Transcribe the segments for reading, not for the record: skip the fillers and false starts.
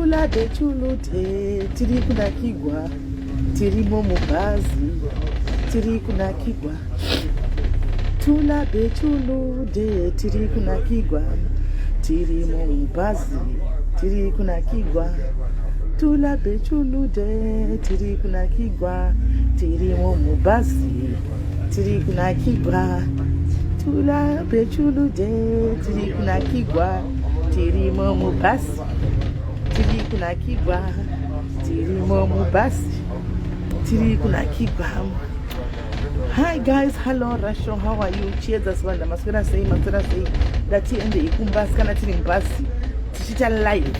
Tula bechulute tiri kunakigwa tirimo mubhazi tiri kunakigwa tula bechulude tiri kunakigwa tirimo mubhazi tiri kunakigwa tula bechulude tiri kunakigwa tirimo mubhazi tiri kunakigwa tula bechulude tiri kunakigwa tirimo mubhasi tiri kunakigwa tirimo mubhasi tiri kunakigwa. Hi guys, hello Rasho, how are you? Chiedza Sibanda, maswera sei, maswera sei? Ndati endei kumba kana tiri mubhazi tichiita live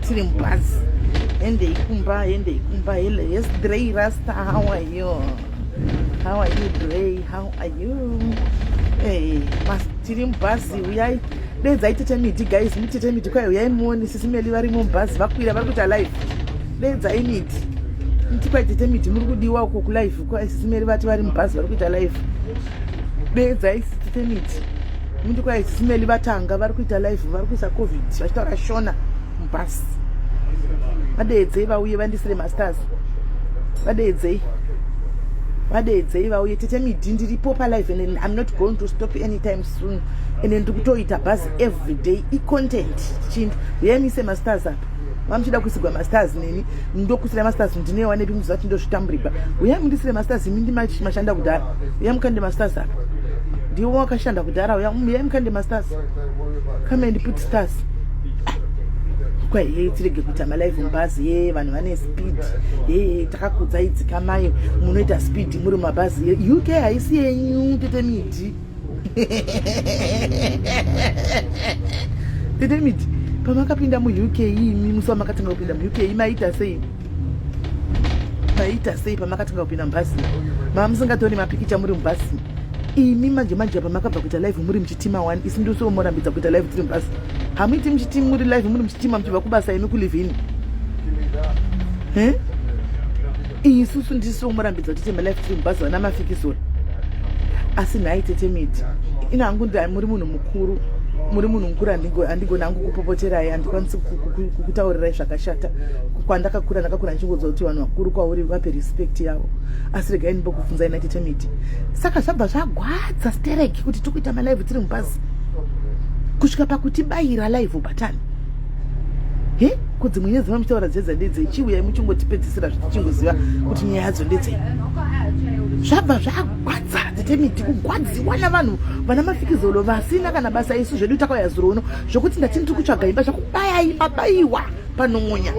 tiri mubhazi. Endei kumba, endei kumba. Hello, yes Dre Rasta, how are you? How are you Dre? How are you? Hey, mas tiri mubhazi uyai dedzai tete midi guys, mutete midi kwai uyai muone sisi Meli varimo mubhazi vakwira vari kuita live. Dedzai midi. Mti kwai tete midi muri kudiwa uko kulive kwai sisi Meli vati vari mubhazi vari kuita live. Dedzai tete midi. Mti kwai sisi Meli vatanga vari kuita live vari kuisa covid vachitaura Shona mubhazi. Vadeedzei vauye vandisire masters. Vadeedzei. Vadeedzei vauye tete midi ndiripo palive and I'm not going to stop anytime soon. And ndiri kutoita bhazi every day icontent chintu. Uyai muise masters apa. Vamuchida kuisigwa masters neni ndokusira masters ndinewanepi muziva kuti ndozvitamburigwa. Uyai mundisire masters imi ndimashanda kudhara. Uyai mukande masters apa. Ndiwo wakashanda kudhara uyai mukande masters. Come and put stars. Kwai hei tirege kuita malive mubhazi ye vanhu vane speed ye takakudzai dzikamai munoita speed muri mumabhazi ye UK haisi yenyu tete midi. Tete midi pamakapinda muUK imi musi wamakatanga kupinda muUK maita sei? Maita sei pamakatanga kupinda mubhazi? Mamusingatori mapikicha muri mubhazi imi manje manje pamakabva kuita live muri muchitima one isi ndosiwo morambidza kuita live tiri mubhazi. Hamuiti muchitima muri live muri muchitima muchibva kubasa imi kulivini. Isusu ndisiwo morambidza kuti tiite malive tiri mubhazi vana mafikizora. Asi nhai tete midi ina hangu muri munhu mukuru, muri munhu mukuru, handigoni hangu kupopoterai, handikwanisi kukutaurirai zvakashata. Kwandakakura ndakakura ndichingonzwa kuti vanhu vakuru kwauri vape respect yavo, asi regai ndimbokubvunzai na tete midi. Saka zvabva zvagwadza stereki kuti tiri kuita malive tiri mubhazi kusvika pakutibayira live button. He ko dzimwe nyaya dzamamuchitaura dzedza ndedzei? Chiuyai muchingotipedzisira zvitichingoziva kuti nyaya yadzo ndedzei. Zvabva zvagwadza tete miti kugwadziwa navanhu vana mafikizolo vasina kana basa. Isu zvedu takauya zuro uno zvokuti ndati ndiri kutsvaga imba zvakubayai mabayiwa panongonya,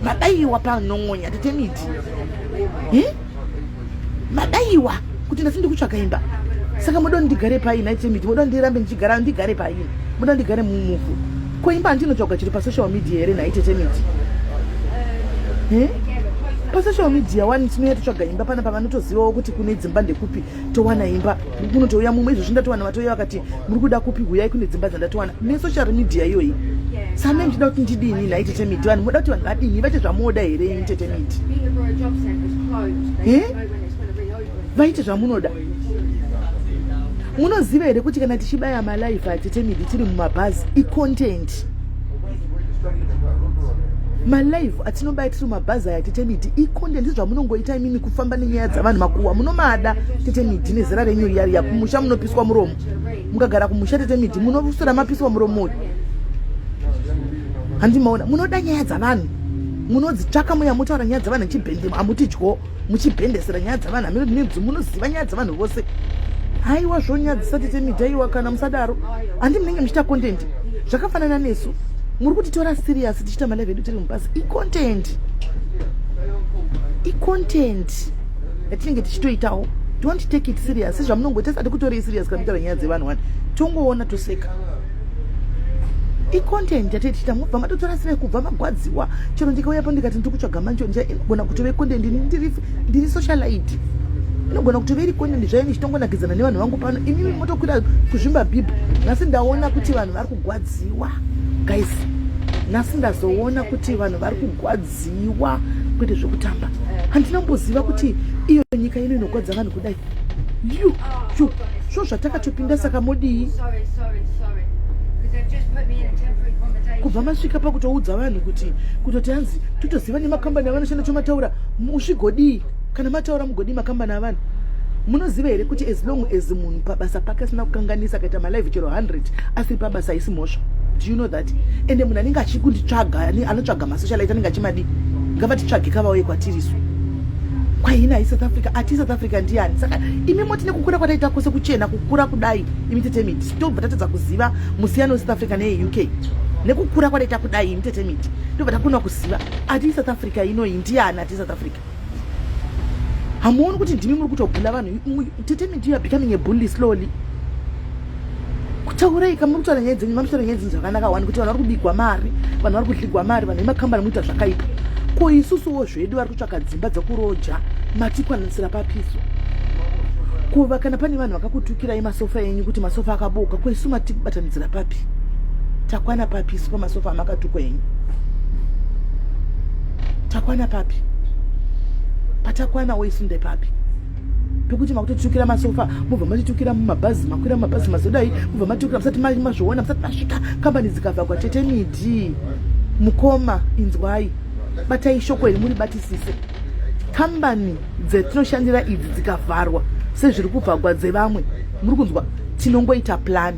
mabayiwa panongonya tete miti. He mabayiwa kuti ndati ndiri kutsvaga imba. Saka moda ndigare pai nhai tete miti? Moda ndirambe ndichigara ndigare pai? Moda ndigare mumuvhu? Ko imba handinotsvaga chiri pasocial media here nhai tete miti? He pasocial media wani tinouya totsvaga imba pana pavanotozivawo kuti kune dzimba ndekupi towana imba kunotouya mumwe. Izvozvi ndatowana vatouya vakati muri kuda kupi, huyai kune dzimba dzandatowana nesocial media iyoyi. Same muchida kuti ndidini nhai tete miti? Vanhu moda kuti vanhu vadini vaite zvamunoda here imi tete miti? Vaite zvamunoda. Munoziva here kuti kana tichibaya malive atete midi tiri mumabhazi icontent? Malive atinobaya tiri mumabhazi aya tete midi icontent. Zvamunongoita imimi kufamba nenyaya dzavanhu makuwa munomada tete midi nezera renyu riya riya. Kumusha munopiswa muromo mukagara kumusha tete midi, munoswera mapiswa muromo uyu. Handimaona munoda nyaya dzavanhu, munodzitsvaka muya motaura nyaya dzavanhu chibhende amuti dyo muchibhendesera nyaya dzavanhu hamino munoziva nyaya dzavanhu vose. Haiwa zvonyadzisa tete midi, aiwa kana musadaro. Handi munenge muchiita content zvakafanana nesu muri kutitora serious tichiita malive edu tiri mubhazi. Icontent, icontent yatinenge tichitoitawo. Don't take it serious sezvamunongoita. Sati kutorei serious kana mutaura nyaya dzevanhu wani tongoona toseka. Icontent yatei tichiita mubva matotora serious kubva magwadziwa. Chero ndikauya po ndikati ndiri kutsvaga manjo inogona kutove content. Ndiri socialite, inogona kutove iri content zvayo ndichitongonakidzana nevanhu vangu pano. Imimi motokwira kuzvimba bhibho. Nhasi ndaona kuti vanhu vari kugwadziwa guys, nhasi ndazoona kuti vanhu vari kugwadziwa kwete zvekutamba. Handinamboziva kuti iyo nyika ino inogwadza vanhu kudai. Yu yu zvo zvatakatopinda. Saka modii? Because they've just put me in a temporary accommodation. Kubva masvika pakutoudza vanhu kuti kutoti hanzi totoziva nemakambani avanoshanda, tomataura musvigodii. Kana mataura mugodii makambani avanhu? Munoziva here kuti as long as munhu pabasa pake asina kukanganisa, akaita malive chero 100 asiri pabasa, haisi mhosva? Do you know that? Ende munhu anenge achikunditsvaga, anotsvaga masocialite, anenge achimadii? Ngavatitsvage kavauye kwatirisu. Kwaina iSouth Africa, ati South Africa ndiani? Saka imi moti nekukura kwataita kwose, kuchena, kukura kudai, imi tetemiti, tobva tatadza kuziva musiyano weSouth Africa neyeUK? Nekukura kwataita kudai, imi tetemiti, tobva takuna kuziva ati South Africa inoyi ndiani? Ati South Africa, hamuoni kuti ndimi muri kutobhula vanhu? Tetemiti, you are becoming a bully slowly. Kutaurai kamuri kutaura nyaya dzenyu, mamutaura nyaya dzenyu zvakanaka wani, kuti vanhu vari kubigwa mari, vanhu vari kudligwa mari, vanhu vemakambani muita zvakaipa. Ko isusuwo zvedu vari kutsvaka dzimba dzekuroja, matikwanisira papiso? Kuva kana pane vanhu vakakutukirai masofa enyu kuti masofa akaboka, ko isu matibatanidzira papi? Takwana papi isu pamasofa amakatukwa enyu? Takwana papi? Patakwanawo isu ndepapi pekuti makutotukira masofa, mubva matitukira mumabhazi, makwira mumabhazi mazodai, mubva matukira musati mazviona, musati masvika kambani dzikavhagwa? Tete Midi, mukoma, inzwai, batai shoko iri muribatisise. Kambani dzetinoshandira idzi dzikavharwa sezviri kuvhagwa dzevamwe, muri kunzwa, tinongoita plan.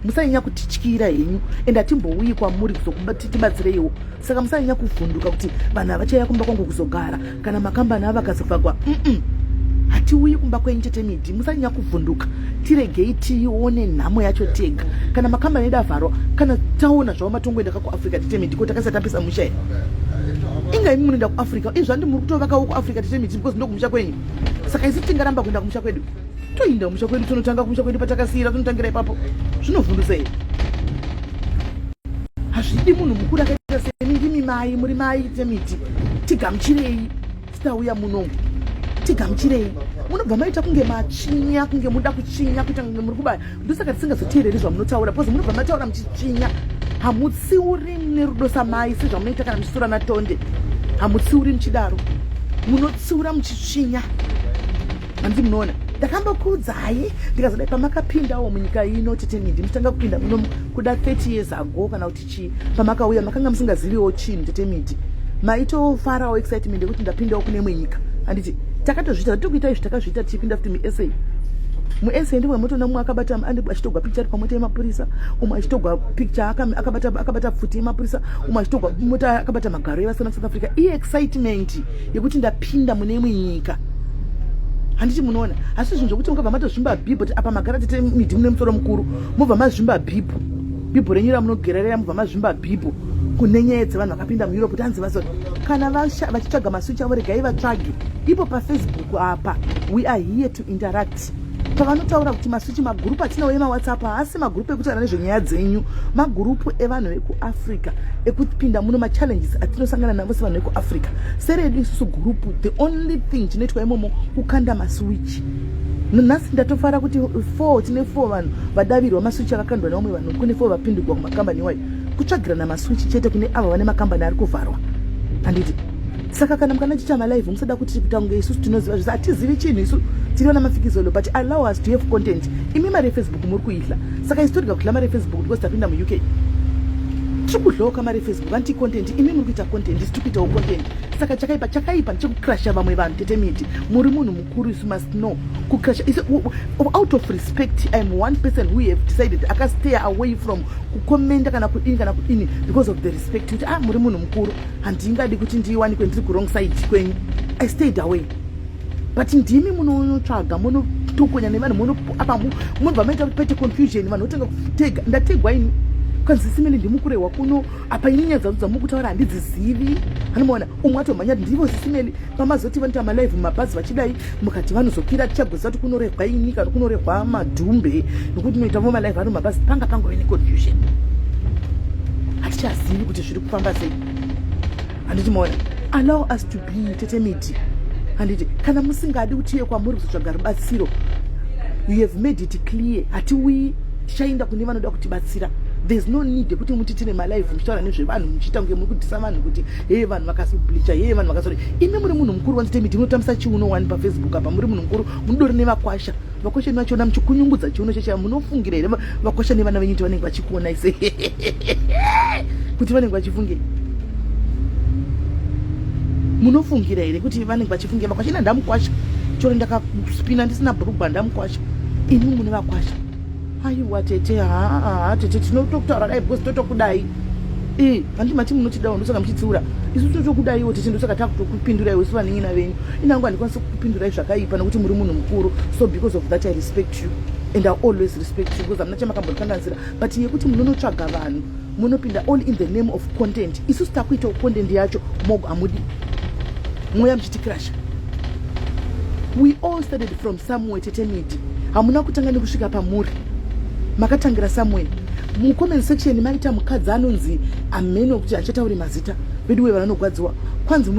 Musanyanya kutityira henyu, ende hatimbouyi kwamuri kuzokutibatsireiwo. Saka musanyanya kuvhunduka kuti vanhu havachauya kumba kwangu kuzogara kana makambani avo akazovhagwa. Hatiuyi kumba kwenyu, Tete Midi. Musanyanya kuvhunduka, tiregei tione nhamo yacho tega. Kana makambani edu avharwa, kana taona zvavo matongoenda kakuAfrica, Tete Midi, ko takasati tapisa musha here? Inga imi munoenda kuAfrica izvandi, muri kutovakawo kuAfrica, Tete Midi, because ndokumusha kwenyu. Saka isu tingaramba kuenda kumusha kwedu? Toinda kumusha kwedu, tonotanga kumusha kwedu patakasiyira, tonotangira ipapo. Zvinovhundusa here? Hazvidi munhu mukuru akaita seni. Ndimi mai, muri mai temiti, tigamuchirei. Titauya munomu, tigamuchirei. Munobva maita kunge matsvinya, kunge muda kutsvinya, kuita kunge muri kubaya. Ndosaka tisingazoteereri zvamunotaura, because munobva mataura muchitsvinya. Hamutsiuri nerudo samai sezvamunoita kana muchitsiura naTonde. Hamutsiuri muchidaro, munotsiura muchitsvinya. Hanzi munoona, ndakambokuudzai ndikazodai pamakapindawo munyika ino, Tete Midi, muchitanga kupinda muno kuda 30 years ago kana kuti chii, pamakauya makanga musingaziviwo chinhu, Tete Midi. Maitofarawo, excitement yekuti ndapindawo kune imwe nyika, handiti? Takatozviita zvatiri kuita izvi, takazviita tichipinda futi muSA. MuSA ndimwe motoona mumwe akabata, achitogwa picture ari pamota yemapurisa, umwe achitogwa picture akabata pfuti yemapurisa, umwe achitogwa mota akabata magaro evasikana kuSouth Africa. Iye excitement yekuti ndapinda mune imwe nyika, handiti munoona? Asi zvinhu zvokuti mukabva matozvimba bhibho kuti apa magara, Tete Midi, mune musoro mukuru, mobva mazvimba bhibho, bhibho renyu ramunogererera, mubva mazvimba bhibho kune nyaya dzevanhu vakapinda muEurope kuti hanzi vazo kana vachitsvaga maswitch avo, regai vatsvage ipo paFacebook apa. We are here to interact. Pavanotaura kuti maswitch, magurupu atinawo emaWhatsApp haasi magurupu ekutaura nezvenyaya dzenyu, magurupu evanhu vekuAfrica ekupinda muno, machallenges atinosangana navo sevanhu vekuAfrica. Seredu isusu gurupu, the only thing chinoitwa imomo kukanda maswitch. Nhasi ndatofara kuti four, tine four vanhu vadavirwa maswitch akakandwa nevamwe vanhu. Kune four vapindugwa kumakambani iwayo, kutsvagirana maswitch chete kune ava vane makambani ari kuvharwa, handiti? Saka kana mukana chicha malive, musada kuti kuita kunge isusu tinoziva zvese. Hatizivi chinhu isu, tiri vana mafikizolo, but allow us to have content. Imi mari yeFacebook muri kuidla, saka isu torega kudla mari yeFacebook because tapinda muUK? Tiri kudlawo mari yeFacebook, anti content. Imi muri kuita content, isu tiri kuitawo content. Saka chakaipa, chakaipa ndechekukrasha vamwe vanhu. Tete Midi, muri munhu mukuru, isu must know kukrasha. Out of respect, I'm one person who have decided akastay away from kukomenda kana kudini kana kudini because of the respect kuti ah, muri munhu mukuru, handingadi kuti ndiwanikwe ndiri kuwrong side kwenyu. I stayed away, but ndimi munotsvaga, munotokonya nevanhu, muno apa munobva maita kuti paite confusion, vanhu votanga kutega. Ndategwa ini kanzi simene ndimukurehwa kuno apa. Ini nyaya dzadzo dzamukutaura handidzizivi. Anomaona umwe atomhanya kuti ndivo sisimeli. Pamazoti vanoita malive mumabhazi vachidai, mukati vanozokwira, tichagoziva kuti kunorehwa ini kana kunorehwa madhumbe, nokuti unoita vo malive ano mabhazi, panga pangove neconfusion, hatichazivi kuti zviri kufamba sei, handiti maona? Allow us to be, Tete Midi, handiti? Kana musingadi kuti iye kwamuri kuzotsvaga rubatsiro, you have made it clear, hatiuyi. Tichaenda kune vanoda kutibatsira. There's no need yekuti muti tine malive muchitaura nezvevanhu, muchiita kunge muri kudhisa vanhu kuti hee vanhu vakazobleacha, hee vanhu vakazori. Imi muri munhu mukuru wanzi temiti munotambisa chiuno wani pafacebook apa. Muri munhu mukuru, munodori nevakwasha. Vakwasha imi vachiona muchikunyungudza chiuno checha, munofungira here vakwasha nevana venyu kuti vanenge vachikuonai sei, kuti vanenge vachifungei? Munofungira here kuti vanenge vachifungira vakwasha? Ina ndamukwasha choro ndakaspina ndisina bhurugwa, ndamukwasha. Imi mune vakwasha. Aiwa tete, haa tete, tinotokutaura dai because totokudai. E handi mati munotidawo, ndosaka muchitsiura isu. Totokudaiwo tete, ndosaka takutokupinduraiwo isu vanin'ina venyu. Inangu handikwanisi kukupindurai zvakaipa nokuti muri munhu mukuru. So because of that I respect you and I always respect you because hamuna chamakambondikanganisira. But yekuti munonotsvaga vanhu munopinda all in the name of content, isusu takuitawo content yacho, mogo hamudi, mweya muchitikrasha. We all started from somewhere, tete Midi. Hamuna kutanga nekusvika pamuri, makatangira somewhere. Mucomment section maita mukadzi anonzi ameno kuti achatauri mazita veduwe, vanonogwadziwa kwanzi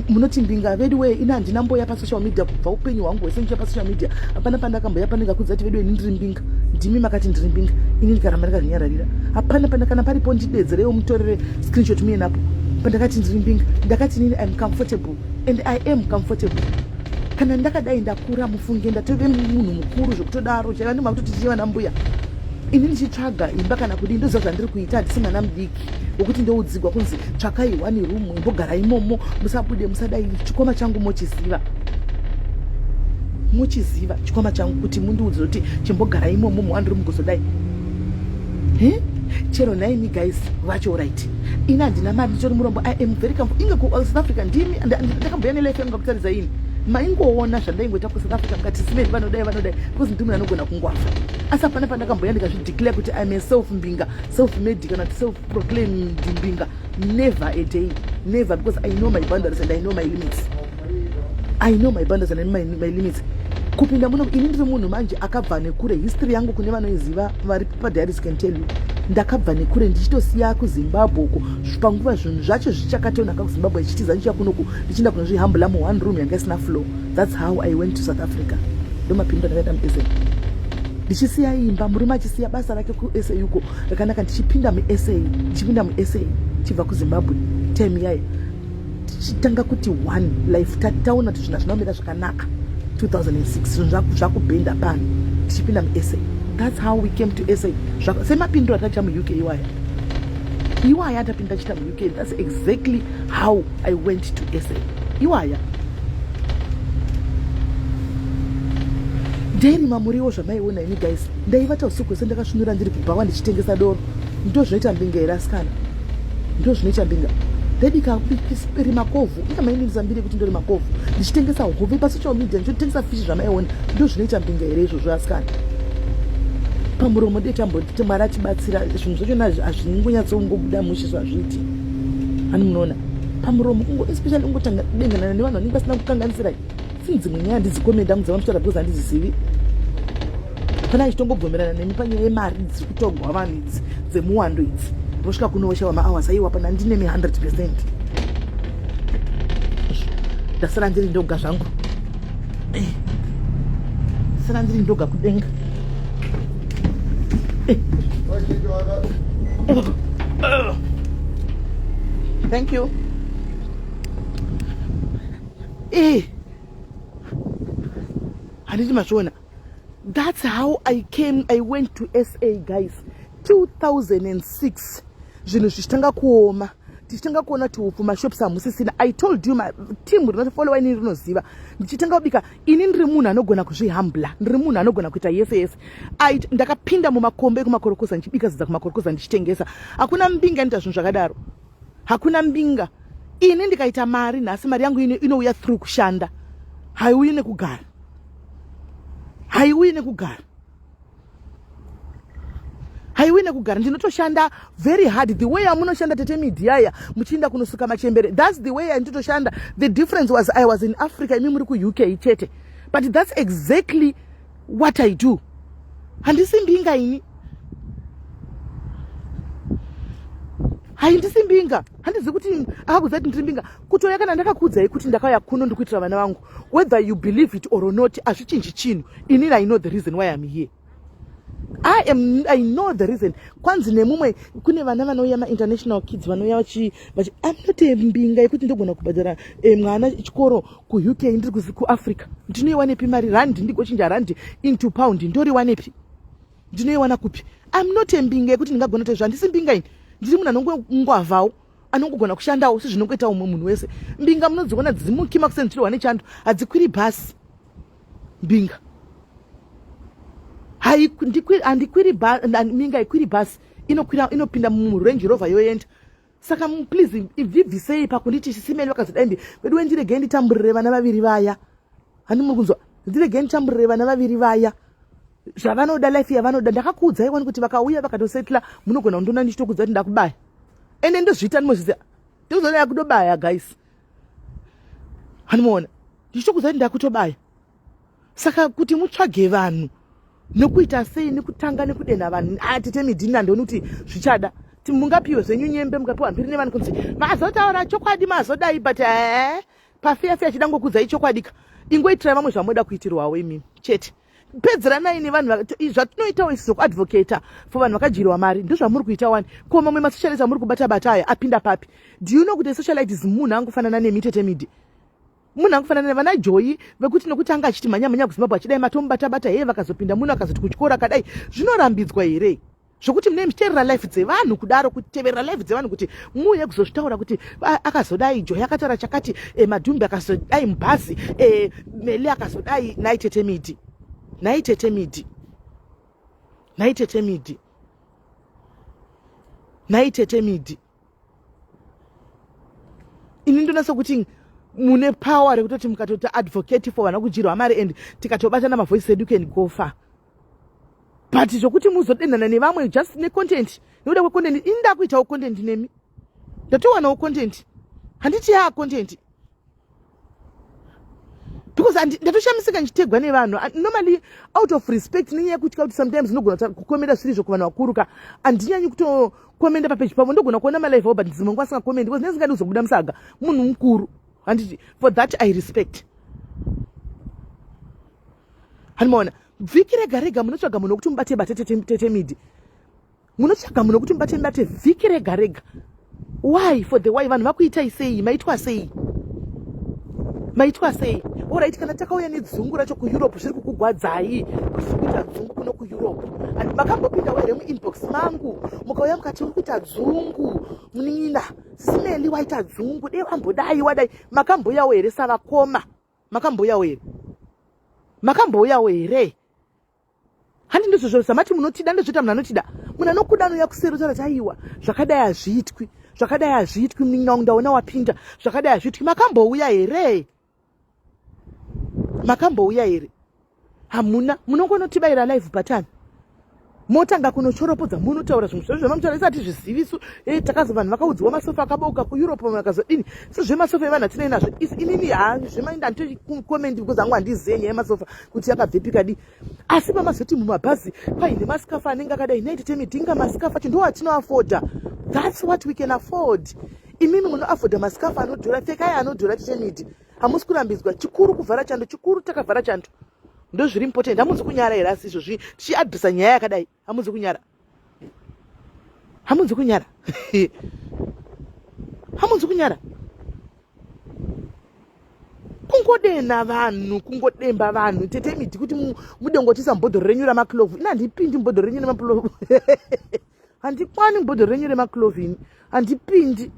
munoti mbinga veduwe. Ina handina mboya pasocial media kubva upenyu hwangu hwese ndichiya pasocial media. Hapana pandakamboya pandingakudza kuti veduwe ini ndiri mbinga. Ndimi makati ndiri mbinga, ini ndikaramba ndakazvinyararira. Hapana pana, kana paripo ndidedzereiwo, mutorere screenshot muye napo pandakati ndiri mbinga. Ndakati nini I'm comfortable and I am comfortable kana ndakadai. Ndakura mufunge, ndatove munhu mukuru zvekutodaro. Chaiva ndima kutoti tichiva nambuya, ini ndichitsvaga imba kana kudii, ndoziva zvandiri kuita. Handisi mwana mudiki wekuti ndoudzigwa kunzi tsvakai one room, imbogara imomo, musabude, musadai. Chikwama changu mochiziva, mochiziva chikwama changu kuti mundiudze kuti chimbogara imomo muone room kuzodai. He chero nhaimi guys vacho, right, ini handina mari, nditori murombo. I am very comfortable. Inge kuSouth Africa ndimi ndakamboya nelife yangu ngakutaridza ini. Maingoona zvandaingoita kuSouth Africa, mukati simedi vanodai vanodai because ndimi anogona kungwafa. Asi hapana pandakamboya ndikazvideclare kuti I'm a self mbinga, self made kana kuti self proclaimed mbinga. Never a day, never, because I know my boundaries and I know my limits. I know my boundaries and my limits. Kupinda muno, ini ndiri munhu manje akabva nekure. History yangu kune vanoiziva vari padiaries can tell you, ndakabva nekure ndichitosiya kuZimbabwe uko panguva zvinhu zvacho zvichakatonaka kuZimbabwe, ichitiza ndichiya kunoku, ndichienda kunozvihambula muone room yanga isina floor. That's how I went to South Africa. Ndomapinda ndakaita muSA, ndichisiya imba, murume achisiya basa rake kuSA uko rakanaka, ndichipinda muSA, ndichipinda muSA chibva kuZimbabwe. Time yayo tichitanga kuti one life, taona kuti zvinhu hazvinomira zvakanaka 2006, zvinhu zvakubhenda pano, tichipinda muSA. That's how we came to SA. Semapindiro atakaita muUK iwaya, iwaya atapinda chiita muUK, that's exactly how I went to SA iwaya. Ndairima muriwo zvamaiona imi guys. Ndaivata usiku hwese ndakasvinura, ndiri kubhawa ndichitengesa doro. Ndo zvinoita mbinga here asikana? Ndo zvinoita mbinga. Ndaibika, rima kovhu. Inga maininisa mbiri yekuti ndorima kovhu, ndichitengesa hove pasocial media, ndichitengesa fishi zvamaiona. Ndo zvinoita mbinga here izvozvo asikana? Pamuromo dei tamboti Mwari atibatsira, zvinhu zvachona hazvingonyatsongobuda mushe zvazviiti. Hani munoona pamuromo kungo, especially ungotanga kudenganana nevanhu vanenge vasina kukanganisirai. Sini dzimwe nyaya handidzikomenda mudza vamuchitaura because handidzizivi. Pana achitongobvumirana nemi panyaya yemari dziri kutogwa vanhu idzi dzemuwando idzi, vosvika kunovosha mahours. Aiwa, pana ndinemi 100%. Ndasara ndiri ndoga zvangu. Sara ndiri ndoga kudenga. Thank you. Handiti mazviona? That's how I came, I went to SA guys, 2006, zvinhu zvichitanga kuoma, tichitanga kuona kuti upfu mashops hamusisina. I told you, team rinofollowa ini rinoziva. Ndichitanga kubika, ini ndiri munhu anogona kuzvihambla, ndiri munhu anogona kuita yese yese. Ndakapinda mumakombe ekumakorokoza ndichibika zidza kumakorokoza ndichitengesa. Hakuna mbinga inoita zvinhu zvakadaro, hakuna mbinga. Ini ndikaita mari nhasi, mari yangu inouya through kushanda, haiuyi nekugara, haiuyi nekugara, haiuyi nekugara. Ndinotoshanda very hard the way amunoshanda tete midhiaya muchiinda kunosuka machembere. That's the way anditotoshanda. The difference was I was in Africa, imi muri kuUK chete, but that's exactly what I do. Handisi mbinga ini, haindisi mbinga. Handizi kuti akakudza kuti ndiri mbinga. Kutoya kana ndakakuudzai kuti ndakauya kuno ndikuitira vana vangu, whether you believe it or not, hazvichinji chinhu. Inini I know the reason why I'm here. I am, I know the reason. Kwanzi nemumwe kune vana vanouya mainternational kids vanouya vachi vachi I'm not a mbinga yekuti ndogona kubhadhara eh, mwana chikoro kuUK ndiri kuAfrica. Ndinoiwanepi mari randi ndigochinja randi into pound ndoriwanepi? Ndinoiwana kupi? I'm not a mbinga yekuti ndingagona kuita izvo. Handisi mbinga ini. Ndiri munhu anongongwavhawo anongogona kushandawo sezvinongoita umwe munhu wese. Mbinga munodziona dzimuki makuseni dzichirohwa nechando hadzikwiri bhasi. Mbinga handikwiri mbinga haikwiri bhasi inokwira inopinda murange rover yoenda. Saka please ibvisei pakunditi sisimeli vakazodai mbi veduwe ndiregei nditamburire vana vaviri vaya. Handi muri kunzwa ndiregei nditamburire vana vaviri vaya zvavanoda life yavanoda. Ndakakuudzai wani kuti vakauya vakatosetla munogona kundona ndichitokudza kuti ndakubaya. Ende ndozviita ndimozviziva ndozonaya kutobaya guys. Handimuona ndichitokudza kuti ndakutobaya. Saka kuti mutsvage vanhu nekuita sei nekutanga nekudenha vanhu ah, tete midhini handioni kuti zvichada. Mungapiwe zvenyu nyembe mukapiwa mbiri nevanhu kunzi mazotaura chokwadi mazodai but eh, pafeya feya chida ngokudzai chokwadi ka. Ingoitirai vamwe zvamunoda kuitirwawo imimi chete. Pedzeranai nevanhu zvatinoitawo isu zvekuadvocata for vanhu vakadyirwa mari ndozvamuri kuita wani. Ko mamwe masocialite amuri kubata bata aya apinda papi? Do you know kuti socialite is munhu angofanana nemi tete midi? Munhu angofanana nevana Joyi vekuti nokuti anga achiti mhanya mhanya kuZimbabwe achidai matomubata bata heye vakazopinda muno akazoti kuchikoro akadai zvinorambidzwa here? Zvokuti munenge muchiteerera life dzevanhu kudaro kuteverera life dzevanhu kuti muuye kuzozvitaura kuti akazodai Joyi akataura chakati e, Madhumbi akazodai mubhazi e, Meli akazodai nhai tete midi nhai tete midi nhai tete midi nhai tete midi. Ini ndonasa kuti mune power rekutoti mukatoti advocate for vana kudyirwa mari and tikatobatana mavoice edu can go far. But zvokuti muzodenhana nevamwe just necontent nekuda kwecontent ini ndakuitawo content nemi ndatowanawo content handiti yaa content because ndatoshamisika ndichitegwa nevanhu normally out of respect nenyaya yekutya kuti sometimes ndinogona kukomenda zviri izvo kuvanhu vakuru ka handinyanyi kutokomenda papeji pavo ndogona kuona malive avo but dzimwe nguva asingakomendi because ndisingadi kuzobuda musaga munhu mukuru handiti for that I respect. Handimaona vhiki rega rega munotsvaga munhu wekuti mubate bate tete midi munotsvaga munhu wekuti mubate bate vhiki rega rega. Why for the why vanhu vakuitai sei maitwa sei maitwa sei? Alright, kana takauya nedzungu racho kuEurope zviri kukugwadzai kuti tiri kuita dzungu kuno kuEurope. And makambopindawo here muinbox mangu mukauya mukati uri kuita dzungu munin'ina Simeli waita dzungu dei wambodai wadai makambouyawo here savakoma makambouyawo here makambouyawo here? Handi ndizvo zvamati munotida ndozvoita munhu anotida munhu anokuda anouya kuseri otaura kuti aiwa zvakadai hazviitwi zvakadai hazviitwi munin'ina wangu ndaona wapinda zvakadai hazviitwi makambouya here makambouya here? Hamuna munongonotibayira live button motanga kunochoropodza munotaura zvimwe zvazvo zvamamunotaura isati zvizivisu eh, takazo vanhu vakaudziwa masofa akabauka kuEurope vanhu vakazodini so zvemasofa evanhu hatinei nazvo inini ha zvemainda handitokomenti because hangu handizive nyaya yemasofa kuti yakabvepi kadi asi pamazoti mumabhazi paine masikafa anenge akadai nhai tete midhinga masikafa acho ndo atinoafoda that's what we can afford imimi munoafoda masikafa anodhura pfekai anodhura tete midi hamusi kurambidzwa chikuru kuvhara chando chikuru takavhara chando ndozviri important hamuzi kunyara here asi izvozvi tichiadresa nyaya yakadai hamuzi kunyara hamuzi kunyara hamuzi kunyara kungodena vanhu kungodemba vanhu tete midi kuti mudongotisa mubhodhoro renyu ramaclove ini handipindi mubhodhoro renyu remaclove handikwani mubhodhoro renyu remaclove ini handipindi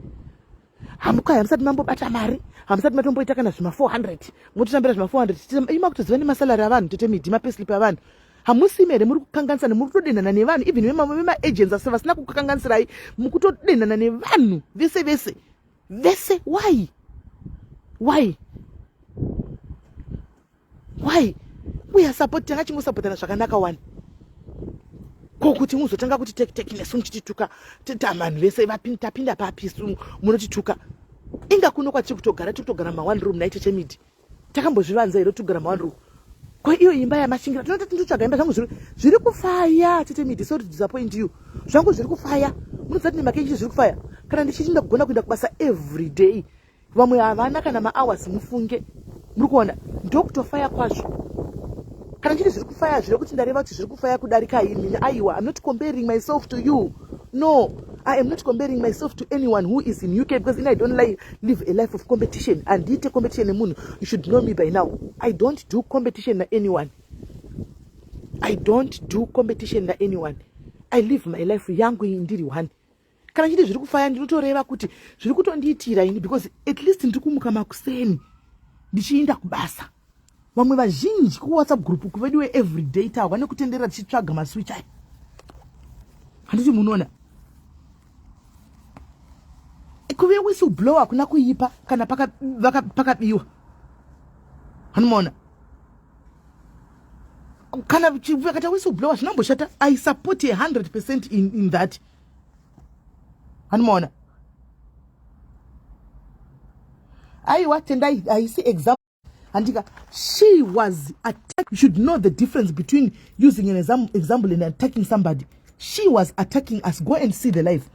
hamukai hamusati mambobata mari hamusati matomboita kana zvima 400 mototambira zvima 400 ima kutoziva nemasalary avanhu tete midi mapayslip avanhu hamusimi here muri kukanganisa nemuri kutodenhana nevanhu even vemaagents asi vasina kukukanganisirai mukutodenhana nevanhu vese vese vese why why why we are support tanga chingosapotana zvakanaka wani ko kuti muzotanga kuti tek tek nesu muchitituka vanhu vese tapinda papi su munotituka inga kuno kwatiri kutogara tiri kutogara ma one room naite chemidi takambozvivanza here togara ma one room ko iyo imba yamashingira tinoti tinotsvaga imba zvangu zviri kufaya tete midi sorry to disappoint you zvangu zviri kufaya munoziva kuti nemakenji zviri kufaya kana ndichiti ndakugona kuenda kubasa every day vamwe havana kana mahours mufunge muri kuona ndokutofaya kwazvo Kana chiti zviri kufaya zvire kuti ndareva kuti zviri kufaya kudarika imi. Aiwa, I'm not comparing myself to you. No, I am not comparing myself to anyone who is in UK because in I don't like live a life of competition. Handiite competition nemunhu. You should know me by now. I don't do competition na anyone. I don't do competition na anyone. I live my life yangu ndiri one. Kana chiti zviri kufaya ndinotoreva kuti zviri kutondiitira ini because at least ndiri kumuka makuseni ndichiinda kubasa. Vamwe vazhinji kuWhatsApp group kuveduwe everyday tahwa nekutenderera tichitsvaga maswitch aya. Handiti munoona kuve whistle blower hakuna kuipa kana pakabiwa paka hanomaona kana vakaita whistle blower zvinomboshata. I support 100% in that. Hanomaona aiwa tendai haisi example handika. She was attacked. You should know the difference between using an example and attacking somebody. She was attacking us. Go and see the life.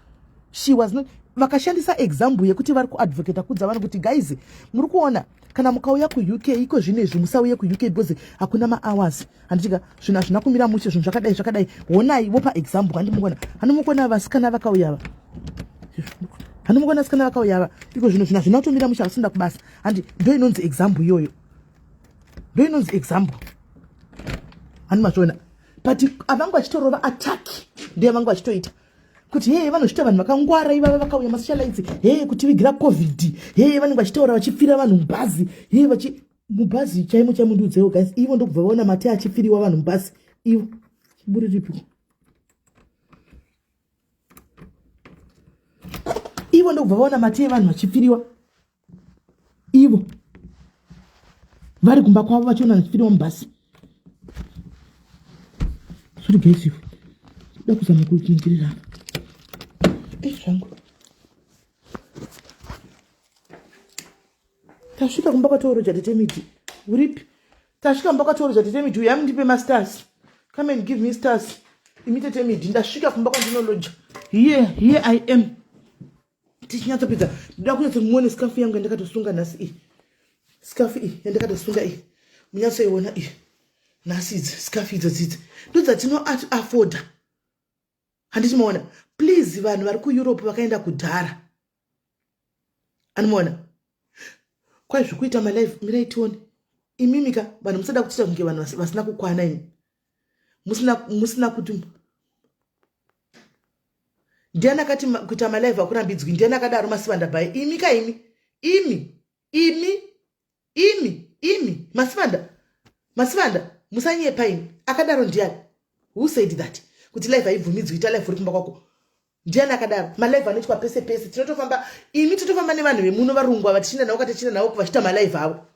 She was not. Vakashandisa example yekuti vari kuadvocata kudza vanhu kuti guys, muri kuona kana mukauya kuUK iko zvino izvi, musauye kuUK because hakuna mahours, handitika zvinhu hazvina kumira mushe, zvinhu zvakadai zvakadai. Honai vopa example. Handimukuona, handimukuona vasikana vakauya va, handimukuona vasikana vakauya va iko zvino zvinhu hazvina kutomira mushe, havasina kubasa. Handi ndo inonzi example iyoyo, ndo inonzi example. Handi mazviona? But avangu vachitorova attack, ndiyo vangu vachitoita kuti hee vanozviita vanhu vakangwara ivava vakauya masocialites, hee kutivigira COVID, hee vanenge vachitaura vachipfira vanhu mubhazi, hee vachi mubhazi chaimo chaimo. Ndiudzewo guys, ivo ndokubva vaona mate achipfiriwa vanhu mubhazi ivo chiburi ripiko? Ivo ndokubva vaona mate evanhu vachipfiriwa, ivo vari kumba kwavo vachiona vachipfiriwa mubhasi. Sorry guys, ivo da kuzama kuchinjirira apa zvangu. Tasvika kumba kwatoroja tetemiti uripi? Tasvika kumba kwatoroja tetemiti, uya mundipe mastars. Come and give me stars imi tetemiti. Ndasvika kumba kwandinoloja. Here, here I am. Tichinyatsopedza, ndoda kunyatso muone scarf yangu yandakatosunga nhasi iyi. Scarf iyi yandakatosunga iyi, munyatsoiona iyi nhasi. Idzi scarf idzo dzidzi ndodzatino afforda, handiti maona? Please, vanhu vari kuEurope vakaenda kudhara, anomaona kwai zvikuita malife. Mirai tione imimika. Vanhu musada kutiita kunge vanhu vasina kukwana imi musina kuti ndiani akati kuita malive akurambidzwi? Ndiani akadaro? Masivanda bai imi ka imi imi imi imi imi masivanda, masivanda, musanyepa imi. Akadaro ndiani? Who said that kuti live haibvumidzwi? Ita live uri kumba kwako. Ndiani akadaro? Malive anoitwa pese pese. Tinotofamba imi, totofamba nevanhu vemuno, varungu ava, tichinda navo katichinda navo vachiita malive avo,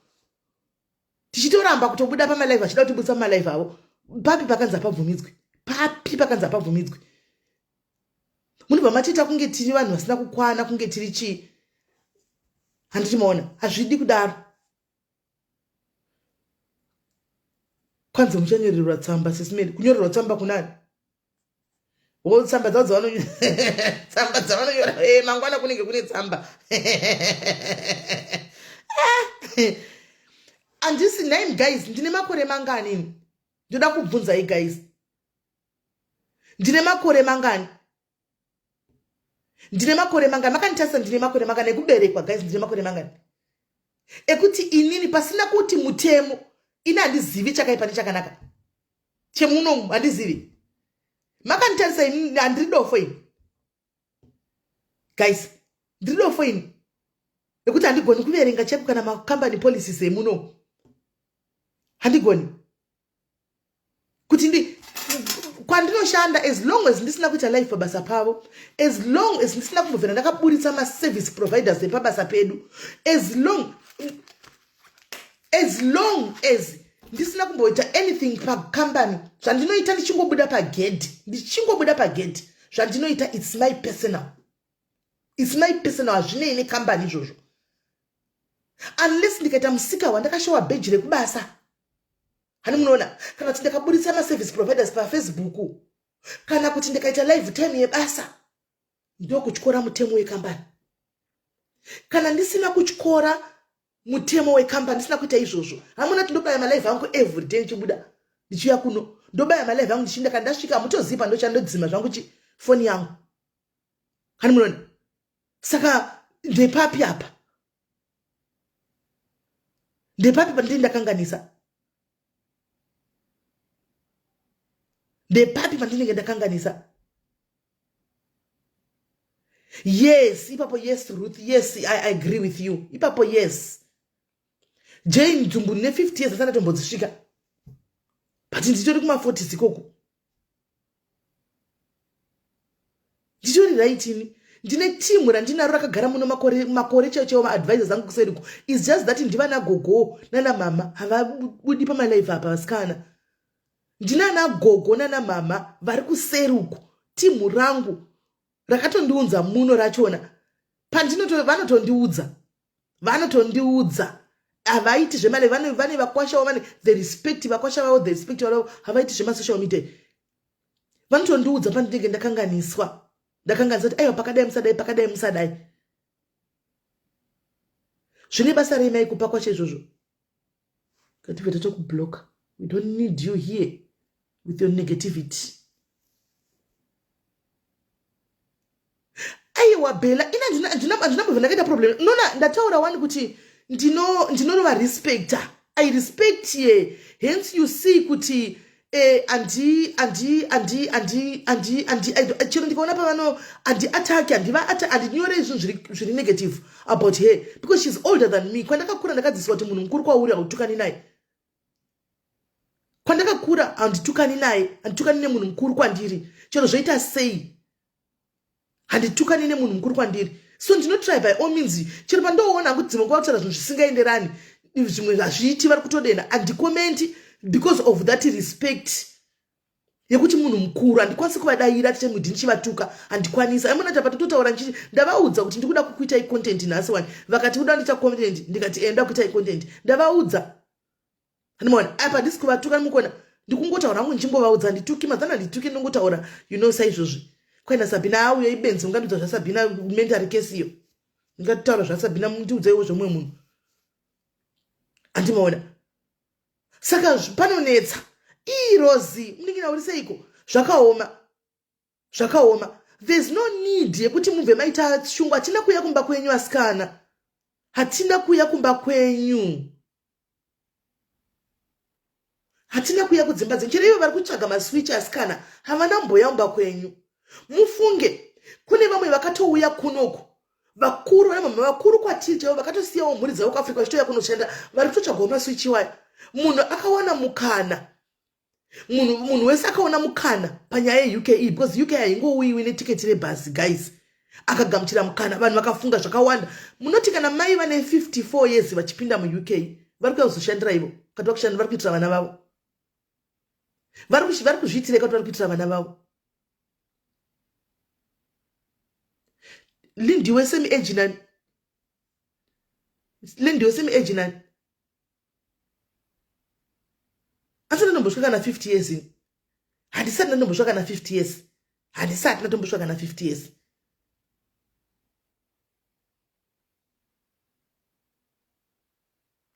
tichitoramba kutobuda pamalive vachida kutibudisa pamalive avo. Papi pakanzi hapabvumidzwi? Papi pakanzi hapabvumidzwi? Munobva matiita kunge tiri vanhu vasina kukwana, kunge tiri chii, handiti maona? Hazvidi kudaro. Kwanzi muchanyorerwa tsamba sesimeni. Kunyorerwa tsamba kunani? Wo tsamba dzavo dzavano tsamba dzavanonyora, mangwana kunenge kune tsamba. Handisi nine guys, ndine makore mangani ini? Ndoda kubvunzai guys, ndine makore mangani? Ndine makore mangani? Makanditarisa, ndine makore mangani ekuberekwa guys? Ndine makore mangani ekuti inini pasina kuti mutemo ini handizivi chakaipa nechakanaka chemunomu? Handizivi. Makanditarisa ini, handiri dofo ini guys, ndiri dofo ini nekuti handigoni kuverenga chaiko kana macompany policies emunomu? Handigoni kuti ndi kwandinoshanda, as long as ndisina kuita live pabasa pavo, as long as ndisina kumbobvira ndakaburitsa maservice providers epabasa pedu, as long as ndisina kumboita anything pacompany, zvandinoita ndichingobuda pagedhi, ndichingobuda pagedhi, zvandinoita it's my personal, it's my personal, hazvinei nekambani izvozvo, unless ndikaita musika wandakashowa bheji rekubasa, hani munoona, kana kuti ndakaburitsa maservice providers paFacebook, kana kuti ndikaita live time yebasa, ndokutyora mutemo wekambani. Kana ndisina kutyora mutemo wekambani, ndisina kuita izvozvo, hamuna tindobaya malive angu everyday ndichibuda. Ndichiuya kuno ndobaya malive angu ndichinda kana ndasvika hamutozivi pandochandodzima zvangu chi foni yangu. Hani munoona? Saka ndepapi apa? Ndepapi pandiri ndakanganisa? Ndepapi pandinenge ndakanganisa? Yes, ipapo yes Ruth, yes I agree with you. Ipapo yes. Jane Dzumbu ne 50 years asana tombodzisvika. But nditori kuma 40s ikoko. Nditori right ini. Ndine team randinaro rakagara muno makore makore chaiwo chaiwo maadvisors angu kuseri uko. It's just that ndivana gogo nana mama havabudi pamalive apa vasikana. Ndinana gogo nana mama vari kuseri uko. Team rangu rakatondiunza muno rachona. Pandinoto vanotondiudza. Vanotondiudza. Havaiti zvemali vane vane vakwasha vane the respect vakwasha vavo the respect vavo havaiti zvemasocial media. Vanotondiudza pandinenge ndakanganiswa. Ndakanganisa kuti aiwa pakadai musadai pakadai musadai. Zvine basa rei mai kupa kwacho izvozvo? Ngative tatokublocker. We don't need you here with your negativity. Aiwa Bella, ina ndinambobva ndakaita problem. Nona ndataura wani kuti ndinorova respecta. I respect ye. Hence you see kuti eh, andi andi andi andi andi andi chero ndikaona pavano andi attack andiva attack andinyore zvinhu zviri negative about her because she's older than me. Kwandakakura ndakadzidziswa kuti munhu mukuru kwauri hautukani naye. Kwandakakura handitukani naye, handitukani nemunhu mukuru kwandiri. Chero zvoita sei handitukani nemunhu mukuru kwandiri. So ndinotry by all means chero pandoona hangu dzimwe nguva kutaura zvinhu zvisingaenderani zvimwe hazviiti vari kutodena handikomenti because of that respect yekuti munhu mukuru handikwanisi kuvadaira tichemudhi ndichivatuka handikwanisi aimona tapa tototaura ndichiti ndavaudza kuti ndikuda kukuitai content nhasi wani vakati kuda ndiita content ndikati enda kuitai content ndavaudza handimaona apa handisi kuvatuka mukona ndikungotaura hangu ndichingovaudza handituki mazana handituki ndinongotaura you know saizvozvi kwaenda sabhina auya ibenzi ungandiudza zvasabhina mentary case iyo ndingataura zvasabhina ndiudzeiwo zvemumwe munhu handimaona saka panonetsa ii rozi munin'ina uri seiko zvakaoma zvakaoma there's no need yekuti mubve maita shungu hatina kuuya kumba kwenyu asikana hatina kuuya kumba kwenyu hatina kuuya kudzimba dzenyu chero ivo vari kutsvaga maswitch asikana havana mboya kumba kwenyu mufunge kune vamwe vakatouya kunoku vakuru vana mama vakuru kwatiri chaivo vakatosiyawo mhuri dzavo kuafrica vachitouya kunoshanda vari kutotsvagawo maswitch iwayo munhu akawana mukana munhu munhu wese akaona mukana panyaya yeuk iyi because uk haingouyiwi netiketi rebhazi guys akagamuchira mukana vanhu vakafunga zvakawanda munoti kana mai vane 54 years vachipinda muuk vari kuya kuzoshandira ivo kati vakushanda vari kuitira vana vavo vari kuzviitirei kati vari kuitira vana vavo lindiwe same age nani lindiwe same age nani Asi ndinombosvika kana 50 years ini. Handisati ndatombosvika kana 50 years. Handisati ndatombosvika kana 50 years.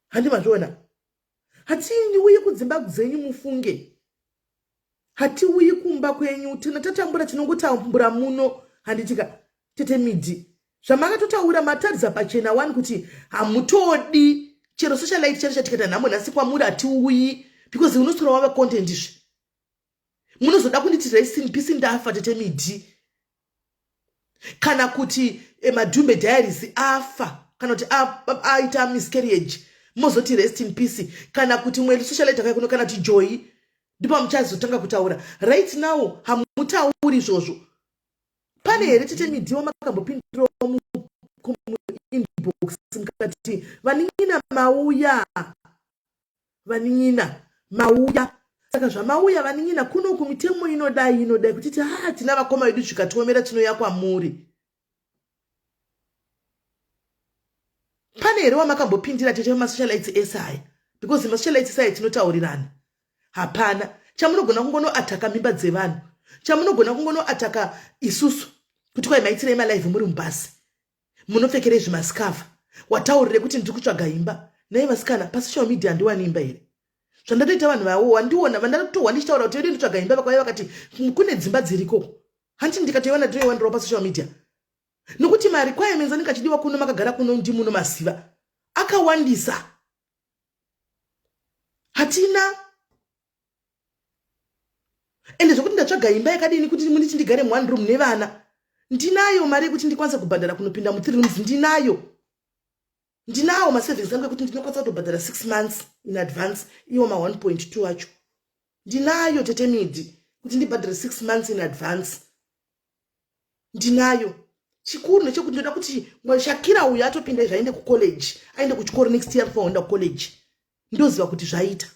Handi mazviona? Hatiuyi kudzimba dzenyu mufunge. Hatiuyi kumba kwenyu. Tina tatambura tinongotambura muno. Handitika tete midi. Zvamakatotaura mataridza pachena wani kuti hamutodi chero socialite chero chatikaita nhamo nhasi kwamuri hatiuyi because unoswera wava content izvi. Munozoda kunditi rest in peace ndafa tete midi. Kana kuti eh, madhumbe diaries afa kana kuti aita miscarriage mozoti rest in peace kana kuti mwe socialite akauya kuno kana kuti joy ndipo muchazotanga kutaura right now hamutauri izvozvo pane here tete midiwa makambopindirawo muinbox mukati vanin'ina mauya vanin'ina mauya saka zvamauya vanin'ina kuno kumitemo inodai inodai kutiti ha tina vakoma vedu zvikatiomera tinouya kwamuri pane here wamakambopindira tete vemasocialites ese aya because masocialites ese aya tinotaurirana hapana chamunogona kungonoataka mimba dzevanhu chamunogona kungonoataka isusu kuti kwai maitirei malive muri mubhasi munopfekerei zvimasikavha wataurire kuti ndiri kutsvaga imba naye vasikana pasocial media handiwani imba here Zvandatoita vanhu vawo wandiona vandatohwa ndichitaura kuti vedu nditsvaga imba, vakauya vakati kune dzimba dziriko. Hanti ndikatoiwana ndinoiwanirawo pasocial media. Nokuti marequirements anenge achidiwa kuno makagara kuno ndimuno maziva akawandisa. Hatina ende zvekuti ndatsvaga imba yakadini kuti munditi ndigare muone room nevana. Ndinayo mari yekuti ndikwanise kubhadhara kunopinda mu3 rooms ndinayo. Ndinawo masavings angu ekuti ndinokwanisa kutobhadhara 6 months in advance iwo ma 1.2 acho. Ndinayo tete midi kuti ndibhadhare 6 months in advance. Ndinayo. Chikuru ndechekuti ndoda kuti Shakira uyu atopinda izvi aende kucollege, aende kuchikoro next year anofanira kuenda kucollege. Ndoziva kuti zvaita.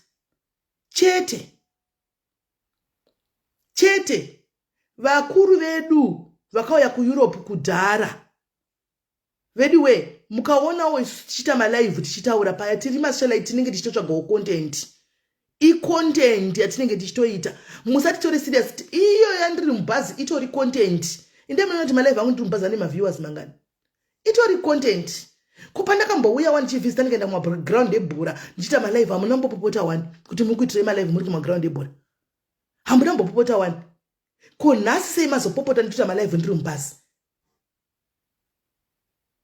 Chete. Chete. Vakuru vedu vakauya kuEurope kudhara. Veduwe mukaonawo isu tichiita malive tichitaura paya tiri masocialite tinenge tichitotsvagawo content. Icontent yatinenge tichitoita. Musatitore serious. Iyo yandiri mubhazi itori content. Inde munoona kuti malive angu ndiri mubhazi ane maviewers mangani. Itori content. Ko pandakambouya wani ndichivhizita ndikaenda kumaground ebhora ndichiita malive hamuna mbopopota wani kuti muri kuitirei malive muri kumaground ebhora. Hamuna mbopopota wani. Ko nhasi sei mazopopota ndichiita malive ndiri mubhazi?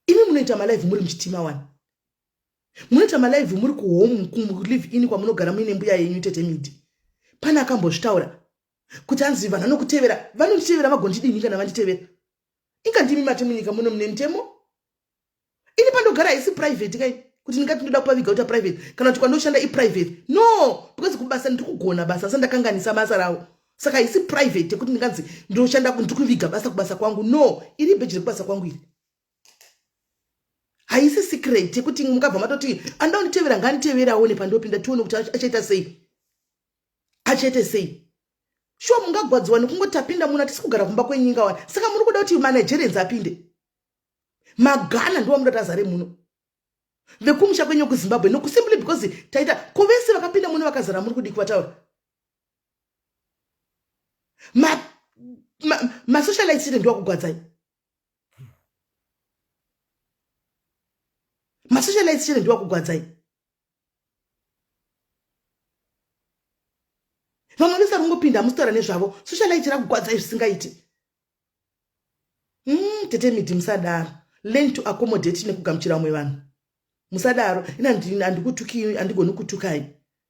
Imi munoita malive muri muchitima wani. Munoita malive muri kuhome kulive in kwamunogara muine mbuya yenyu tete midi. Pane akambozvitaura kuti hanzi vanhu vanokutevera, vanonditevera vagondidini kana vanditevera? Inga ndimi mati munyika muno mune mutemo. Ini pandogara haisi private kai kuti ndingati ndoda kupaviga kuita private kana kuti kwandoshanda iprivate. No, because kubasa ndiri kugona basa asi ndakanganisa basa ravo. Saka haisi private yekuti ndinganzi ndoshanda ndiri kuviga basa kubasa kwangu. No, iri bheji rekubasa kwangu iri. Haisi secret yekuti mungabva matoti anoda kunditevera ngaanditevere aone pandopinda tione kuti achaita sei. Achaita sei. Sure mungagwadziwa nekungoti tapinda muno hatisi kugara kumba kwenyinga wani. Saka muri kuda kuti maNigerians apinde. Magana ndiwo amunoda kuti azare muno. Vekumusha kwenyu kuZimbabwe noku simply because taita ko vese vakapinda muno vakazara muri kudii kuvataura. Masocialites chete ndiwo akugwadzai. Masocialites chete ndiwo akugwadzai. Vamwe vese vari kungopinda hamusitaura nezvavo. Socialite rakugwadzai zvisingaiti. Tete midi musadaro. Learn to accommodate nekugamuchira vamwe vanhu. Musadaro. Ina handikutuki, handigoni kutukai.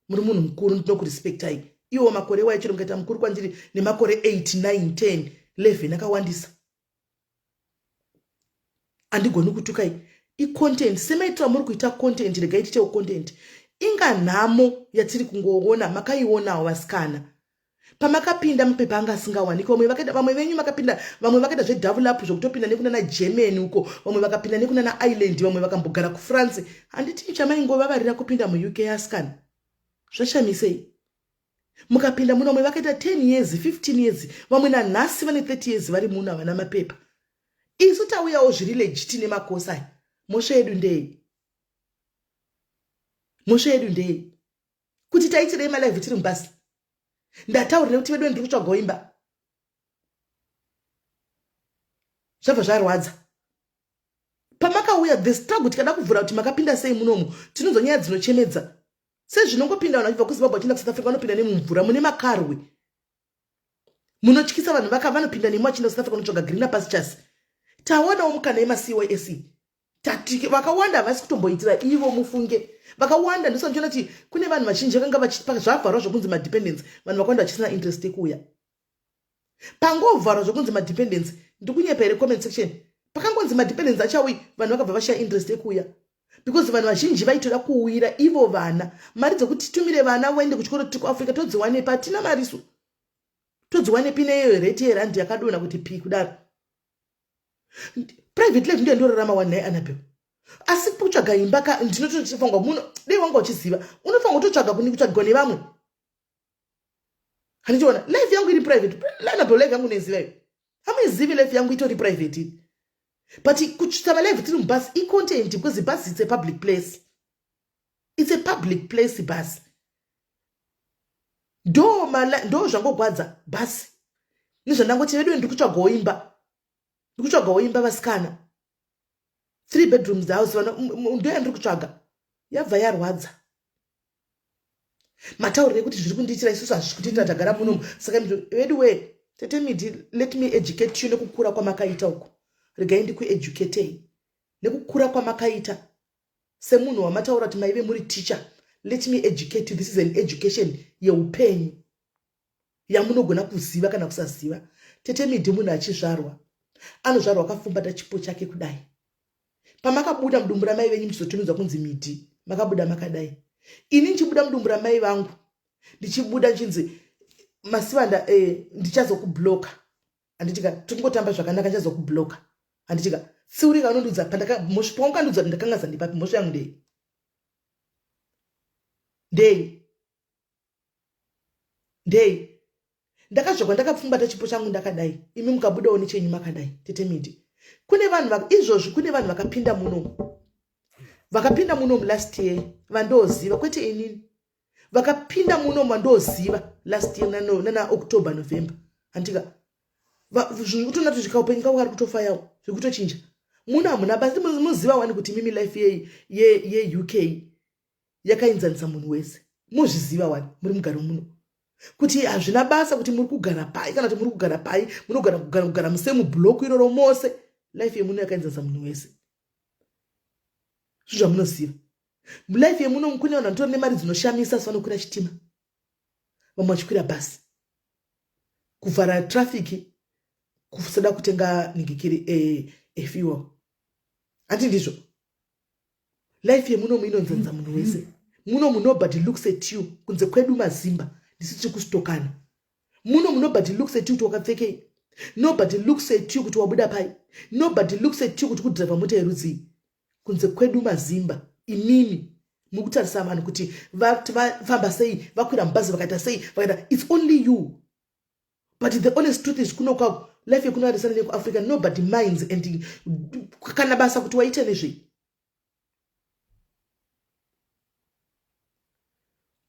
Muri munhu mukuru ndinokurespectai. Iwo makore wayo chero mukaita mukuru kwandiri nemakore 8, 9, 10, 11 akawandisa. Handigoni kutukai. Icontent semaitiro amuri kuita content regai tiitewo content. Inga nhamo yatiri kungoona makaionawo vasikana. Pamakapinda mapepa anga asingawaniki vamwe vakaita vamwe venyu makapinda vamwe vakaita zvedouble up zvekutopinda nekunana Germany uko vamwe vakapinda nekunana Ireland vamwe vakambogara kuFrance. Handiti chamaingovavarira kupinda muUK asikana. Zvashamisei. Mukapinda muno vamwe vakaita 10 years, 15 years, vamwe nanhasi vane 30 years vari muno havana mapepa. Isu tauyawo zviri legit nemakosi aya. Mhosva yedu ndei? Mhosva yedu ndei? Kuti taitirei malive tiri mubasi? Ndataurira kuti vedu ndiri kutsvagawo imba. Zvabva zvarwadza. Pamakauya the struggle tikada kuvhura kuti makapinda sei munomu, tinonzwa nyaya dzinochemedza. Sezvinongopinda vanhu vachibva kuZimbabwe vachienda kuSouth Africa vanopinda nemumvura mune makarwe. Munotyisa vanhu vaka vanopinda nemo vachienda kuSouth Africa kunotsvaga greener pastures. Taonawo mukana yemaCYSE. Tati vakawanda havasi kutomboitira ivo mufunge. Vakawanda ndosaka ndichiona kuti kune vanhu vazhinji vakanga zvavharwa zvokunzi madependents, vanhu vakawanda vachisina interest yekuuya. Pangovharwa zvokunzi madependents, ndikunyepa here comment section? Pakangonzi madependents achauyi, vanhu vakabva vashaya interest yekuuya. Because vanhu vazhinji vaitoda kuuyira ivo vana. Mari dzekuti titumire vana vaende kuchikoro tiri kuAfrica todziwanepi? Hatina mari isu. Todziwanepi neiyo rate yerandi yakadonha kuti pii kudaro? Private life ndiyo yandorarama wani nhai Annabel. Asi kutsvaga imba ka ndinotofanirwa muno dei wanga uchiziva unofanirwa kutotsvaga kuni kutsvagwa nevamwe. Handichiona life yangu iri private. Annabel life yangu unoiziva iwe. Hamuizivi life yangu itori private iri. But kutsvitsa live tiri mubus i-content because bus it's a public place. It's a public place bus. Ndo zvangogwadza bus. Nezvandangoti vedu ndiri kutsvagawo imba. Ndiri kutsvagawo imba vasikana. 3 bedrooms house vana ndo yandiri kutsvaga. Yabva yarwadza. Mataurire ekuti zviri kundiitira isusu hazvisi kutiitira tagara munomu. Saka veduwee tete Midi, let me educate you nekukura kwamakaita uku. Regai ndikueducatei nekukura kwamakaita semunhu wamataura kuti maive muri teacher. Let me educate you, this is an education yeupenyu yamunogona kuziva kana kusaziva. Tete Midi, munhu achizvarwa anozvarwa akafumbata chipo chake kudai. Pamakabuda mudumbu ramai venyu muchizotumidzwa kunzi Midi, makabuda makadai. Ini ndichibuda mudumbu ramai vangu ndichibuda ndichinzi Masivanda, ndichazokubloka handitika, tingotamba zvakanaka, ndichazokubloka handitika. Tsiurika unondiudza paungandiudza kuti ndakangaza ndipapi, mhosva yangu ndei ndei ndei ndakazvagwa ndakapfumbata chipo changu ndakadai, imi mukabudawo nechenyu makadai. Tete Midi, kune vanhu izvozvi, kune vanhu vakapinda munomu, vakapinda munomu last year vandoziva, kwete inini, vakapinda munomu vandoziva last year nana October, November handika. Zvikutoona kuti zvikaupenyu kavo kari kutofayawo, zviri kutochinja muno. Hamuna basa, muziva wani kuti mimi life yeUK yakaenzanisa munhu wese. Mozviziva wani muri mugari muno kuti hazvina basa kuti muri kugara pai kana kuti muri kugara pai, munogara kugara kugara musemu block iroro mose. Life yemuno yakaenzanisa munhu wese, zvi zvamunoziva. Life yemuno kune vanhu vanotori nemari dzinoshamisa asi vanokwira chitima, vamwe vachikwira bhasi, kuvhara traffic, kusada kutenga ningikiri efuel. Handi ndizvo? Life yemunomu inonzanza munhu wese munomu. Nobody looks at you kunze kwedu mazimba, ndisi tiri kusitokana munomu. Nobody looks at you kuti wakapfekei, nobody looks at you kuti wabuda pai, nobody looks at you kuti kudhiraivha mota yerudzii kunze kwedu mazimba. Imimi muri kutarisa vanhu kuti vafamba sei, vakwira mubhazi vakaita sei, vakaita. It's only you. But the honest truth is, kuno kwako life yekunoarisana nekuAfrica, nobody minds and kana basa kuti waita nezvei.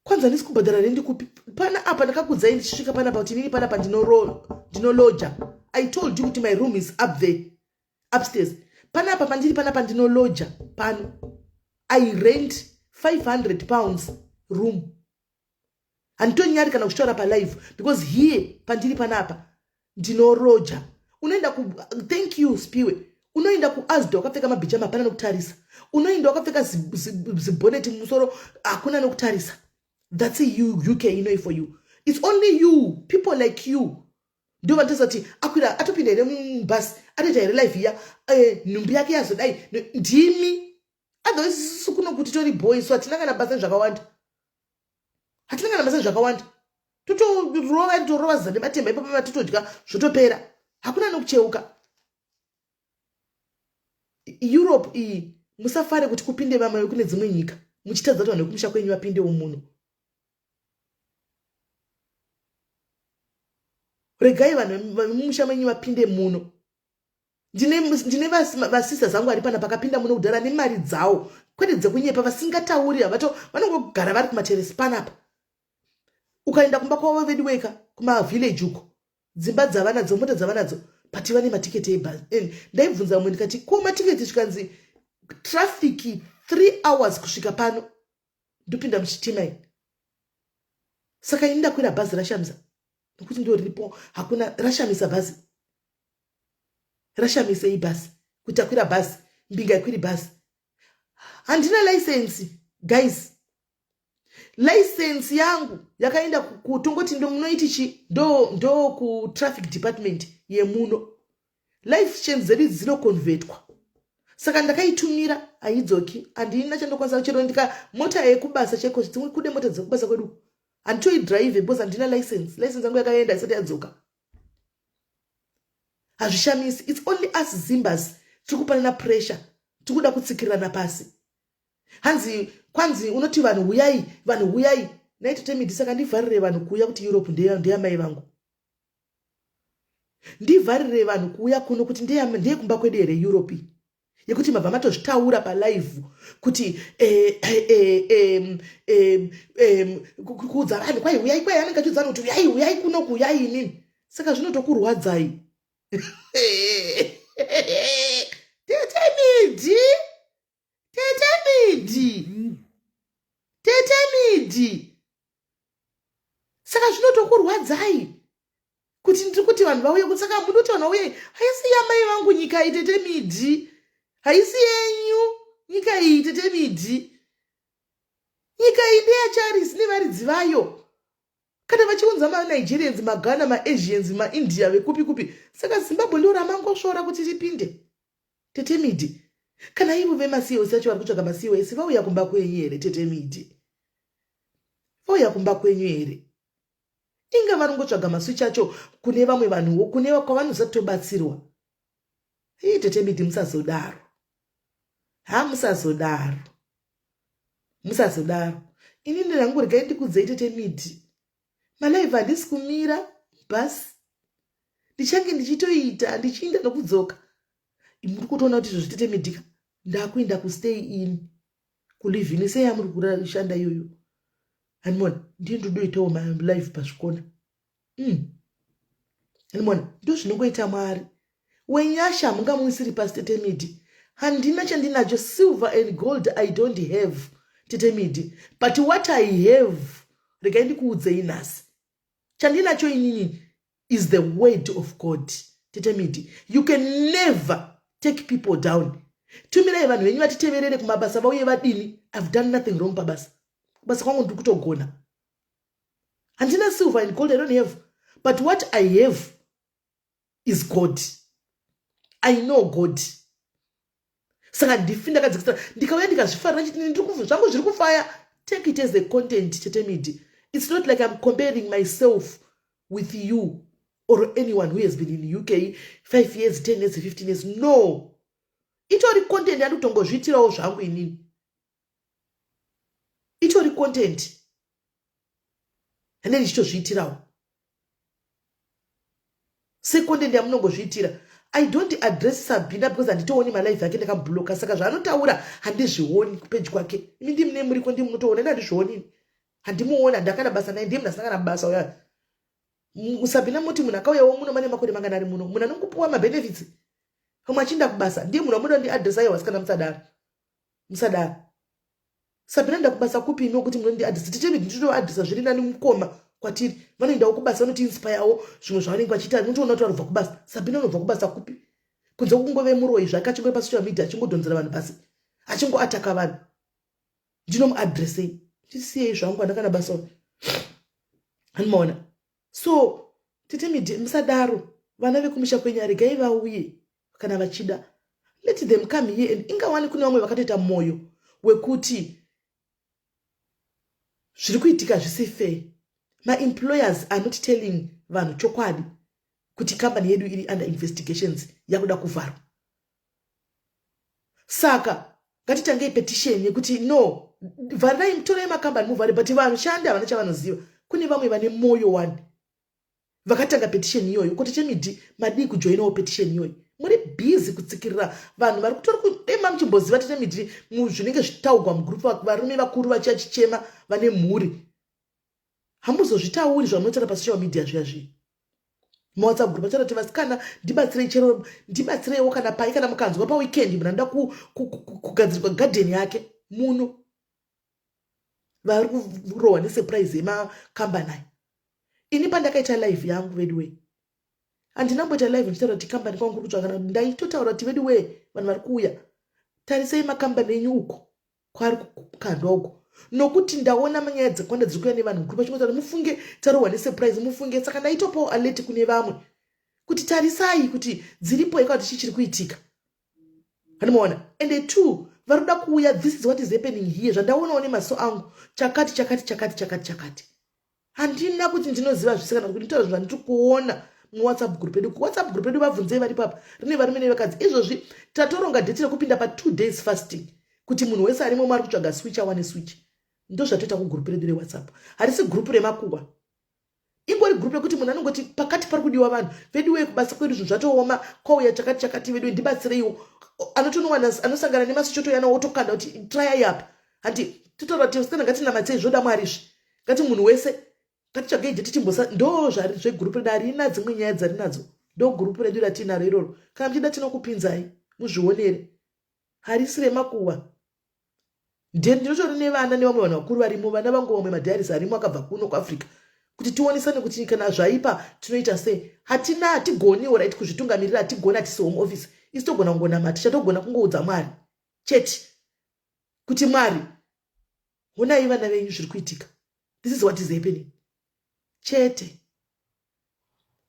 Kwanza handisi kubhadhara rendi kupi pana apa. Ndakakudzai ndichisvika panapa kuti inini panapa ndinoloja. I told you kuti my room is up there upstairs. Panapa pandiri panapa ndinoloja pano. I rent £500 room. Handitonyari kana kuchitaura palive because here pandiri panapa ndinoroja. Unoenda ku, thank you Spiwe, unoenda kuAsda wakapfeka mabhijama, hapana nokutarisa. Unoenda wakapfeka zibhoneti mumusoro, hakuna nokutarisa. That's UK, you know, for you it's only you, people like you ndo vanotarisa kuti akwira, atopinda here mubhasi, atoita here life iya, nhumbi yake yazodai. Ndimi. Otherwise isusu kuno kuti tori boy, so hatina kana basa zvakawanda, hatina kana basa zvakawanda. Totorova, torova zane matemba ipapo, matotodya, zvotopera, hakuna nokucheuka. Europe iyi musafare kuti kupinde vamwe kune dzimwe nyika muchitadza kuti vanhu vekumusha kwenyu vapindewo muno. Regai vanhu vemumusha menyu vapinde muno. Ndine vasista zangu ari pana pakapinda muno kudhara nemari dzawo, kwete dzekunyepa, vasingatauri, havato, vanongogara vari kumateresi panapa. Ukaenda kumba kwavo vedu weka kumavillage uko, dzimba dzavanadzo, mota dzavanadzo, but vane matiketi ebhasi. Ndaibvunza mumwe ndikati, ko matiketi? Zvikanzi traffic 3 hours kusvika pano, ndopinda muchitima ini. Saka ini ndakwira bhazi rashamisa nokuti ndo riripo, hakuna rashamisa bhazi. Rashamisei bhazi kuti akwira bhazi? Mbinga ikwiri bhazi. Handina license guys, license yangu yakaenda kutongoti munoiti chi ndo kutraffic department yemuno. License dzedu idzi dzinoconvertwa, saka ndakaitumira, haidzoki. Handina chandokwanisa, chero ndika mota yekubasa chaiko, dzimwe kude mota dzekubasa kwedu handitoidrive because handina license. License yangu yakaenda isati yadzoka. Hazvishamisi. It's only us Zimbas tiri kupanana pressure, tiri kuda kutsikirirana pasi. Hanzi kwanzi unoti vanhu huyai, vanhu huyai naitotemidi. Saka ndivharire vanhu kuuya kuti Europe ndeyamai vangu? Ndivharire vanhu kuuya kuno kuti ndeyekumba kwedu here Europe, yekuti mabva matozvitaura palive kuti kuudza vanhu kwai uyai, kwai anenge achiudza vanhu kuti uyai, uyai kuno, kuyai inini? Saka zvinotokurwadzai, tete Midi, tete Midi, tete Midi. Vanhu vauye kutsaka muda kuti vanhu vauye. Haisi yamai vangu nyika iyi, Tete Midhi. Haisi yenyu nyika iyi, Tete Midhi. Nyika iyi ndeyaCharisi nevaridzi vayo. Kana vachiunza maNigerians, maGhana, maAsians, maIndia, vekupi kupi, saka Zimbabwe ndo ramangosvora kuti ripinde, Tete Midhi? Kana ivo vemaCOS acho vari kutsvaga maCOS, vauya kumba kwenyu here, Tete Midhi? Vauya kumba kwenyu here? Inga vanongotsvaga maswitch acho kune vamwe vanhuwo, kune kwavanozatobatsirwa. Ii, Tete Midhi, musazodaro. Ha, musazodaro, musazodaro. Inini rangu, regai ndikudzei, Tete Midhi, malive handisi kumira bhasi. Ndichange ndichitoita, ndichiinda nokudzoka. Muri kutoona kuti izvozvi, Tete Midhika, ndakuenda kustay in, kulive in seyamuri kushanda iyoyo. Hanimona ndiye ndodoitawo malive pazvikona. Hanimona ndo zvinongoita Mwari wenyasha, hamungamuisiri pasi, Tete Midhi. Handina chandinacho. Silver and gold I don't have, Tete Midhi, but what I have, regai ndikuudzei nhasi chandinacho inini is the word of God. Tete Midhi, you can never take people down. Tumirai vanhu venyu vatiteverere kumabasa, vauye vadini. I've done nothing wrong pabasa. Kubasa kwangu ndiri kutogona. Handina silver and gold, I don't have, but what I have is God. I know God. Saka ndifi ndakadzikisira, ndikauya ndikazvifarira chiti zvangu zviri kufaya. Take it as a content, Tete Midhi. It's not like I'm comparing myself with you or anyone who has been in UK 5 years, 10 years, 15 years. No, itori content yandikutongozviitirawo zvangu inini. Itori content handei ndichitozviitirawo secontent yamunongozviitira. I don't address Sabina because handitooni malive ake, ndakamubloka. Saka zvaanotaura handizvioni kupage kwake. Imi ndimune muriko, ndi munotoona, ine handizvioni, handimuoni, handakana basa naye. Ndiye munhu asina kana basa uya Sabina. Muti munhu akauyawo muno mane makore mangana ari muno, munhu anongopuwa mabenefits pamwe achiinda kubasa, ndiye munhu amuda ndiadresa. Aiwa, sikana, musadaro, musadaro. Sabina nda kubasa kupi imi wekuti munondiadresa? Tichemi nditoadresa zviri nani. Mukoma kwatiri vanoendawo kubasa, vanotiinspirewo zvimwe zvavanenge vachiita. Unotoona kuti varubva kubasa. Sabina unobva kubasa kupi kunze kungove muroyi zvake, achingori pasocial media achingodhonzera vanhu pasi, achingoataka vanhu? Ndinomuadresei? Ndisiyei zvangu, handakana basa, handimaona. So Tete Midhi, musadaro. Vana vekumusha kwenyu aregai vauye kana vachida. Let them come here. And ingawani kune vamwe vakatoita mwoyo wekuti zviri kuitika zvisi fair. Maemployers are not telling vanhu chokwadi kuti kambani yedu iri under investigations, yakuda kuvharwa. Saka ngatitangei petition yekuti no, vharirai, torai makambani muvhare, but vanhu shande havana chavanoziva. Kune vamwe vane mwoyo wani vakatanga petition iyoyo. Kuti chemidhi madii kujoinawo petition iyoyo? Muri busy kutsikirira vanhu vari kutori kudema. Muchimboziva, Tete Midhi, zvinenge zvitaugwa mugroup, varume vakuru vachiachichema vane mhuri, hamuzozvitauri zvamunotaura pasocial media zviya zviya mawhatsapp group. Achara kuti vasikana, ndibatsirei, chero ndibatsireiwo kana pai, kana mukanzwa paweekend munhu anoda kugadzirwa garden yake muno, vari kurohwa nesurprise yemakambani aya. Ini pandakaita live yangu, veduwe, handina kumboita live ndichitaura kuti kambani kwangu kuri kutsvaka. Ndaitotaura kuti veduwe, vanhu vari kuuya, tarisai makambani enyu uko kwaari kukandwa uko, nokuti ndaona manyaya dzakawanda dziri kuuya nevanhu mukuru vachingotaura, mufunge tarohwa nesurprise, mufunge. Saka ndaitopawo alert kune vamwe kuti tarisai kuti dziripo ika, kuti chii chiri kuitika. Handimaona. And two, vari kuda kuuya, this is what is happening here, zvandaonawo nemaso angu, chakati chakati chakati chakati chakati. Handina kuti ndinoziva zvise kana kuti nditaura zvandiri kuona muwhatsapp group edu. Kuwhatsapp group edu, vabvunzei vari papa, rine varume nevakadzi. Izvozvi tatoronga date rekupinda pa2 days fasting, kuti munhu wese arimo ari kutsvaga switch awane switch. Ndo zvatoita kugroup redu rewhatsapp. Harisi group remakuhwa, ingori group rekuti munhu anongoti pakati pari kudiwa vanhu vedu wee, kubasa kwedu zvinhu zvatooma, kwauya chakati chakati, vedu ndibatsireiwo. Anotonowana anosangana nemaswitch, otoyana, otokanda kuti try apa. Handi totaura kuti sikana, ngatinamatsei, zvoda Mwari izvi. Ngati munhu wese ngatitsvagei date timbosa. Ndo zvegroup redu, harina dzimwe nyaya dzarinadzo. Ndo group redu ratinaro iroro. Kana muchida tinokupinzai muzvionere. Harisi remakuhwa. Ndinotori nevana nevamwe vanhu vakuru varimo, vana vangu vamwe madiaries arimo akabva kuno kuAfrica. Kuti tionesane kuti kana zvaipa tinoita sei. Hatina, hatigoniwo right kuzvitungamirira, hatigoni, hatisi home office. Isu togona kungonamata, chatogona kungoudza Mwari chete kuti Mwari honai vana venyu zviri kuitika. This is what is happening. Chete.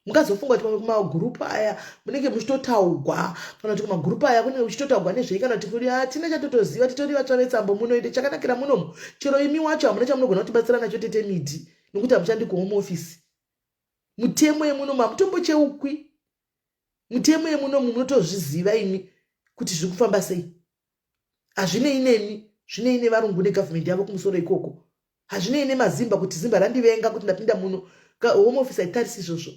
Mukazofunga kuti pamwe kumagurupu aya munenge muchitotaugwa, kana kuti kumagurupu aya kunenge kuchitotaugwa nezvei, kana kuti kuri hatina chatotoziva, titori vatsva vetsambo muno. Ende chakanakira munomu, chero imi wacho hamuna chamunogona kutibatsira nacho tete midhi, nokuti hamushandi kuhome office. Mutemo yemunomu hamutombocheukwi. Mutemo yemunomu munotozviziva imi kuti zviri kufamba sei. Hazvinei nemi, zvinei nevarungu negovernment yavo kumusoro ikoko. Hazvinei nemazimba kuti zimba randivenga kuti ndapinda muno. Home office haitarisi izvozvo.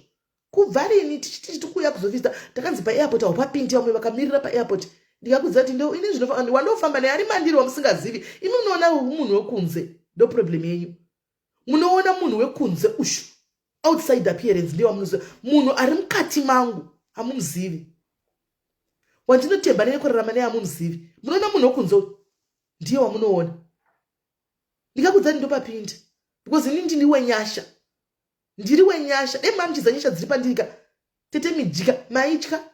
Kubva rini tichiti tiri kuuya kuzovhizita, takanzi paairport haupapindi, vamwe vakamirira paairport. Ndikakuudza kuti ndo ini zvinofa, wandofamba naye ari mandiri wamusingazivi. Imi munoona munhu wekunze, ndo problem yenyu. Munoona munhu wekunze ushu, outside appearance ndiye wamunoziva. Munhu ari mukati mangu hamumuzivi. Wandinotemba naye kurarama naye hamumuzivi. Munoona munhu wekunze uyu ndiye wamunoona. Ndikakuudza kuti ndopapinda because ini ndini wenyasha, ndiri wenyasha. Dai mamuchiziva nyasha dziri pandiri ka tete mijika maitya.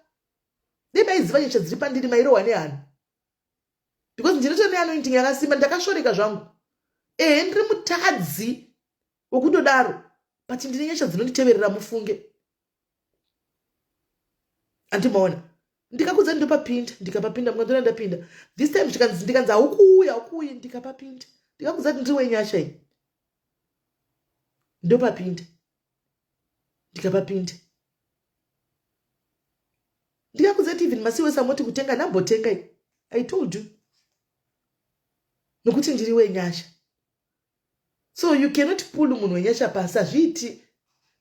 Dai maiziva nyasha dziri pandiri mairohwa nehana, because ndinoto neanointing yakasimba. Ndakasvoreka zvangu, ehe, ndiri mutadzi wekutodaro, but ndine nyasha dzinonditeverera mufunge. Andimaona ndikakudza ndopapinda, ndikapapinda, mukandona ndapinda this time, ndikanzi haukuuya, haukuuyi, ndikapapinda. Ndikakudza kuti ndiri wenyasha iyi, ndopapinda, ndikapapinda. Ndikakudza kuti even masiwesi amoti kutenga ndambotenga iyi, I told you, nokuti ndiri wenyasha. So you cannot pull munhu wenyasha pasi, hazviiti.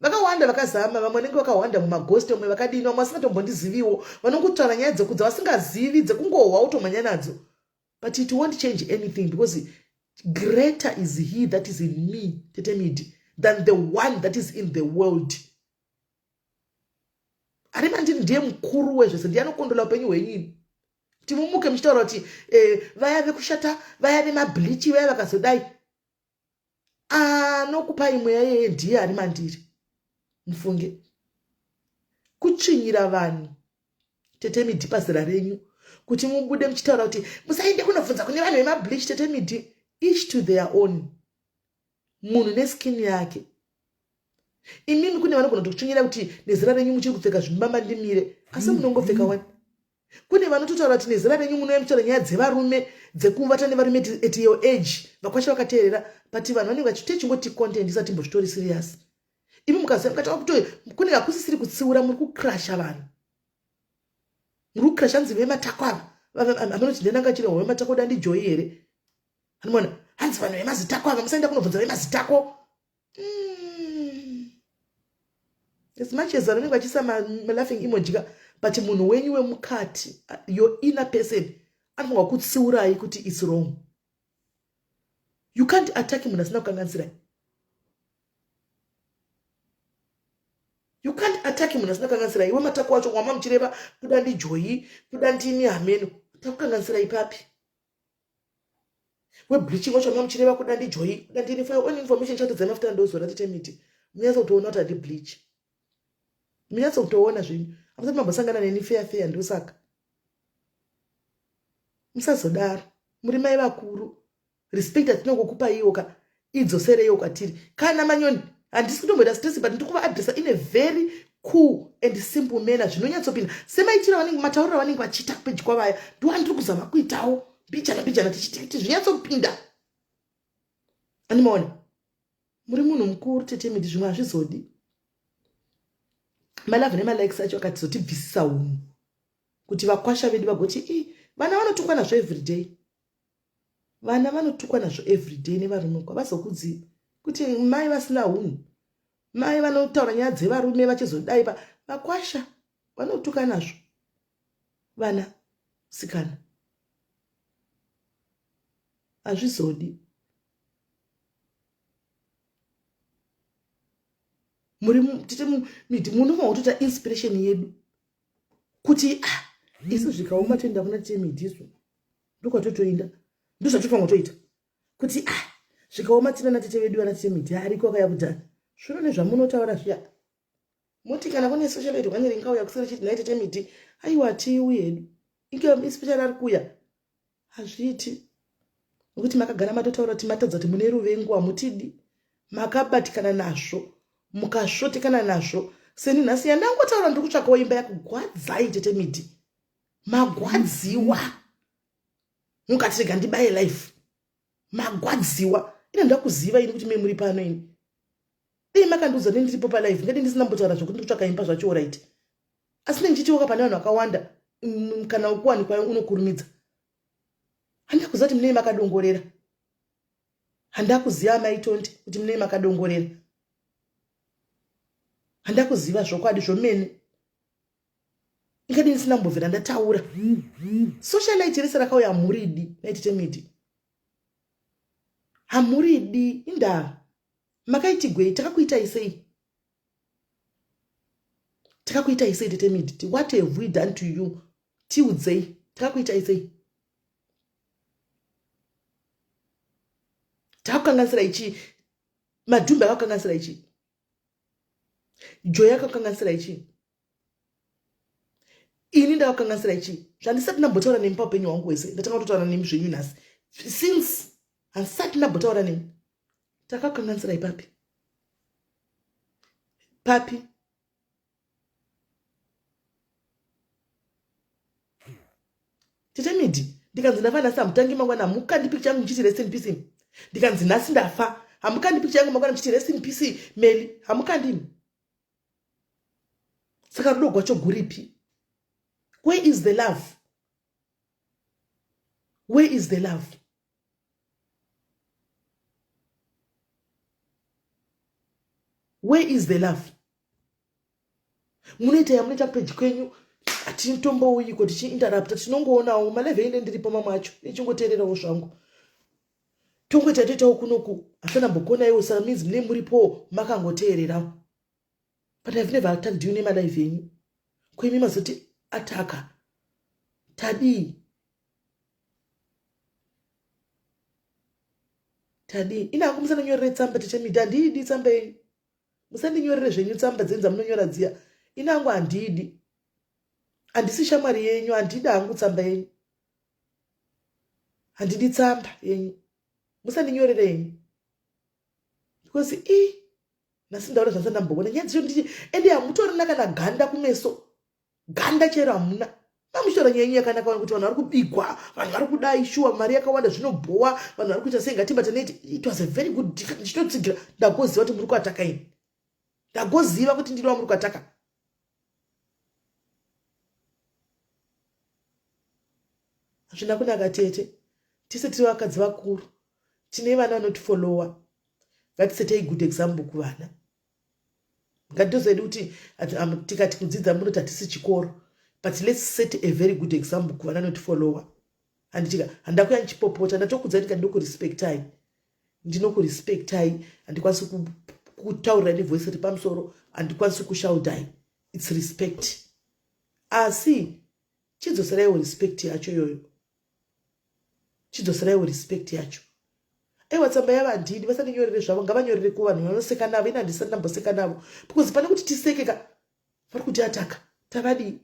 Vakawanda vakazama, vamwe vanenge vakawanda mumagosti, vamwe vakadini, vamwe vasingatombondiziviwo, vanongotaura nyaya dzekudza vasingazivi, dzekungohwa utomhanya nadzo. But it won't change anything, because greater is he that is in me, tete midi, than the one that is in the world. Ari mandiri ndiye mukuru wezvese, ndiye anokondola upenyu hwenyu ini. Kuti mumuke muchitaura kuti vaya vekushata, vaya vemableach, vaya vakazodai, anokupai mweya yeye ndiye ari mandiri mufunge. Kutsvinyira vanhu tete midhi pazera renyu, kuti mubude muchitaura kuti musaende kunobvunza kune vanhu vemableach, tete midhi, each to their own. Munhu neskin yake. Imimi kune vanogona kutokutsvinyira kuti nezera renyu muchiri kupfeka zvimbamba ndimire, asi munongopfeka wani. Kune vanototaura kuti nezera renyu munouya muchitaura nyaya dzevarume, dzekuvata nevarume at your age. Vakwasha vakateerera, but vanhu vanenge vachite chingoti content isati mbozvitori serious. Imi mukaziva mukatanga kuto kune hakusisiri kutsiura, muri kukrasha vanhu, muri kukrasha nzi vematako ava. Amanoti ndenanga chirehwa vematako dandijoyi here? Anoona hanzi vanhu vemazitako ava, musaenda kunobvunza vemazitako. As much as vanenge vachiisa malaughing emoji ka, but munhu wenyu wemukati, your inner person, anofanirwa kutsiurai kuti it's wrong. You can't attack munhu asina kukanganisirai. You can't attack munhu asina kukanganisirai. Iwe matako wacho wama muchireva kuda ndijoyi, kuda ndini hameno, takukanganisirai papi? Webleaching wacho wama muchireva kuda ndijoyi, kuda ndini. For your own information, chatodza mafuta ndozora tete miti, munyatso kutoona kuti handi bleach. Munyatso kutoona zvenyu, hamusati mambosangana neni feya feya, ndosaka musazodaro. Muri mai vakuru, respect atinongokupaiwo ka, idzosereiwo kwatiri. Kana manyoni handisi kutomboita stress, but ndiri kuvaadresa in a very cool and simple manner zvinonyatsopinda semaitiro avanenge, matauriro avanenge vachiita kupeji kwavaya, ndo andiri kuzama kuitawo mbijana mbijana, tichiti kuti zvinyatsopinda. Andimaona muri munhu mukuru tete miti, zvimwe hazvizodi malove nemalikes acho akatizotibvisisa unhu, kuti vakwasha vedu vagoti i vana vanotukwa nazvo everyday, vana vanotukwa nazvo everyday nevarume kwa vazokudziva kuti mai vasina unhu, mai vanotaura nyaya dzevarume vachizodai pa vakwasha vanotuka nazvo vana sikana. Hazvizodi. Muri tite miti, munofanira kutoita inspiration yedu kuti ah, isu zvikaoma toenda kuna tite miti, isu ndokwatotoinda, ndozvatofanira kutoita kuti ah, zvikaoma tina natete vedu vana tite miti ariko akaya kudhara. Zvino nezvamunotaura zviya moti kana kune socialite one ringauya kuseri chiti nhai tete miti aiwa tiuyi hedu inge especially ari kuuya hazviiti nokuti makagara matotaura kuti matadza kuti mune ruvengo hamutidi makabatikana nazvo mukasvotekana nazvo seni nhasi yandangotaura ndiri kutsvakawo imba yakugwadzai tete miti magwadziwa mukati rega ndibaye life magwadziwa ina ndakuziva ini kuti me muri pano ini dei makandiudza ne ndiripo palife ngadi ndisina mbotaura zvekuti ndikutsvaka imba zvacho orit asi nendichitiwoka pane vanhu vakawanda kana ukuwanikwa unokurumidza handakuziva kuti munei makadongorera handakuziva amai tonti kuti munei makadongorera handakuziva zvokwadi zvomene ingadii ndisina kumbobvira ndataura socialite rese rakauya hamuridi naititemidi hamuridi indava makaitigwei takakuitai sei takakuitai sei tetemidi what have we done to you tiudzei takakuitai sei takakukanganisira ichii madhumbe akakukanganisira ichii joy akakukanganisira ichii ini ndakakukanganisira ichii zvandisati ndambotaura nemi paupenyu hwangu hwese ndatanga kutotaura nemi zvenyu nhasi since handisati ndambotaura nemi takakukanganisirai papi papi tete midi ndikanzi ndafa nhasi hamutangi mangwana hamukandi pikicha yangu muchiti rest in peace ndikanzi nhasi ndafa hamukandi pikicha yangu mangwana muchiti rest in peace meli hamukandimi saka rudo gwacho guripi where is the love where is the love where is the love munoita yamunoita kupeji kwenyu hatintombouyiko tichiinterrupta tinongoonawo maleve ine ndiripo mamwe acho ichingoteererawo zvangu tongoita toitawo kunoku asana mbokonaiwo saka means mune muripowo makangoteererawo but ihave never attacked you nemalive enyu koimi mazoti ataka tadii tadii ina hangu musanonyorere tsamba tichemida handiidi tsamba yenyu musandinyorere zvenyu tsamba dzenyu dzamunonyora dziya ini hangu handidi handisi shamwari yenyu handidi hangu tsamba yenyu handidi tsamba yenyu musandinyorere yenyu because i nhasi ndaona zvandisati ndamboona nyaya dzacho ndichi ende hamutorina kana ganda kumeso ganda chero hamuna mamuchitora nyaya yenyu yakanaka vanhu kuti vanhu vari kubigwa vanhu vari kudai shuwa mari yakawanda zvinobhowa vanhu vari kuita sei ngatibatanei it was a very good ndichitotsigira ndagoziva kuti muri kuataka ini ndagoziva kuti ndiri wamuri kuataka hazvina kunaka tete tise tiri vakadzi vakuru tine vana vanotifolowa ngatisetei good example kuvana ngatitozoedi kuti tikati kudzidza munoti hatisi chikoro but let's set a very good example kuvana vanotifolowa handitika handakuya ndichipopota ndatokudzai ndikati ndokurespectai ndinokurespectai handikwanisi kutaurira nevoice repamusoro handikwanisi kushaudai its respect asi chidzoseraiwo respect yacho iyoyo chidzoseraiwo respect yacho aiwa tsamba yavo handidi vasandinyorere zvavo ngavanyorere kuvanhu vanoseka navo ini handisati ndamboseka navo because pane kuti tiseke ka vari kuti ataka tavadii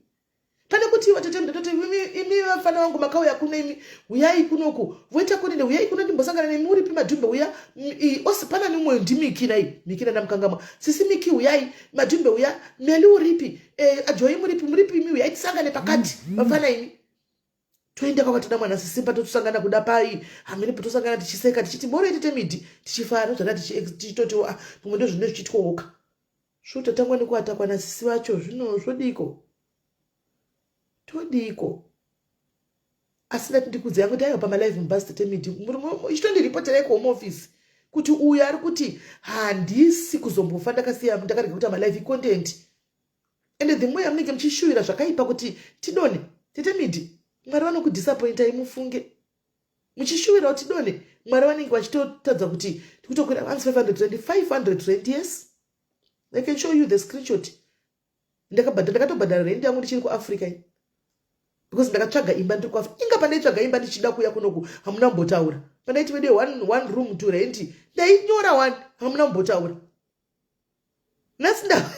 pane kuti vatete ndatoti imi vafana vangu makauya kuno imi huyai kunoku voita kunine huyai kuno ndimbosangana nemi uripi madhumbe uya osi pana nemwoyo ndimiki nai miki ndandamukangamwa sisi miki huyai madhumbe uya meli uripi e, ajoyi muripi muripi imi huyai tisangane pakati vafana imi toenda kwakatoda mwana sisimba totosangana kuda pai hamene potosangana tichiseka tichiti moro itete midhi tichifara zvada tichitotiwo ah, pamwe ndozvine zvichitwowoka svo tatangwa nekuatakwa nasisi vacho zvino zvodiko todiko asi ndati ndikudze yangu taiwa pamalive mubhazi tete midhi ichitondiripoterai kuhome office kuti uyo ari kuti handisi kuzombofa ndakasiya ndakarega kuita malive icontent ende the more yamunenge muchishuvira zvakaipa kuti tidone tete midi mwari vanokudisappointai mufunge muchishuvira kuti tidone mwari vanenge vachitotadza kuti tikutokwira anzi 500 rand 500 rand yes i can show you the screenshot ndakabhadhara ndakatobhadhara rent yangu ndichiri kuafrica ini because ndakatsvaga imba ndiri kuafrica inga pandaitsvaga imba ndichida kuuya kunoku hamuna kumbotaura pandaiti vedu one, one room to rent ndainyora one hamuna kumbotaura Nhasi nda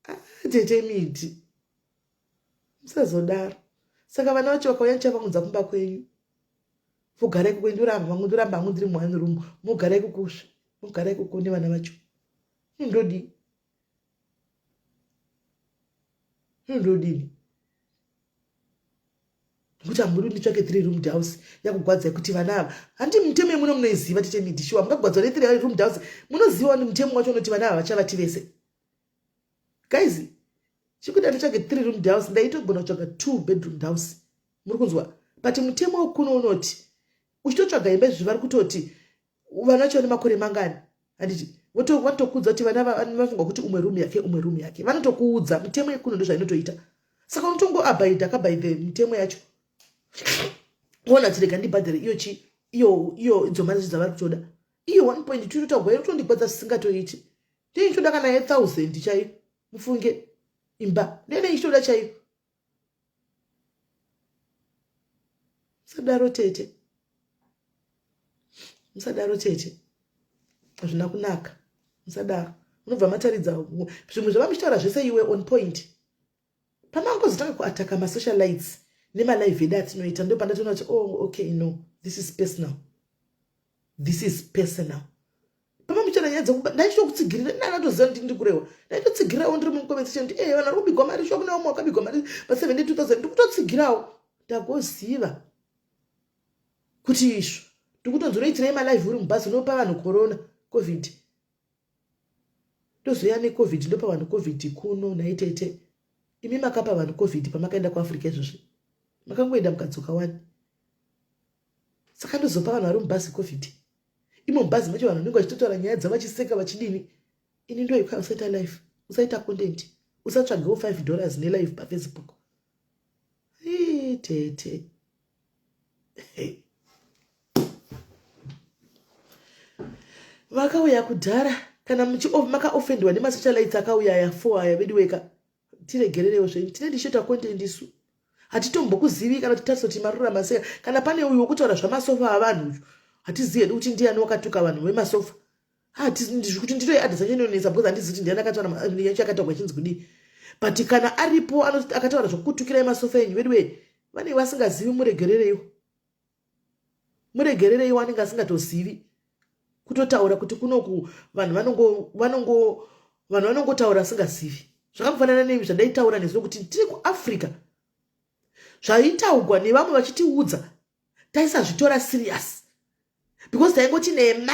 ah, tete miti musazodaro. Saka vana vacho vakauya ndichavaunza kumba kwenyu. Vogara ikoko ndoramba vangu ndoramba hangu ndiri muone room. Mogara ikoko mogara ikoko nevana vacho. Ndodii? Ndodini? Nekuti hamudi nditsvake 3 room house yakugwadzai kuti vana ava handi mutemo yemuno munoiziva tete midi shuwa mukagwadzwa ne 3 room house munoziva wani mutemo wacho unoti vana ava vachavati vese guys chikuti nditsvage 3 room house ndaitogona kutsvaga 2 bedroom house muri kunzwa but mutemo wekuno unoti uchitotsvaga imba izvi vari kutoti vana vacho vane makore mangani handiti vanotokuudza kuti vana vanofunga kuti umwe room yake umwe room yake vanotokuudza mitemo yekuno ndozvainotoita saka unotongoabaida ka by the mitemo yacho ona kuti rega ndibhadhare iyo chi iyo iyo idzo mari dzavari kutoda iyo 1.2 totaugwa inotondigwadza zvisingatoiti ndee ichitoda kana ye 1000 chaiyo mufunge imba ndene ichitoda chaiyo musadaro tete musadaro tete hazvina kunaka musadaro munobva mataridza zvimwe zvavamuchitaura zvese iwe on point pamangozotanga kuataka masocialites nemalive edu atinoita ndo pandatoona kuti oh okay no this is personal this is personal pama muchana nyaya dzekuba ndaichitokutsigirira ndanatoziva kuti ndiri kurewa ndaitotsigirirawo ndiri mucomment section kuti eh vanhu vari kubigwa mari shuwa kune vamwe wakabigwa mari pa 72000 ndiri kutotsigirawo ndagoziva kuti izvo ndikutonzi unoitirei malive uri mubhazi unopa vanhu corona covid ndozouya necovid ndopa vanhu covid kuno nhai tete imi makapa vanhu covid pamakaenda kuafrica izvozvi makangoenda mukadzoka wani saka ndozopa vanhu vari mubhazi covid imo mubhazi macho vanhu vanenge vachitotaura nyaya dzavo vachiseka vachidini ini ndoikwa usaita life usaita content usatsvagewo 5 dollars nelive pafacebook tete vakauya kudhara kana makaofendiwa nemasocialites akauya aya four aya veduweka tiregererewo zvenyu tine ndichitoita content isu hatitombokuzivi kana kuti tarisoti marurama sei kana pane uyu wokutaura zvamasofa avanhu uyu hatizivi hedu kuti ndiyani wakatuka vanhu vemasofa kuti nditoiadresa chinonetsa because handizivi kuti ndiyani akataura yacho yakataurwa ichinzi kudii but kana aripo akataura zvokutukirai masofa enyu veduwee vanenge vasingazivi muregerereiwo muregerereiwo anenge asingatozivi kutotaura kuti kunoku vanhu vanongo vanongo vanhu vanongotaura asingazivi zvakangofanana nemi zvandaitaura nezuro kuti tiri kuafrica zvaitaugwa nevamwe vachitiudza taisazvitora serious because taingoti nema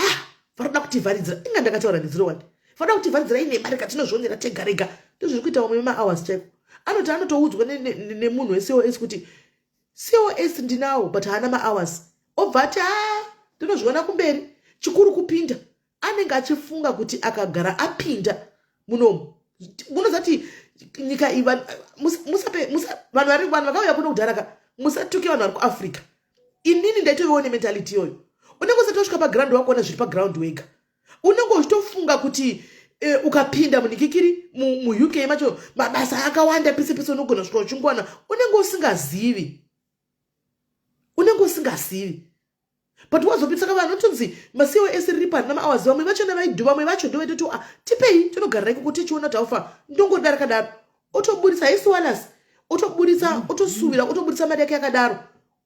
vanoda kutivharidzira inga ndakataura nezuro wani vanoda kutivharidzira inema rega tinozvionera tega rega ndozviri kuita vamwe vemahours chaiko anoti anotoudzwa nemunhu wecos kuti cos ndinawo but haana mahours obva ati a ndinozviona kumberi chikuru kupinda anenge achifunga kuti akagara apinda munomu munoziva kuti nyika iyi musape vanhu vari vanhu vakauya kuno kudhara ka musatuke vanhu vari kuafrica inini ndaitovewo nementality iyoyo unenge usati wasvika paground wakuona zviri paground wega unenge uchitofunga kuti e, ukapinda munikikiri muuk mu macho mabasa akawanda pese pese unogona kusvika uchingowana unenge usingazivi unenge usingazivi but wazopitsaka vanhu vanotonzi masiwo ese riri parina mahours vamwe vachona vaidu vamwe vacho ndovaitoti ah, tipei tinogarira ikoko tichiona kuti aufa ndongoda rakadaro otoburitsa haisi walas otoburitsa otosuvira otoburitsa mari yake yakadaro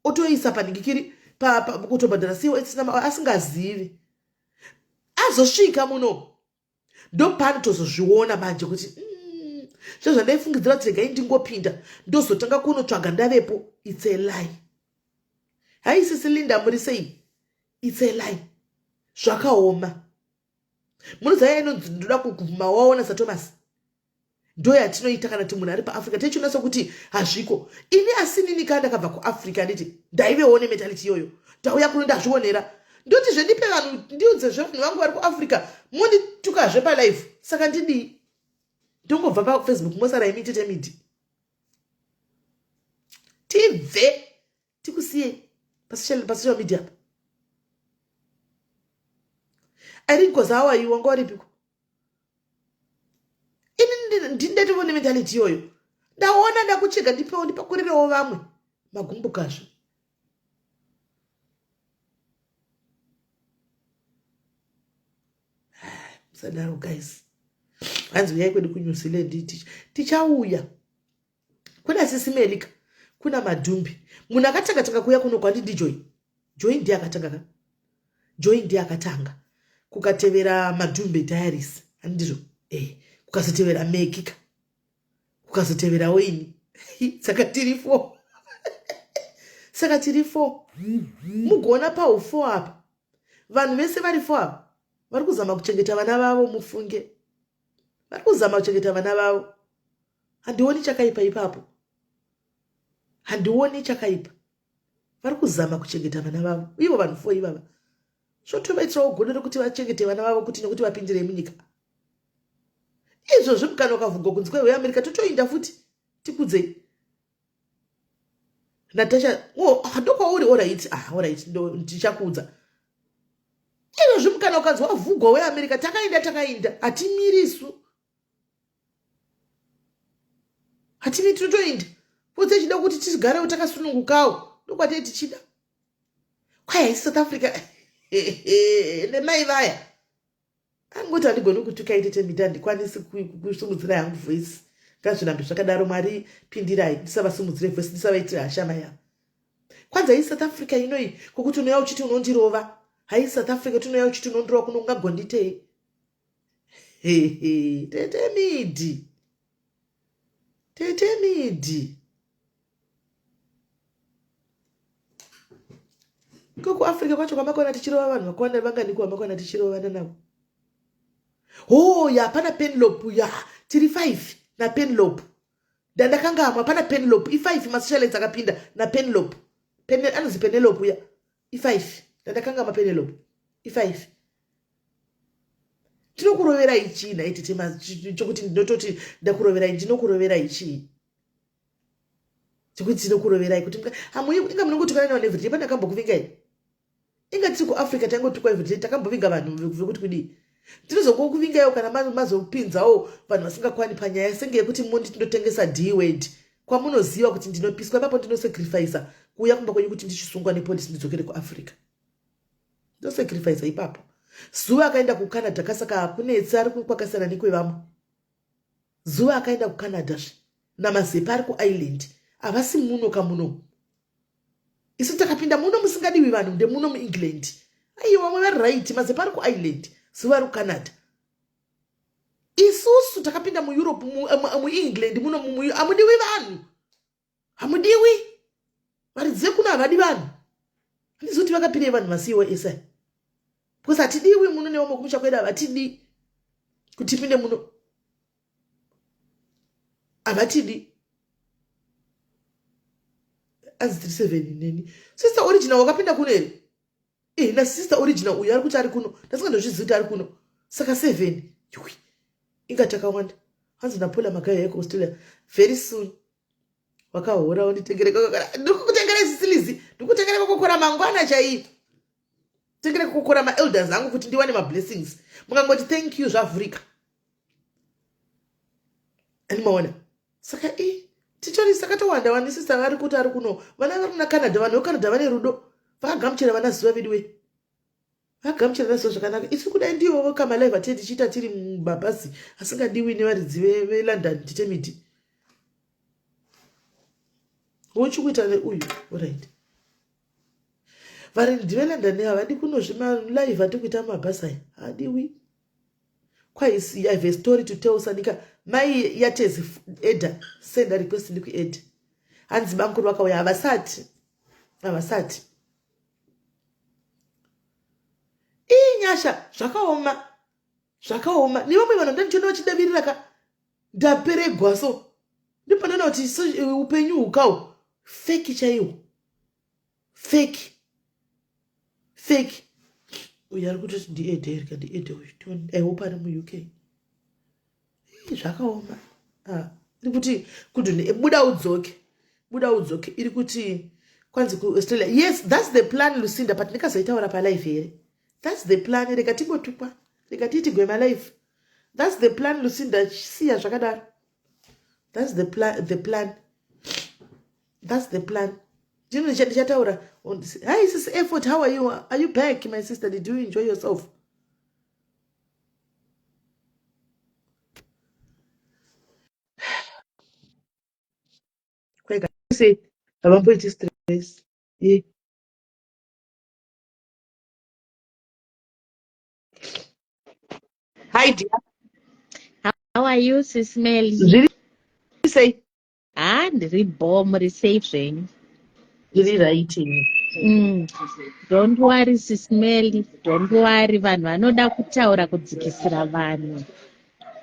otoisa panhingikiri kutobhadhara siwo esina asingazivi azosvika muno ndopaanotozozviona manje kuti mm, zvo zvandaifungidzira kuti regai ndingopinda ndozotanga kunotsvaga ndavepo its a lie hai sisi linda muri sei its a lie zvakaoma munoziva inonzi ndoda kuguma waona satomas ndo yatinoita kana kuti munhu ari paafrica tichiona sokuti hazviko ini asinini kana ndakabva kuafrica nditi ndaivewo nementality iyoyo ndauya kuno ndazvionera ndoti zvendipe vanhu ndiudze zvevanhu vangu vari kuafrica monditukazve palife saka ndidii ndongobva pafacebook mosara imi tete midi tibve tikusiye pasocial media apa irene kozawa iwe wanga waripiko ini ndindaitovo nementality iyoyo ndaona ndakuchega ndipewo ndipakurirewo vamwe magumbukazve Sadaro guys. Hanzi uyai kwedu kuNew Zealand tichauya. Kuna sisi Melika, kuna Madhumbi. Munhu akatanga tanga kuuya kuno kwandi ndiJoy. Joy ndiye akatanga ka. Joy ndiye akatanga. Kukatevera Madhumbe Diaries. Handizvo? Eh, kukazotevera Meki ka. Kukazoteverawo ini. Saka tiri 4. Saka tiri 4. Mugoona pa 4 apa. Vanhu vese vari 4 apa vari kuzama kuchengeta vana vavo mufunge. Vari kuzama kuchengeta vana vavo. Handioni chakaipa ipapo. Handioni chakaipa. Vari kuzama kuchengeta vana vavo. Ivo vanhu 4 ivava. Zvotovaitirawo godo rekuti vachengete vana vavo kuti nekuti vapindire munyika. Izvozvi mukana ukavhugwa kunzi kwaiwe America totoinda futi. Tikudzei. Natasha, oh, ah, ndokwauri alright. Ah, alright, ndichakuudza. Izvozvi mukana ukanzi wavhugwa weAmerica takainda takainda hatimirisu. Hatimiri tinotoinda. Potse chida kuti tigarewo takasunungukawo. Ndokwatei tichida. Kwai haisi South Africa. Nemai vaya. Angoti handigoni kutuka itete mita handikwanisi kusimudzira yangu voice. Ngazvirambe zvakadaro Mwari pindirai ndisavasimudzire voice ndisavaitire hasha mai ava. Kwanzi haisi South Africa inoyi kokuti unouya uchiti unondirova. Haisi South Africa kuti unouya uchiti unondirova kuno ungagonditei. Hehe tete midi. Tete midi. Ko kuAfrica kwacho kwamakona tichirova vanhu vakawanda vangani kwamakona tichirovana navo. Oh ya pana Penelope ya tiri 5 na Penelope. Ndandakangamwa pana Penelope i5 masocialites akapinda na Penelope. Pene anonzi Penelope ya i5 ndandakangamwa Penelope i5. Tinokuroverai chii nhai tete chokuti ndinototi ndakuroverai ndinokuroverai chii? Chekuti tinokuroverai kuti hamuyi inga munongotukana nevanhu everyday pane akambokuvingai inga tiri kuafrica taingotukwa everyday takambovinga vanhu vekuti kudii tinozongokuvingaiwo kana mazopinzawo vanhu vasingakwani panyaya senge yekuti mundi tindotengesa d-word kwamunoziva kuti ndinopiswa ipapo ndinosacrifica kuuya kumba kwenyu kuti ndichisungwa nepolisi ndidzokere kuafrica ndosacrifica ipapo zuva akaenda kucanada kasaka hakunetsi ari kwakasiyana nekwevamwe Zuva akaenda kuCanada zve naMazepa ari kuIreland havasi muno kamuno. Isu takapinda muno musingadiwi vanhu ndemuno muEngland. Aiwa vamwe vari right Mazepa ari kuIreland Zuva ari kuCanada. Isusu takapinda muEurope muEngland muno hamudiwi vanhu. Hamudiwi. Varidzi vekuno havadi vanhu. Handizivi kuti vakapirei vanhu masiyiwa ese. Because hatidiwi muno nevamwe kumusha kwedu havatidi kuti tipinde muno. Havatidi. Anzi 37 neni. Sister original wakapinda kuno here? Eh, na sister original uyu ari kuti ari kuno. Ndasingandozvizivi kuti ari kuno. Saka 7. Yui. Inga takawanda. Hanzi naPola Magayo yeko Australia. Very soon. Wakahora unditengere kokokora. Ndikukutengera isisilizi. Ndikutengera kokokora mangwana chaiyo. Tengere kokokora ma elders angu kuti ndiwane ma blessings. Mukangoti thank you zvavhurika. Ani maona? Saka i titori saka towanda vani sister vari kuti ari kuno. Vana vari kuna Canada, vanhu veCanada vane rudo. Vakagamuchira vana zuva vedu we. Vakagamuchira vana zuva zvakanaka. Isu kudai ndivo vokama live atee tichiita tiri mumabhazi asingadiwi nevaridzi veLondon titemiti. Wochikuita neuyu, alright. Varidzi veLondon havadi kuno zvima live atikuita mumabhazi aya. Hadiwi. Kwai I have a story to tell Sanika. Mai yatezi eda send a request ndiku ed. Hanzi bamkuru vakauya havasati. Havasati. Ii nyasha zvakaoma. Zvakaoma. Nevamwe vanhu ndandichiona vachidavirira ka ndaperegwa so. Ndipanoona kuti upenyu hukawo fake chaiwo. Fake. Fake. Uyu ari kutoti ndiede here ka ndiede uyu. I hope ari muUK. Zvakaoma. Ah, iri kuti kuti buda udzoke. Buda udzoke. Iri kuti kwanzi kuAustralia. Yes, that's the plan Lucinda, but ndikazoitaura palive here. That's the plan. Rega tingotukwa. Rega tiiti gwema live. That's the plan Lucinda. Siya zvakadaro. That's the plan, the plan. That's the plan. Ndino ndichataura. Hi, sis Effort, how are you? Are you back, my sister? Did you enjoy yourself? Sei havamboiti stress ye. Hi dear. How are you, Sis Melly? Zviri sei? Ah, ndiri bho, muri safe zvenyu. Ndiri right ini. Don't worry, Sis Melly. Don't worry, vanhu vanoda kutaura kudzikisira vanhu.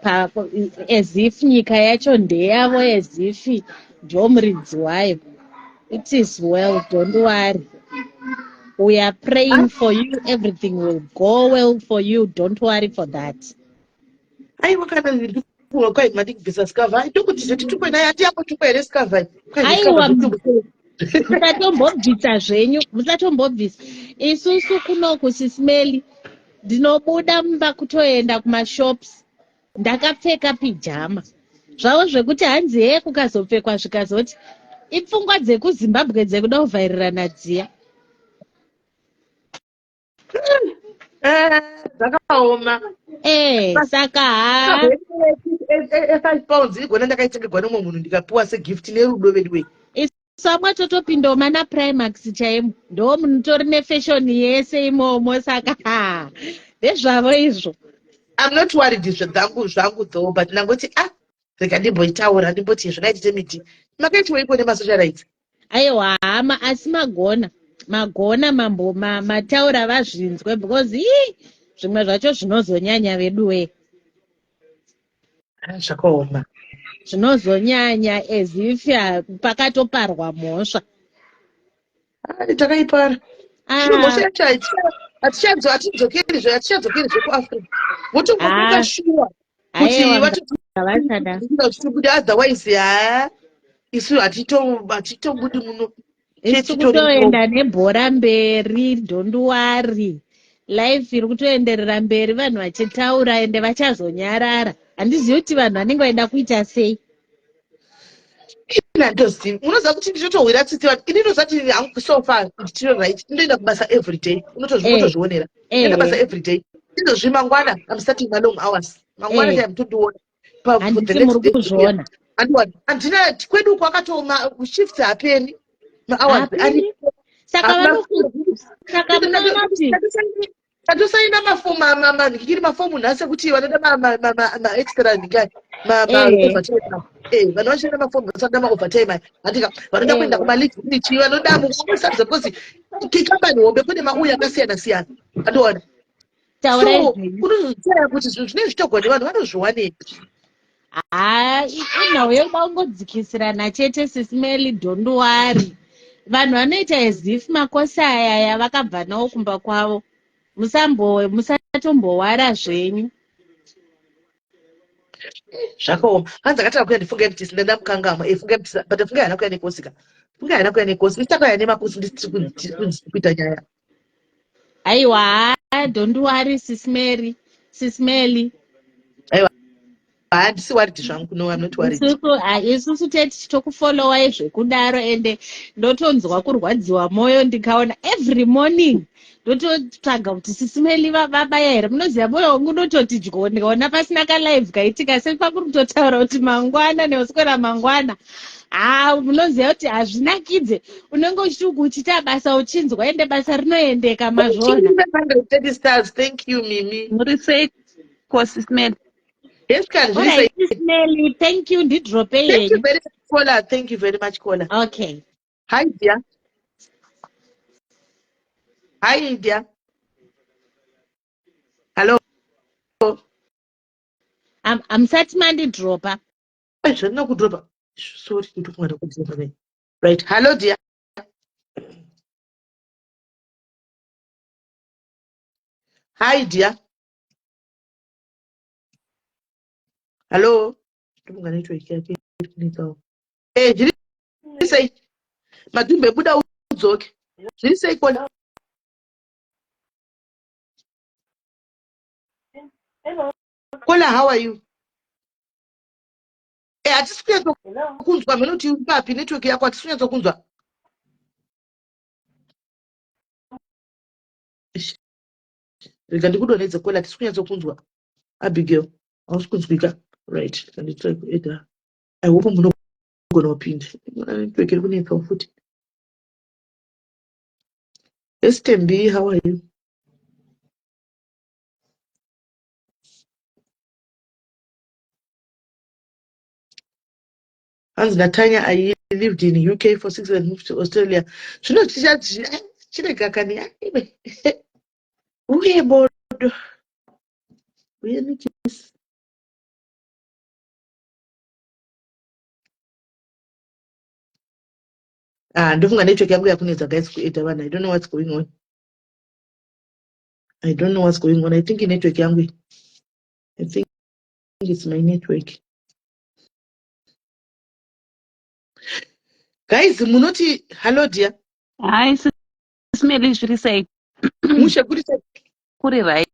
Pa, as if nyika yacho ndeyavo, as if ndo muridzi wayo. It is well, don't worry. We are praying for you. Everything will go well for you. Don't worry for that. Aiwa, kana ndikuwa kwai mandikubvisa skava ndokuti zvetitukwe naye hatiyambotukwa here skava? Aiwa, musatombobvisa zvenyu, musatombobvisa. Isusu kunoku, Sis Melly, ndinobuda mumba kutoenda kumashops ndakapfeka pijama. Zvavo zvekuti hanzi hee kukazopfekwa zvikazoti ipfungwa dzekuZimbabwe dzekuda kuvhairirana dziya. Zvakaoma. Saka ha £5 igona ndakaitengerwa nemumwe munhu ndikapiwa segift nerudo veduwe. Samwe totopindawo mana Primax chaimo, ndo munotori nefashion yese imomo, saka ha ndezvavo izvo. I'm not worried zvangu though, but ndangoti, ah, rega ndimboitaura, ndimboti zvakaitite miti makaitiweiko nemasocialites. Aiwa hama, asi magona, magona mambo mataura vazvinzwe, because ii zvimwe zvacho zvinozonyanya veduwe. Ah, zvakaoma. Zvinozonyanya as if pakatoparwa mhosva. Ah, takaipara. Ah. Mhosva yacho hatichadzo, hatidzokeri zve, hatichadzokeri zvekuAfrica, votongokuka Ah. shuwa kuti Aiwa, vatoti ngavasada. tibude, otherwise haa, isu hatitobudi muno. Isu Titori kutoenda nebhora mberi, don't worry. Life iri kutoenderera mberi, vanhu vachitaura ende vachazonyarara. Handizivi kuti vanhu vanenge vaida kuita sei. Nandozivi, unoziva kuti ndinotohwira tsitsi vanhu. Ini ndozati hangu so far nditiri right, ndinoenda kubasa every day, unotozvionera, ndinoenda basa every day. Izvozvi mangwana I'm starting my long hours mangwana. Time tondiona for the Handiti next muri day. Kuzviona. Andiwana handina kwedu kwakatooma, shift haperi, mahours Haperi? aripo. Saka saka munoona kuti Tatosaina mafomu, manhikiri, mafomu nhasi ekuti vanoda maextra nhika, maovertime. Vanhu vachienda mafomu, vasada maovertime aya, handika vanoda kuenda kumaleave, vanoda musadza, because kikambani hombe kune mauya akasiyana siyana, andiona. Taurai So zvenyu. unozozvitaya kuti zvinhu zvinenge zvichitogwa nevanhu vanozviwanepi? Ha, inhau yekuda kungodzikisirana chete, Sis Melly, don't worry. Vanhu vanoita as if makosi ayaya vakabva nawo kumba kwavo. Musatombowara zvenyu. Zvakaoma. Hanzi akatanga kuya ndifunga mtc, ndandamukangama. Funga mtc, but funga haana kuya nekosi ka, funga haana kuya nekosi, isi takauya nemakosi, ndisitiri kuita nyaya. Aiwa, ha, don't worry, Sis Mary, Sis Melly. Handisi worried zvangu, no, I'm not worried. Isusu ha, isusu tichitokufollowai zvekudaro, ende ndotonzwa kurwadziwa mwoyo ndikaona every morning ndototsvaga kuti Sis Melly vabaya here. Munoziva mwoyo wangu unototi dyo ndikaona pasina kalive kaitika, sepakuri kutotaura kuti mangwana neuswera mangwana. Ha, munoziva kuti hazvinakidze, unenge uchiti uchiita basa uchinzwa, ende basa rinoendeka mazvona. 530 stars, thank you, Mimi. Muri sei ko, Sis Melly? Yes, kan zviri sei? Alright, Sis Melly, thank you, ndidrope Thank you yenyu. very much, Kola. Thank you very much, Kola. Okay. Hi dear, hi dear, hello. Hamusati mandidropa. Zvandina kudropa, sorry, ndofunga ndakudropa nei. Right, hello dear, hi dear, hello. Ndofunga network yake iri kunetsawo. Zviri sei? Madhumbe, buda udzoke. Zviri sei, Kola? Hello. Kola, how are you? Hatisi kunyatso Hello. kunzwa mhene kuti uri papi, network yako hatisi kunyatso kunzwa. Ish, rega ndikudonhedze, Kola, hatisi kunyatso kunzwa. Abigail, hausi kunzwika. Right, nditry kuedha. I hope. Unogona kupinda. Network iri kunetsawo futi. Yes, Tembi, how are you? Hanzi naTanya, I lived in UK for 6 years and moved to Australia. Zvino chirega kani aiwe. Uye bodo. Uye nikisi. Ah, ndofunga network yangu yakunetsa guys kueda vanhu. I don't know what's going on. I don't know what's going on. I think network yangu. I think it's my network. Guys, munoti hello dear. Hi, Sis Melly, zviri sei? Mushe kuri sei? Kuri right.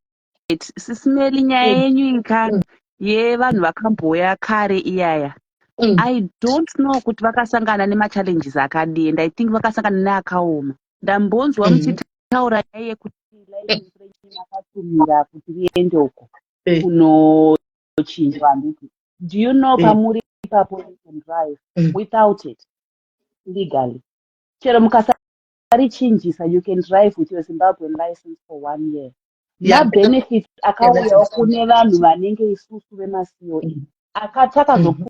Sis Melly, nyaya yenyu ika yevanhu vakambouya kare iyaya. I don't know kuti vakasangana nemachallenges akadii and I think vakasangana neakaoma. Ndambonzwa muchitaura nyaya yekuti license renyu makatumira kuti riende uko kunochinjwa handiti. Do you know pamuri ipapo you can drive without it legally. Chero mukasarichinjisa you can drive with your Zimbabwean license for 1 year. Mabenefits akauyawo kune vanhu vanenge isusu vemaCOE akatakazopuwa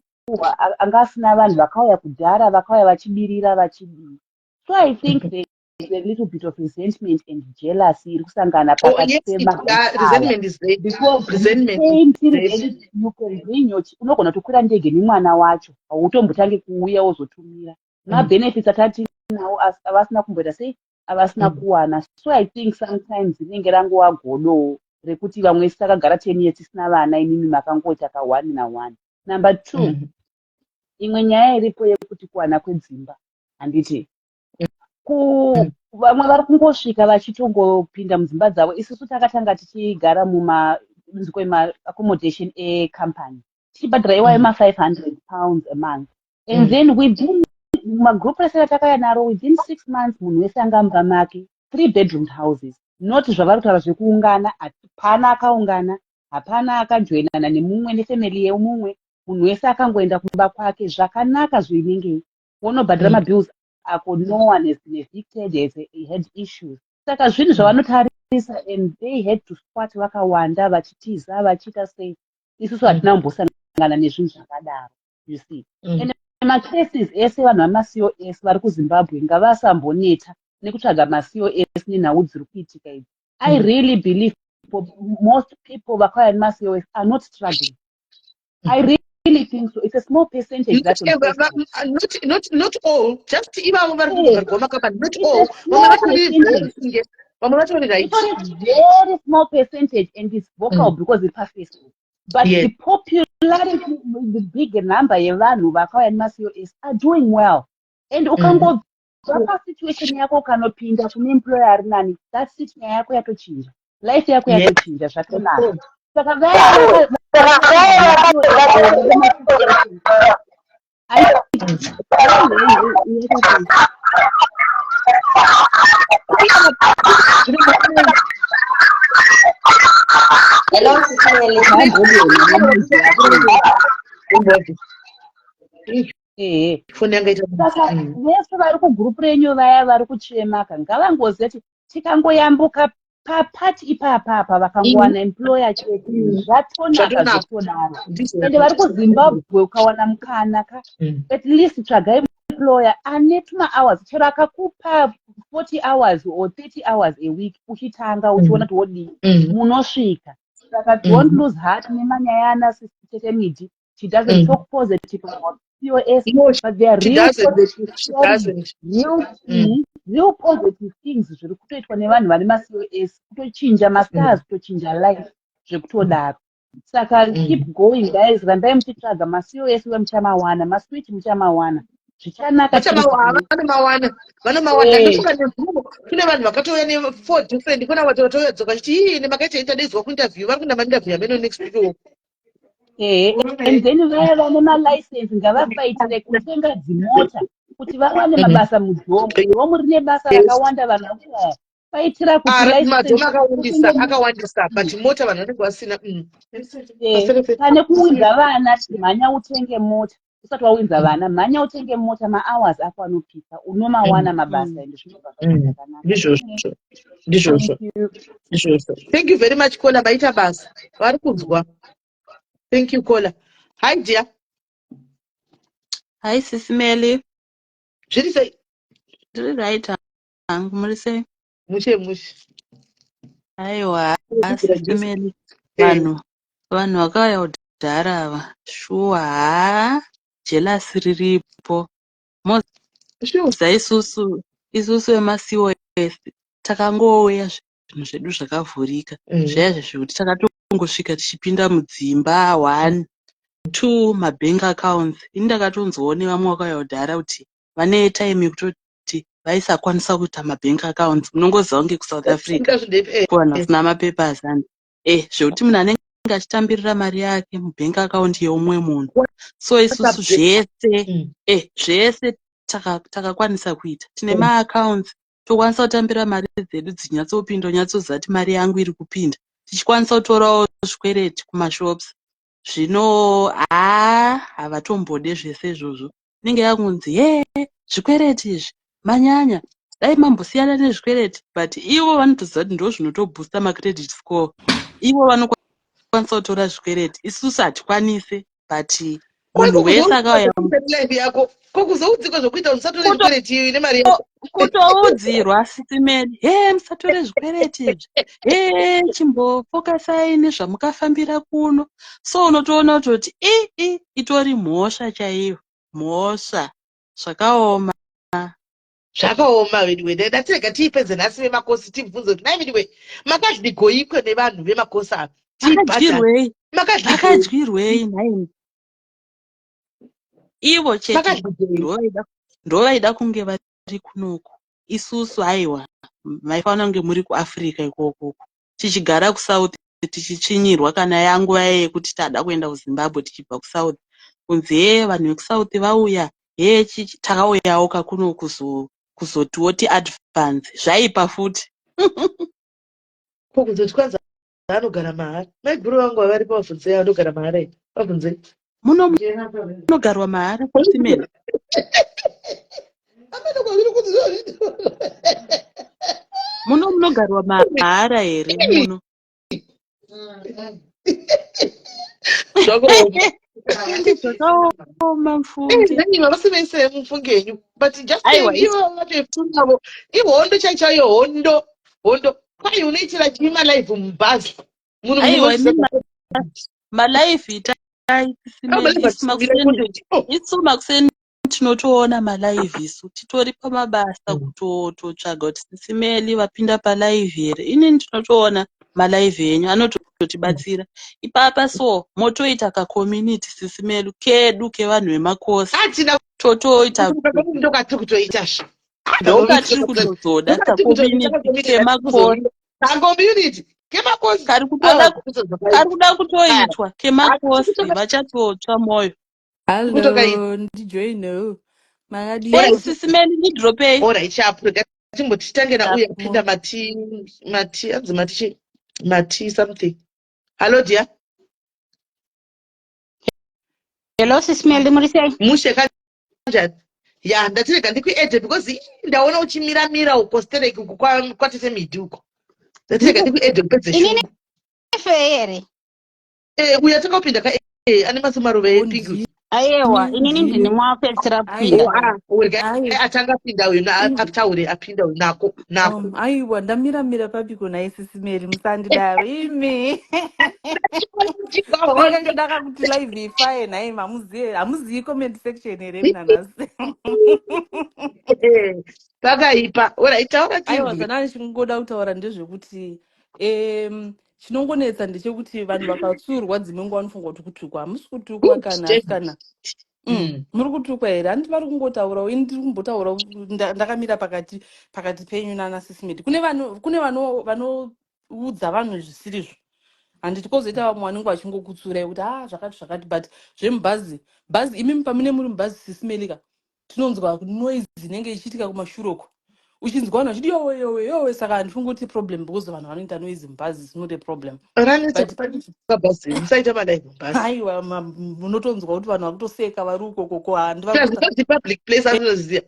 anga asina vanhu vakauya kudhara vakauya vachibirira vachidii. So I think there is a little bit of resentment and jealousy iri kusangana pakati resentment is there. Because Resentment same is there. you can bring your unogona kutokwira ndege nemwana wacho hautombotange kuuya wozotumira. Mabenefits atatinawo avasina kumboita sei avasina kuwana. So I think sometimes rinenge rangova godo rekuti vamwe isu takagara 10 years tisina vana imimi makangoita ka 1 na 1. Number 2, imwe nyaya iripo yekuti kuwana kwedzimba handiti vamwe vari kungosvika vachitongopinda mudzimba dzavo. Isusu takatanga tichigara mumanziko ema-accommodation ecompany tichibhadhara iwayo ma-500 pounds a month and then within magroup ese atakauya naro within 6 months munhu wese anga mumba make 3 bedroom houses, not zvavari kutaura zvekuungana. Hapana akaungana, hapana akajoinana nemumwe nefamily yemumwe. Munhu wese akangoenda kumba kwake zvakanaka zvinengei wonobhadhara mabills ako. No one has been evicted, has had issues. Saka zvinhu zvavanotarisa and they had to squat vakawanda vachitiza vachiita sei. Isusu hatina kumbosangana nezvinhu zvakadaro, you see. And macases ese vanhu vamaCOS vari kuZimbabwe ngavasamboneta nekutsvaga maCOS nenhau dziri kuitika idzi. I really believe most people vakauya nemaCOS are not struggling. I really think so. It's a small percentage that on Facebook. Not all, just ivavo vari kubhadharwa makambani, not all. Vamwe vatori, vamwe vatori right. Very small percentage and it's vocal because iri paFacebook, but the popularity, the big number yevanhu vakauya nemaCOS are doing well. And ukangobva pasituation yako ukanopinda kune employer ari nani, that's it, nyaya yako yatochinja, life yako yatochinja zvatonaka. Saka vaya Hello, Sis Melly. Foni yanga ita. Saka vese vari kugurupu renyu vaya vari kuchemaka ngavangoziva kuti tikangoyambuka papati ipapapa vakangowana employer chete zvatonaka zvotodaro. Ende vari kuZimbabwe ukawana mukana ka at least tsvagai employer ane tuma hours, chero akakupa 40 hours or 30 hours a week uchitanga uchiona kuti wodii, munosvika. Saka don't lose heart nemanyaya ana Tete Midi. She doesn't talk positive about COS, No, but there are she real doesn't. positive She stories, doesn't. real, real positive things zviri kutoitwa nevanhu vane maCOS, kutochinja mastars, kutochinja life zvekutodaro. Saka keep going guys, rambai muchitsvaga maCOS uye muchamawana, maswitch muchamawana, zvichanaka. Vanomawana, vanomawana. Ndofunga nezuro kune vanhu vakatouya ne4 different, kuna vati vatouya dzoka chiti ii nemakaita intadaidzwa kuinterview, vari kuenda mainterview ameno next week uko. Ehe, and then vaya vane malicense ngavafaitire kutenga dzimota kuti vawane mabasa mudhomu. Dhomu rine basa rakawanda, vanhu vakuaya faitira kuti Madhomu akawandisa, akawandisa, but mota vanhu vanenge vasina. Pane kuunza vana mhanya utenge mota. Usati wawinza vana, mhanya utenge mota. Mahours ako anopisa, unomawana mabasa, ende zvinobva zvaita zvakanaka. Ndizvozvo, ndizvozvo. Thank you. Ndizvozvo. Thank you very much, caller. Maita basa, vari kunzwa. Thank you, caller. Hi, dear. Hi, Sisi Meli. Zviri sei? Ndiri right hangu, muri sei? Mushe mushe. Aiwa, Kubvira Sisi juzi. Meli. Vanhu vakauya kudhara ava. Shuwa haa, jealous riripo. Moza isusu vemaCOS takangouya zvinhu zvedu zvakavhurika. Zviya zvekuti takatongosvika tichipinda mudzimba one, two, mabank accounts. Ini ndakatonzwawo nevamwe vakauya kudhara kuti vane time yekutoti vaisakwanisa kuita mabank accounts. Munongoziva kunge kuSouth Africa kuvanhu vasina mapapers and zvekuti munhu anenge achitambirira mari yake mubank account yeumwe munhu. So isusu zvese zvese takakwanisa kuita. Tine maaccounts, tokwanisa kutambira mari dzedu dzinyatsopinda, unyatsoziva kuti mari yangu iri kupinda. Tichikwanisa kutorawo zvikwereti kumashops. Zvino haa, havatombode zvese izvozvo. Inenge yakunzi, "He, zvikwereti izvi manyanya, dai mambosiyana nezvikwereti," but ivo vanotoziva kuti ndo zvinotoboosta macredit score. Ivo vanokwanisa kutora zvikwereti, isusu hatikwanisi, but munhu wese akauya Life yako kokuzoudzikwa zvokuita usatore zvikwereti nemari yako. Kutoudzirwa, Sisi Meli, "He, musatore zvikwereti izvi, he, chimbofokasai nezvamukafambira kuno." So unotoona kutoti i itori mhosva chaiyo, mhosva. Zvakaoma. Zvakaoma veduwe. Ndatirega tiipedze nhasi vemakosi, tibvunze kuti, "Nai veduwe, makadyigoikwe nevanhu vemakosi ava?" Tibhadhare. Makadyirwei? Makadyigoikwe? Makadyirwei nhaimi? Ivo chete Makadyigoikwe? Ndovaida kunge vari kunoku. Isusu aiwa, maifanira kunge muri kuAfrica ikokoko, tichigara kuSouth, tichitsvinyirwa. Kana yanguva yekuti tada kuenda kuZimbabwe tichibva kuSouth, kunzi, "He, vanhu vekuSouth vauya, he." Chichi takauyawo kakuno kuzotiwo tiadvance, zvaipa futi. Ko kuzoti kwanza anogara mahara? Maiguru vangu havaripo, vabvunzei, anogara mahara here? Vabvunzei. Muno munogarwa mahara, Sisi Meli? Amene kwazviri kunzi Muno munogarwa mahara here muno? Zvakaoma. Zvakaoma mfunge. Nani vasiveise mufunge henyu, but just Aiwa, ivo vatofunavo ihondo chaichaiyo, hondo hondo. Kwai unoitira chii malive mubhazi munhu? Aiwa, imi malive itai, Sisi Meli. Isu makuseni tinotoona malive, isu titori pamabasa, kutotsvaga kuti Sisi Meli vapinda palive here. Inini ndinotoona malive enyu, anototibatsira ipapa. So motoita kacommunity, Sisi Meli, kedu kevanhu vemakosi. Atina. Totoita. Ndokatiri kutoita. Ndokatiri kutozoda, kacommunity kemakosi. Kacommunity kemakosi. Kari kuda kutoitwa kemakosi, vachatotsva mwoyo. Hallo, ndijoinewo. Makadii? Hey, Sisi Meli, ndidropei. Alright, chapu, timboti titange nauya apinda mati mati anzi mati chi mati something. Hallo, dear. Hello, Sisi Meli, muri sei? Mushe, kanjani? Ya, ndatirega ndikuede because ii, ndaona uchimiramira uko stereki uko kwatete midhi uko. Ndatirega ndikuede upedze Inini shungu. Fe here? Eh, uyo atakapinda ka ane masomaruva epink. Aiwa, inini ndini mwapedzisira kupinda. Oh, ah, urega. Aiwa. Atanga pinda uyu, ataure apinda uyu, nako nako. Aiwa, ndamiramira papiko naye, Sisi Meli, musandidaro imi. Ndinenge ndakakuti live ifaye nhai, mamuziye, hamuziyi comment section here nanhasi? Pakaipa. Alright, taura. Aiwa, Tinzwe. Zvandanga ndichingoda kutaura ndezvekuti chinongonetsa ndechekuti vanhu vakatsurwa dzimwe nguva vanofunga kuti kutukwa. Hamusi kutukwa kana asikana. Muri kutukwa here? Handiti vari kungotaurawo? Ini ndiri kumbotaurawo, ndakamira pakati penyu nana Sisi Meli. Kune vanhu, kune vanoudza vanhu zvisirizvo, handiti? Kwozoita vamwe vanenge vachingokutsurai kuti, "Ah, zvakati zvakati." But zvemubhazi bhazi, imimi pamune muri mubhazi, Sisi Meli ka, tinonzwa noise inenge ichiitika kumashure uko. Uchinzwa vanhu vachiti, "Yowe, yowe, yowe." Saka handifungi kuti problem, because vanhu vanoita noise mubhazi is not a problem. Ranetsa. But pane Pabhazi musaita malive mubhazi. Aiwa, munotonzwa kuti vanhu vakutoseka vari ukokoko, handi vari kuta. Bhazi public place, anoziya.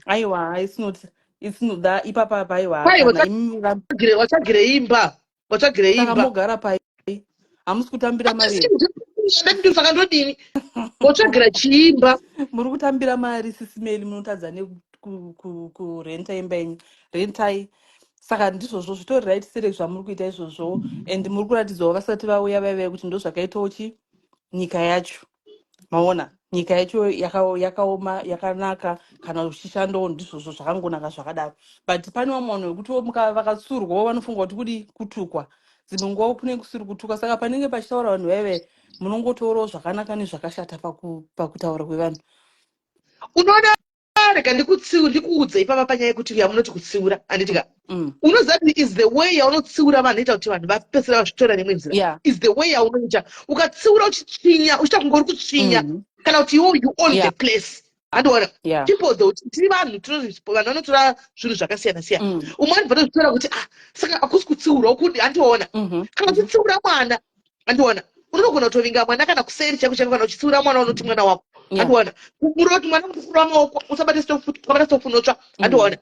Aiwa, it's not that ipapa apa, aiwa. Kwai Kana imi watsvagire imba, watsvagire Saka imba. Mogara pai? Hamusi kutambira mari here? Saka ndodini? Watsvagira chiimba. Muri kutambira mari, Sisi Meli, munotadza nekurenta imba yenyu? Rentai. Saka ndizvozvo zvitori right sere zvamuri kuita izvozvo, and muri kuratidzawo vasati vauya vaivai kuti ndo zvakaitawo chi nyika yacho. Maona, nyika yacho yakaoma, yakanaka kana uchishandawo, ndizvozvo zvakangonaka zvakadaro. But pane vamwe vanhu vekutiwo vakatsurwawo vanofunga kuti kudi kutukwa. Dzimwe nguva kune kusiri kutukwa. Saka panenge pachitaura vanhu vaive, munongotourawo zvakanaka nezvakashata pakutaura kwevanhu. Unoona, rega ndikuudze ipapa panyaya yekuti yamunoti kutsiura, handitika? Unoziva kuti is the way yaunotsiura vanhu ita kuti vanhu vapedzisira vazvitora nemwe nzira. Is the way yaunoita. Ukatsiura uchitsvinya, uchiita kunge uri kutsvinya, kana kuti iwo you own the place, handiona? People though, tiri vanhu, vanhu vanotora zvinhu zvakasiyana siyana. Umwe anobva tozvitora kuti, "Ah, saka hakusi kutsiurwa kudi," handiona? Kana uchitsiura mwana, handiona, unogona kutovinga mwana kana kuseri chako chako. Kana uchitsiura mwana, unoti mwana wako, handiona, uroti mwana mukura maoko, usabate stofu, ukabata stofu unotsva, handiona?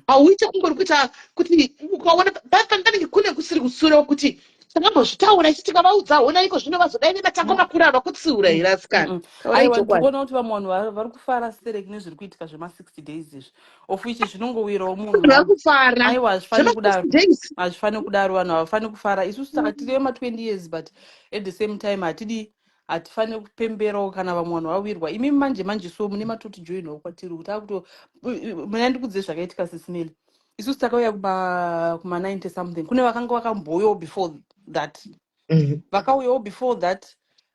Hauite kunge uri kuita kuti ukaona panenge kune kusiri kutsiura, kuti takambozvitaura ichi, tikavaudza, hona iko zvino vazodai nematako makuru ava. Kutsiura here, asikana? Taurai Aiwa, chokwadi. Ndikuona kuti vamwe vanhu vari kufara stereki nezviri kuitika zvema60 days izvi, of which zvinongowirawo munhu. Vanhu vari kufara. Aiwa, hazvifaniri kudaro. Zvema60 days. Hazvifaniri kudaro, vanhu havafaniri kufara. Isusu saka tiri vema20 years, but at the same time hatidi, hatifaniri kupemberawo kana vamwe vanhu vawirwa. Imi manje manje so mune matoti joinawo kwatiri kuti akuto muna. Ndikudze zvakaitika, Sisi Meli. Isusu takauya kuma 90 something. Kune vakanga vakamboyawo before that. Vakauyawo before that,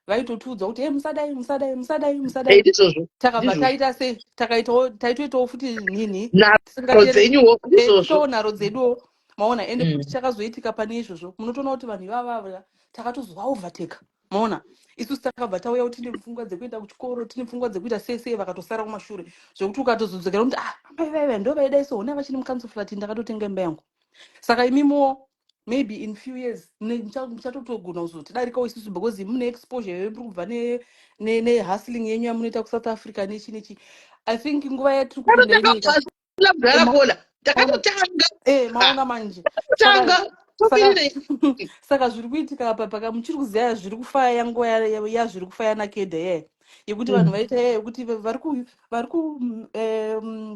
vaitotiudza kuti, "E, musadai, musadai, musadai, musadai." Ndizvozvo. Takabva Ndizvozvo. taita sei? Takaitawo, taitoitawo futi nini. Nharo dzenyuwo, ndizvozvo. Titowo nharo dzeduwo, maona? Ende futi chakazoitika pane izvozvo, munotoona kuti vanhu ivavava takatozovaovertake, maona? Isusu takabva tauya kuti tine pfungwa dzekuenda kuchikoro, tine pfungwa dzekuita sei sei, vakatosara kumashure, zvekuti ukatozodzokera kuti, "Ah, amai vaiva ndo vaidai so, hona vachiri mucouncil flat, ndakatotenga imba yangu." Saka imimowo maybe in few years muchatotogona kuzotidarikawo isusu, because mune exposure yoyo, muri kubva nehustling yenyu yamunoita kuSouth Africa nechi nechi. I think nguva yatiri kupinda inoita Mudhara Kola, ndakatotanga. Maona manje. Tanga tomirire. Saka zviri kuitika apa, paka muchiri kuziva zviri kufaya, nguva yazviri kufaya nakedha yeye yekuti vanhu vaita yeye yekuti vari ku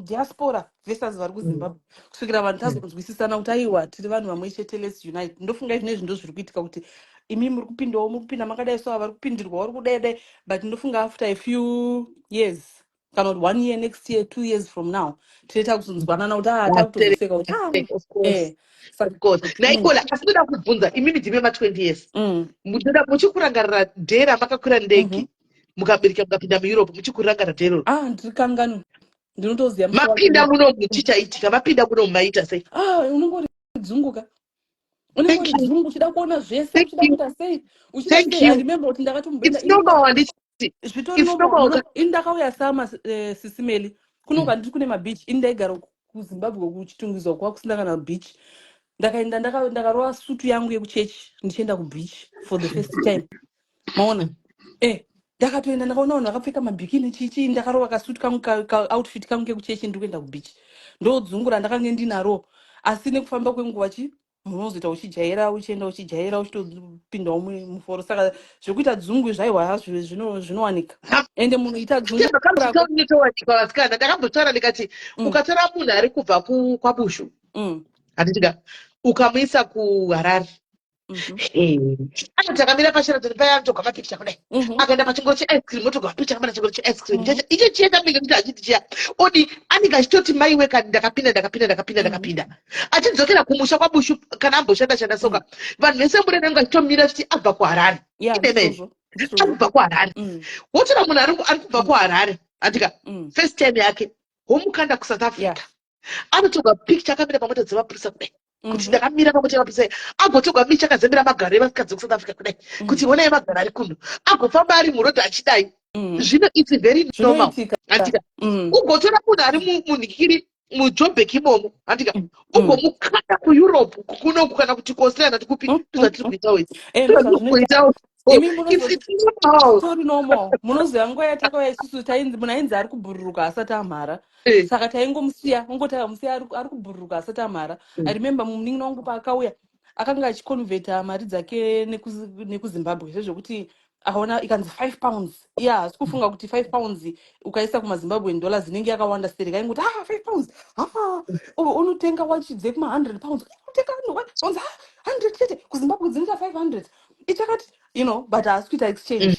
diaspora versus vari kuZimbabwe, kusvikira vanhu tazonzwisisana kuti aiwa, tiri vanhu vamwe chete, let's unite. Ndofunga izvinezvi ndo zviri kuitika, kuti imi muri kupindawo, muri kupinda makadai, so vari kupindirwa vari kudai dai. But ndofunga after a few years, kana kuti one year, next year, 2 years from now, tinoita kuzonzwanana kuti, ah, takutozoseka kuti, ah, Of course. Saka Of course. Naikola, asi ndoda kubvunza, imimi ndime ma20 years, munoda muchikurangarira day ramakakwira ndege, mukabereka, mukapinda muEurope, muchikurangarira day roro? Ah, ndiri kangani, ndinotoziva musi wacho. Mapinda munomu, chichaitika mapinda munomu, maita sei? Ah, unongoridzunguka, unongoridzungu, uchida kuona zvese, Thank uchida you. kuita sei, uchida Thank sei. I you. remember kuti ndakatomboenda. It's normal, handiti? Zvitori It's normal. normal. Ini ndakauya sama, Sisi Meli, kunoka ndiri kune mabeach. Ini ndaigara kuZimbabwe, kuChitungwiza, kwa kusina kana beach. Ndakaenda, ndakarova sutu yangu yekuchechi ndichienda kubeach for the first time, maona? Ndakatoenda, ndakaona vanhu vakapfeka mabikini, chichi. Ndakarova kasutu kangu, kaoutfit kangu kekuchechi, ndiri kuenda kubeach. Ndodzungu randakange ndinaro. Asi nekufamba kwenguva chi munozoita uchijaira, uchienda uchijaira, uchitopindawo muforo. Saka zvekuita dzungu zvaiwa hazvo, zvinowanika, ende munhu ita dzungu rako. Zvinotowanikwa, vasikana. Ndakambotaura ndikati, ukatora munhu ari kubva kwaBushu, handitika, ukamuisa kuHarare, anoti akamira paSheraton paya, anotorwa mapikicha kudai. Akaenda pachingoro cheice cream, otorwa mapikicha akamira chingoro cheice cream. Icho chiya chamunenge muti achiti chiya odi, anenge achitoti, "Maiwe kani, ndakapinda, ndakapinda, ndakapinda, ndakapinda." Achidzokera kumusha kwaBushu, kana amboshanda shanda soka, vanhu vese mure vanenge vachitomira achiti abva kuHarare. Ideme. Ndizvozvo, ndizvozvo. Abva kuHarare. Wotora munhu ari kubva kuHarare, andika, first time yake, womukanda kuSouth Africa, anotorwa picture akamira pamota dzemapurisa kudai, kuti ndakamira pamota yemapurisa. Agotorwa micha akazembera magaro evakadzi vekuSouth Africa kudai, kuti honai magaro ari kuno. Agofamba ari murodhi achidai. Zvino it's very normal, Zvinoitika. andika? Ugotora munhu ari munhikiri. muJoburg imomo, handika, ugomukanda kuEurope kunoku kana kuti kuAustralia, nati kupi. Ndozvatiri kuitawo izvi. Ndozvazvinoita. Kuitawo. Imi It's normal. Tori normal. Munoziva, nguva yatakauya isusu, tainzi munhu ainzi ari kubhururuka asati amhara. Saka taingomusiya, ungoti akamusiya ari kubhururuka asati amhara. I remember munin'ina wangu paakauya, akanga achiconverta mari dzake nekuZimbabwe, zvezvekuti akaona ikanzi £5, iye haasi kufunga kuti £5 ukaisa kumaZimbabwean dollars inenge yakawanda seri. Kaingoti, "Ah, £5, ha, unotenga wachi dzekuma£100, unotenga onzi, ah, 100 chete, kuZimbabwe dzinoita 500." Ichakati, but haasi kuita exchange.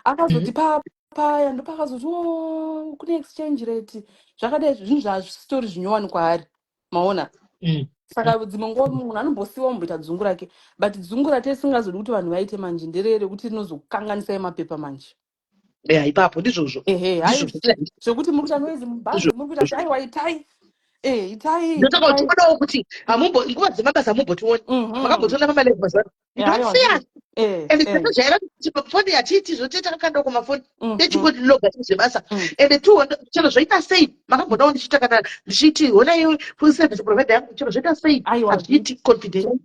Akazoti paya ndopakazoti, "O, kune exchange rate zvakadai." Zvinhu zvazvitori zvinyowani kwaari, maona? Saka dzimwe nguva munhu anombosiwa omboita dzungu rake, but dzungu ratisingazodi kuti vanhu vaite manje nderere rekuti rinozokanganisai mapepa manje. Ya, ipapo ndizvozvo. Ehe, hai. Ndizvozvo. Zvekuti muri kuita noise mubhazi, muri kuita kuti, aiwa, itai, itai. Ndotaka Itai. kuti onawo kuti hamumbo nguva dzemabasa hamumbotioni. Makambotiona pamalive mazuva ano? You don't Aiwa. see us. And tatojaira kuti pafoni hatiiti zvo, takakanda kumafoni, techingotiloga zvebasa. And two, chero zvoita sei, makambodawo ndichiita kana ndichiti, "Honai service provider yangu," chero zvoita sei? Aiwa. Hazviiti. Confidential,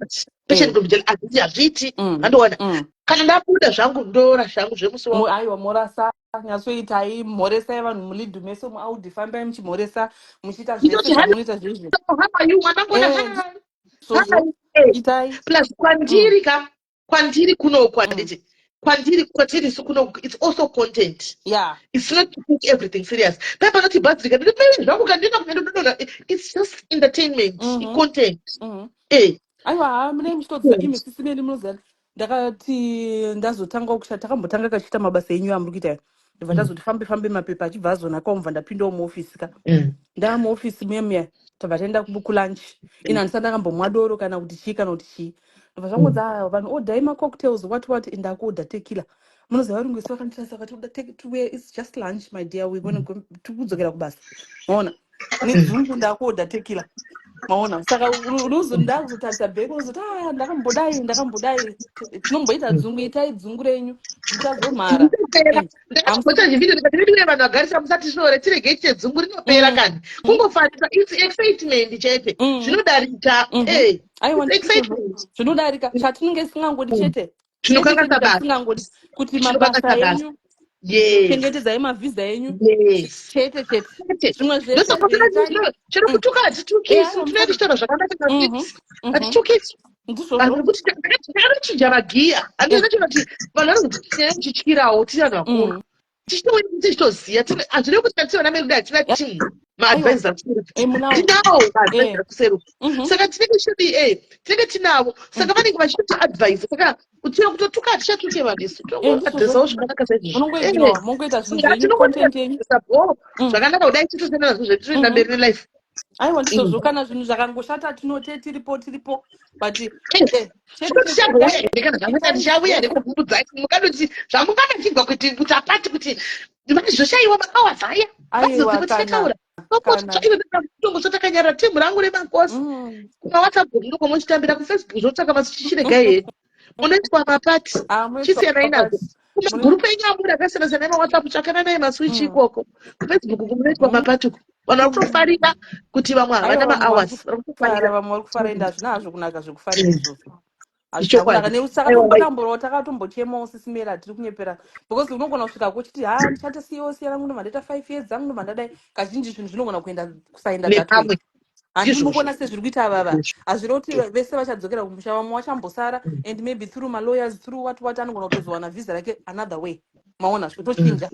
patient confidential, hazviiti, hazviiti. Andoona kana ndabuda zvangu, ndora zvangu zvemusi wangu. Aiwa, morasa, nyatsoitai, mhoresai vanhu muLidl mese, muAldi, fambai muchimhoresa, muchiita zvese Ndinoti, zvamunoita zvezvo. "How are you?" Mwanangona. Izvozvo. Itai. Plus kwandiri ka, kwandiri kunoku, handiti, kwandiri, kwatiri isu kunoku, it's also content. It's not to take everything serious. Pai panoti bhadzirika, ndinopei zvangu kandina kuenda, it's just entertainment. Content. Aiwa, ha, mune muchitodzisa imi, sisi Meli. Munoziva, ndakati ndazotanga kushanda, takambotanga kachiita mabasa enyu amuri kuita aya. Ndobva ndazoti fambe fambe, mapepa achibva azonaka, mubva ndapindawo muofisi ka. Ndaa muofisi muya muya, tabva taenda kulunch. Ini handisati ndakambomwa doro kana kuti chii kana kuti chii. Ndobva zvangonzi, "Ah, vanhu odhai macocktails, what what." Ndakuodha tequila. Munoziva, varungu vese vakanditarisa vakati, "Oda it's just lunch, my dear, we gonna go." Tikudzokera kubasa, maona, nedzungu, ndakuodha tequila, maona. Saka ndakuzotarisa back, unozoti, "Ah, ndakambodai, ndakambodai." Tinomboita dzungu, itai dzungu renyu, muchazomhara. Rinopera. Ndakambota chivhidhio ndikati, "Vedu vanhu vagarisa, musatishore, tiregei chedzungu, rinopera." Kani kungofarisa, it's excitement chete. Zvinodarika. Aiwa. It's excitement. Zvinodarika. Chatinenge tisingangodi chete chete, Chinokanganisa chete, basa. chatisingangodi kuti Chinokanganisa mabasa basa. enyu, chengetedzai mavhisa enyu. Chete chete. Chete. Zvimwe zvese Ndosaka itai. chero kutuka hatitukisi. Aiwa, Tinenge tichitaura zvakanaka. Hatitukisi. Ndizvozvo. Vanhu kuti takanochinja magiya, handinochona kuti vanhu vanozoti tinenge tichityirawo tiri vanhu vakuru, tichitouya tichitoziva. Hazvirevi kuti kana tiri vana medu hatina team maadvisor kuseri. Munawo. Tinawo maadvisor kuseri. Saka tinenge tichitodii? Tinenge tinavo, saka vanenge vachitoti advise. Saka chero kutotuka hatichatuke vanhu isu. Tongoadresawo zvakanaka saizvozvo. Munongoignore, mongoita zvinhu zvenyu, content yenyu. Tinongobo zvakanaka kudai, titosiyana nazvo zvedu, toenda mberi nelife. Aiwa, ndizvozvo. Kana zvinhu zvakangoshata, tinote tiripo, tiripo, but chete. Tichambouya here kana zvamata, tichauya here kubvumbudzai mukanoti zvamunganachibva kuti apati kuti vazvoshayiwa makawazaya. Aiwa, vazoziva kana tichataura. kana Tongosva takanyarara. Timu rangu remakosi, kumaWhatsApp group ndokomochitambira, kuFacebook zvotsvaka masichichiregai hedu, munoitwa mapati. Ah, munoitwa Chisiyanai nazvo. mapati. Kumagurupu enyu amuri akasiyana siyana emaWhatsApp, tsvakananai maswitch ikoko. KuFacebook kumunoitwa mapati uku, vanhu vari kutofarira kuti vamwe havana Aiwa, vamwe vari mahours, vari kufara. kutofarira. Vamwe vari kufara, ende hazvina hazvo kunaka zvekufarira izvozvo, hazvina Ichokwadi. kunaka nekuti Aiwa. takatombotamborawo, takatombochemawo, sisi Mela, tiri kunyepera, because unogona kusvika kuchiti, "Ha, ndichati COS yangu, ndobva ndaita 5 years dzangu, ndobva ndadai." Kazhinji zvinhu zvinogona kuenda kusaenda that way. Nepamwe. Handiti? Ndizvozvo. Mukuona sezviri kuita vava, hazvirevi kuti vese vachadzokera kumusha. Vamwe vachambosara, and maybe through malawyers, through what what, anogona kutozowana visa rake another way, maona. Zvotochinja,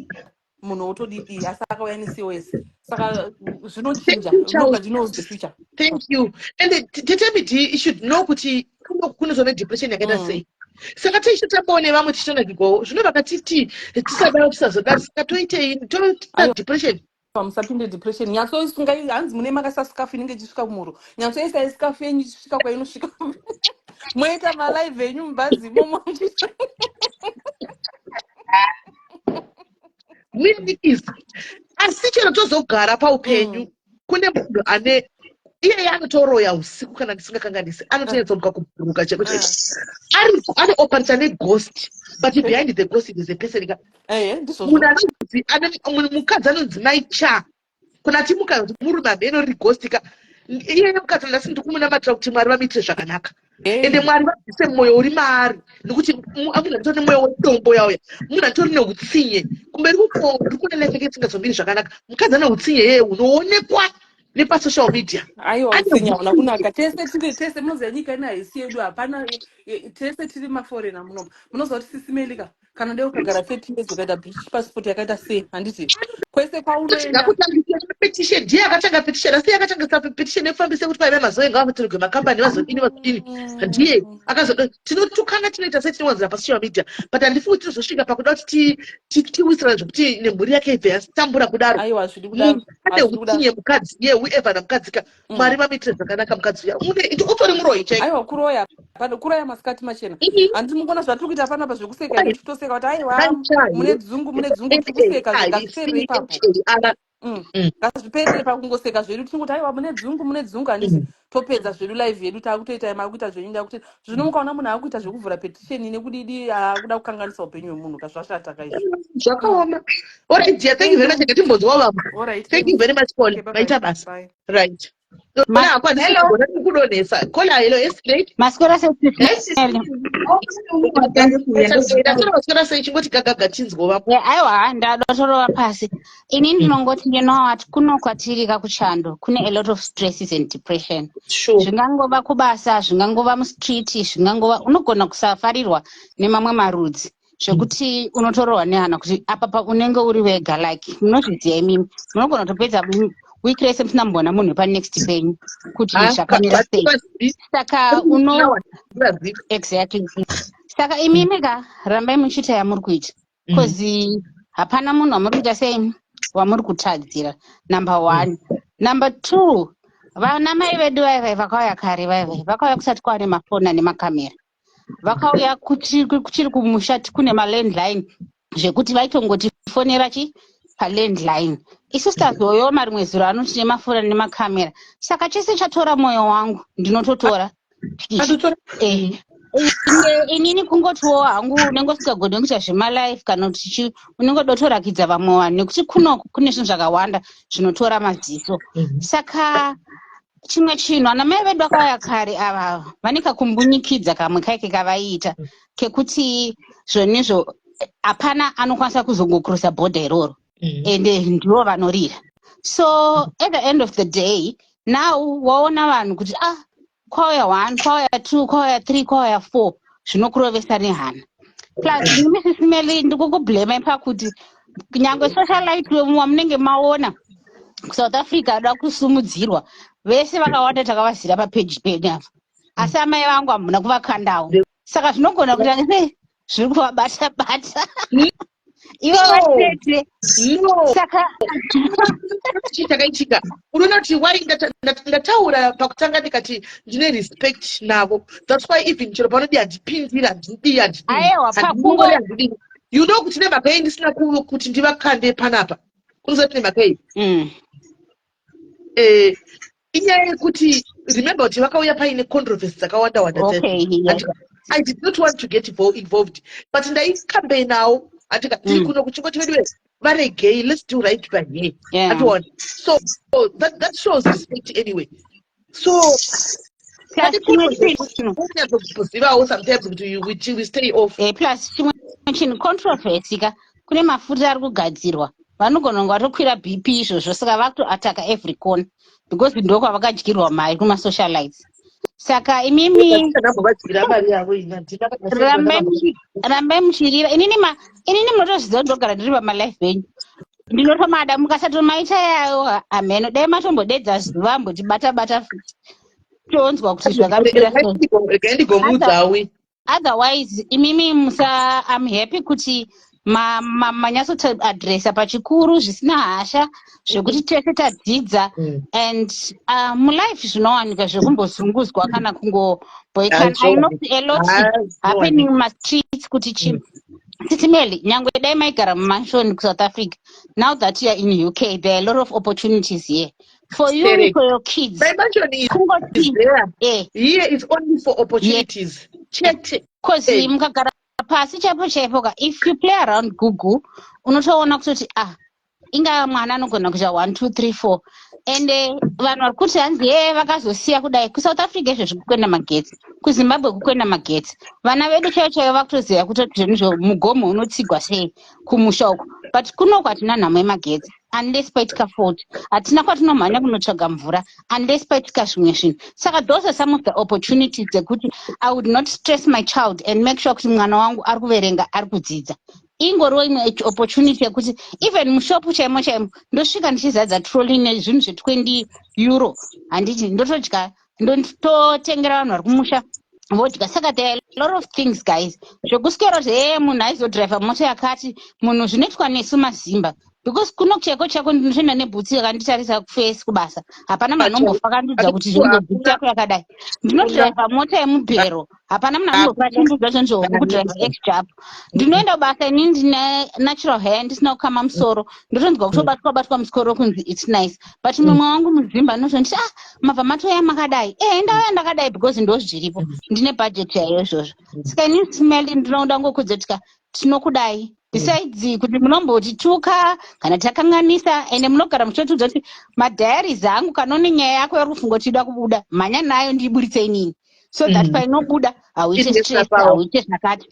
munhu otodidi, asi akauya neCOS, saka zvinochinja. Thank you, Charles. Nobody knows the future. Thank you. And tetemiti should know kuti kunozova nedepression yakaita sei. Saka tichitotambawo nevamwe, tichitonakirwawo. Zvino vakatiti tisadaro, tisazodaro, saka toitei? Toita Aiwa. depression. Musapinde depression. Nyatsoisungai. Hanzi mune makaisa scarf inenge ichisvika kumuro, nyatsoisai scarf yenyu ichisvika kwainosvika, moita malive enyu mubhazi imomo Really is. Asi chero tozogara paupenyu, kune munhu ane iyeye anotoroya usiku, kana ndisingakanganisi, anotonyatsomuka kubhuruka cheko cheko. Ari anooperator neghost, but behind the ghost is a person ka. Ehe, ndizvozvo. Munhu anonzi mukadzi anonzi Mai Cha. Kuna timuka kuti murume hameno riri ghost ka. Iye mukadzi ndasi ndikumunamatira kuti Mwari vamuitire zvakanaka. Ende Mwari vabvise mwoyo uri maari nekuti munhu atori nemwoyo wedombo yauya. Munhu atori neutsinye. Kumberi uko ndiri kuona life yake isingazomiri zvakanaka. Mukadzi ane utsinye yeye hunoonekwa nepasocial media. Aiwa, Ane utsinye hauna utsinye. kunaka. Tese tiri tese, munoziva nyika ino haisi yedu, hapana tese tiri maforeigner munomu. Munoziva kuti Sisi Melly ka, kana dai ukagara 30 years ukaita British passport yakaita sei, handiti kwese kwaunoenda Ngakutangise petition. Ndiye akatanga petition, asi akatangisa petition yekufambisa kuti paive mazoe ngavatorerwe makambani, vazodini, vazodini. Ndiye akazoda. Tinotukana, tinoita sei, tinowanzira pasocial media, but handifungi kuti tinozosvika pakuda kuti tiwisirane zvekuti nemhuri yake ibve yatambura kudaro. Aiwa, hazvidi kudaro. Munhu ane Hazvidi kudaro. utsinye mukadzi iye, whoever namukadzi ka. Mwari vamuitire zvakanaka mukadzi uya. Utori muroyi chaiko. Aiwa, kuroya pano, kuroya masikati machena. Handiti mukuona zvatiri kuita panapa zvekuseka here? Tichitoseka kuti aiwa, mune dzungu, mune dzungu, tiri kuseka, ngazviperere ipapo. Ngazviperere pakungoseka zvedu. Tinongoti aiwa, mune dzungu, mune dzungu, handiti topedza zvedu live yedu, taakutoita makuita zvenyu, ndakutoita zvino. Mukaona munhu akuita zvekuvhura petition nekudidi, akuda kukanganisa upenyu hwemunhu kazvashata kaizvo. Zvakaoma. Alright dear, thank you very much. Ngatimbonzwa vamwe. Alright. Thank you very much, Paul. Okay, bye. Maita basa. Bye. Right. Ma- Hello. Kudonhesa kola. Hello, yes, great. Maswera Yes. sei? Maswera sei? Chingoti gagaga tinzwo vamwe. Aiwa, ndadotorova pasi. Ini ndinongoti, you know what, kuno kwatiri kakuchando kune a lot of stresses and depression. Zvingangova kubasa, zvingangova mustreet, zvingangova unogona kusafarirwa nemamwe marudzi zvekuti unotorohwa nehana kuti apa pa unenge uri wega. Like munozviziva imimi, munogona kutopedza week rese musina kumboona munhu wepanext penyu kuti zvakamira sei. Saka uno exactly, saka imimi ka, rambai muchiita yamuri kuita, because hapana munhu wamuri kuita sei, wamuri kutadzira, number one. Number two, vana mai vedu vaivai vakauya kare, vaivai vakauya kusati kwava nemafoni ane makamera. Vakauya kuchiri kumusha kune malandline, zvekuti vaitongoti fonera chi palandline. Isu tazoyo marimwe zuro anoti nemafoni nemakamera. Saka chese chatora mwoyo wangu ndinototora. Inini kungotiwo hangu unenge usingagoni kuita zvemalife kana kuti chi, unenge udotorakidza vamwe vanhu nekuti kunoku kune zvinhu zvakawanda zvinotora maziso. Saka chimwe chinhu, ana mai vedu vakauya kare ava vane kakumbunyikidza kamwe kaike kavaiita kekuti zvonizvo hapana anokwanisa kuzongokrosa bhodha iroro, ende ndivo vanorira. So at the end of the day, now waona vanhu kuti ah, kwauya one, kwauya two, kwauya three, kwauya four, zvinokurovesa nehana. Plus imi Sisi Melly, ndikukublame pakuti nyangwe socialite wamunenge maona kuSouth Africa ada kusumudzirwa, vese vakawanda takavazira papeji penyu apa, asi amai vangu hamuna kuvakandawo. Saka zvinogona kuti sei zviri kuvabata bata ivo vatete. No. Saka Chii chakaitika? Unoona kuti why ndataura pakutanga ndikati ndine respect navo. That's why even chero panodi handipindiri, handidii, handidii. Aiwa, pakungo Handingori, handidii. You know kuti nemhaka yei ndisina kuti ndivakande panapa? Unoziva kuti nemhaka yei? Inyaya yekuti remember kuti vakauya paine controversy dzakawanda wanda. I did not want to get involved, but ndaicampaignawo andika tiri kuno kuchingoti vedu varegei, let's do right by here. Ationa. So that shows respect anyway. So Plus chimwe chinhu, kuzivawo sometimes kuti we stay off. Plus chimwe chinhu, controversy ka, kune mafuta ari kugadzirwa, vanogona kunge vatokwira BP izvozvo, saka vakutoataka every corner because ndokwavakadyirwa mari kumasocialites. Saka imimi Ndambovadyira mari yavo ina handina rambai muchirira. Inini munotozviziva kuti ndogara ndiri pamalife venyu, ndinotomada. Mukasatomaita yayo hameno, dai matombodedza zuva ambotibata bata futi tonzwa kuti zvakamira sei. Regai ndigomuudzawi. Otherwise imimi musa, I'm happy kuti manyatsoadresa pachikuru zvisina hasha, zvekuti tese tadzidza. And mulife zvinowanika zvekumbozunguzwa kana kungobhoikana. I know a lot happening mumastreets kuti chi Sisi Melly, nyangwe dai maigara mumansion kuSouth Africa, now that you are in UK, there are a lot of opportunities here for you, Correct. for your kids. My mansion is Kungoti there. Here is only for opportunities chete. 'Cause mukagara pasi chaipo chaipo ka, if you play around Google, unotoona kutoti ah, Ingava mwana anogona kuita 1 2 3 4. Ende vanhu vari kuti hanzi, "Ye, vakazosiya kudai." KuSouth Africa izvezvi kukwenda magetsi, kuZimbabwe kukwenda magetsi. Vana vedu chaivo chaivo vakutoziva kutoti zvinhu mugomo unotsigwa sei kumusha uko, but kunoku hatina nhamo yemagetsi unless paitika fault. Hatina kwatinomhanya kunotsvaga mvura unless paitika zvimwe zvinhu. Saka those are some of the opportunities dzekuti I would not stress my child and make sure kuti mwana wangu ari kuverenga, ari kudzidza. Ingoriwo imwe opportunity yekuti even mushopu chaimo chaimo ndosvika ndichizadza trolley nezvinhu zve20 euro, handiti? Ndotodya, ndototengera vanhu vari kumusha vodya. Saka there are a lot of things, guys, zvekuswera zve munhu aizodhiraivha mota yakati munhu zvinoitwa nesu mazimba, because kuno chaiko chako ndinotoenda nebhutsi yakanditarisa kuface kubasa. Hapana munhu anombofa akandiudza kuti zvinzo bhutsi yako yakadai. Ndinodhiraivha mota yemubhero, hapana munhu anombofa achindiudza zvinzo kudhiraivha xjap. Ndinoenda kubasa inini ndine natural hair, ndisina kukama musoro, ndotonzwa kutobatwa batwa musoro kunzi it's nice. But mumwe wangu muzimba anotonditi, "Ah, mabva matoya makadai." E, ndauya ndakadai because ndo zviripo, ndine budget yayo izvozvo. Saka inini, Sis Melly, ndinoda ngokudzetika tinokudai. Besides kuti munombotituka kana takanganisa, ende munogara muchitotiudza kuti madiaries angu, kana une nyaya yako yauri kufunga kuti ida kubuda, mhanya nayo ndiiburitse inini, so that painobuda hauite stress, hauite zvakati.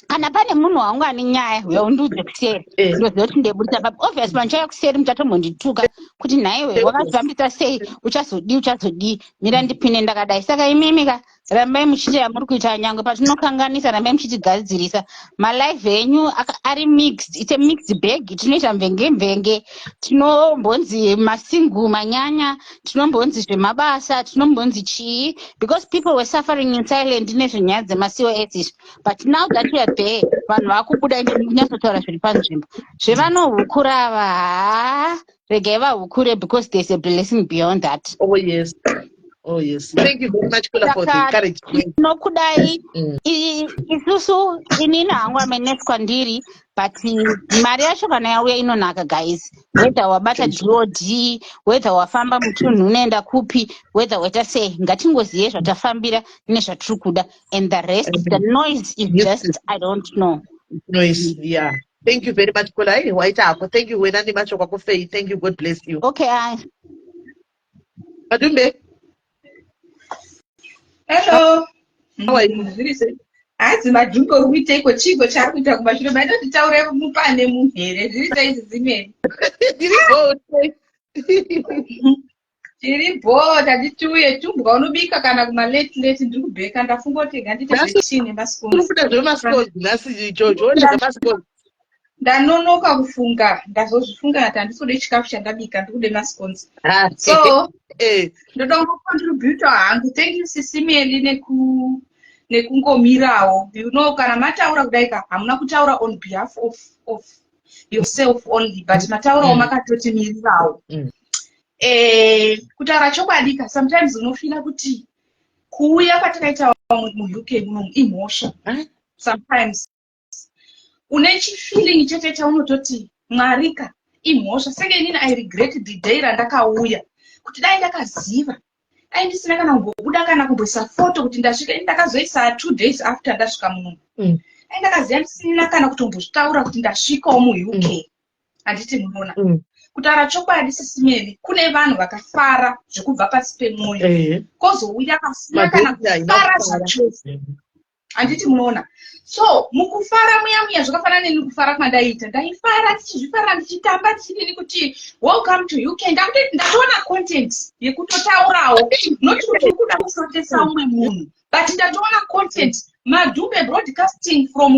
Kana pane munhu wangu ane nyaya, uya undiudze kuseri. Ndoziva kuti ndeburitsa papi. Obvious, pandichauya kuseri muchatombondituka kuti, "Nhaiwe, wakazvifambisa sei? Uchazodii, uchazodii?" Mira ndipinde ndakadai. Saka imimi ka, rambai muchiita yamuri kuita. Nyangwe patinokanganisa, rambai muchitigadzirisa. Malive enyu ari mixed, it's a mixed bag. Tinoita mvenge mvenge, tinombonzi masingu manyanya, tinombonzi zvemabasa, tinombonzi chii, because people were suffering in silent nezvenyaya dzemaCOS izvi. But now that we are there, vanhu vakubuda, ende kunyatsotaura zviri panzvimbo. Zvevanohukura ava, haa, regai vahukure, because there's a blessing beyond that. Oh yes. Thank you very much, Kula, for the Saka encouragement. Tinokudai. Isusu, inini hangu amenesi kwandiri, but mari yacho kana yauya inonaka, guys. Whether wabata god, whether wafamba mutunhu unoenda kupi, whether waita sei, ngatingozive zvatafambira nezvatiri kuda, and the rest, the noise is just, I don't know. Noise, yeah. Thank you very much, Kula. Hey, waita hako. Thank you, wena nemashoko ako, Faith. Thank you. God bless you. Okay. Madumbe. Hello. How are you? Zviri sei? Hanzi Madhumbe uri kuiteiko? Chiiko chaari kuita kumashure? Maitoti taure mupane munhu here? Zviri sei, zimene? Ndiripo. Tiri bho, tati tiuye. Tumbwa unobika kana kuma late late? Ndiri kubheka, ndafunga kuti ngandite Nhasi zvechii uri nemascones. Kuda zvemascones nhasi, George. Oda zvemascones. Ndanonoka kufunga, ndazozvifunga kuti handisi kude chikafu chandabika, ndikude mascones. Ah, So ndoda kungocontributa hangu. Thank you, Sis Melly, nekungomirawo. Kana mataura kudai ka, hamuna kutaura on behalf of yourself only, but mataurawo makatotimirirawo. Kutaura chokwadi ka, sometimes unofeela kuti kuuya kwatakaita muUK munomu imhosva. Ah. Sometimes une chifeeling chete chaunototi, "Mwarika, imhosva." Senge inini, I regret the day randakauya, kuti dai ndakaziva, dai ndisina kana kumbobuda kana kumboisa foto kuti ndasvika. Ini ndakazoisa 2 days after ndasvika munomu. Dai ndakaziva, ndisina kana kutombozvitaura kuti ndasvikawo muUK, handiti munoona? Kutaura chokwadi, Sis Melly, kune vanhu vakafara zvekubva pasi pemwoyo, kozouya pasina kana Mabhesi haina kufara kufara. zvachose, handiti munoona? So mukufara muya muya, zvakafanana neni kufara kwandaiita, ndaifara tichizvifara, ndichitamba, tichidini, kuti welcome to UK. Ndatoona content yekutotaurawo, not kuti uri kuda kusotesa umwe munhu, but ndatoona content, Madhumbe broadcasting from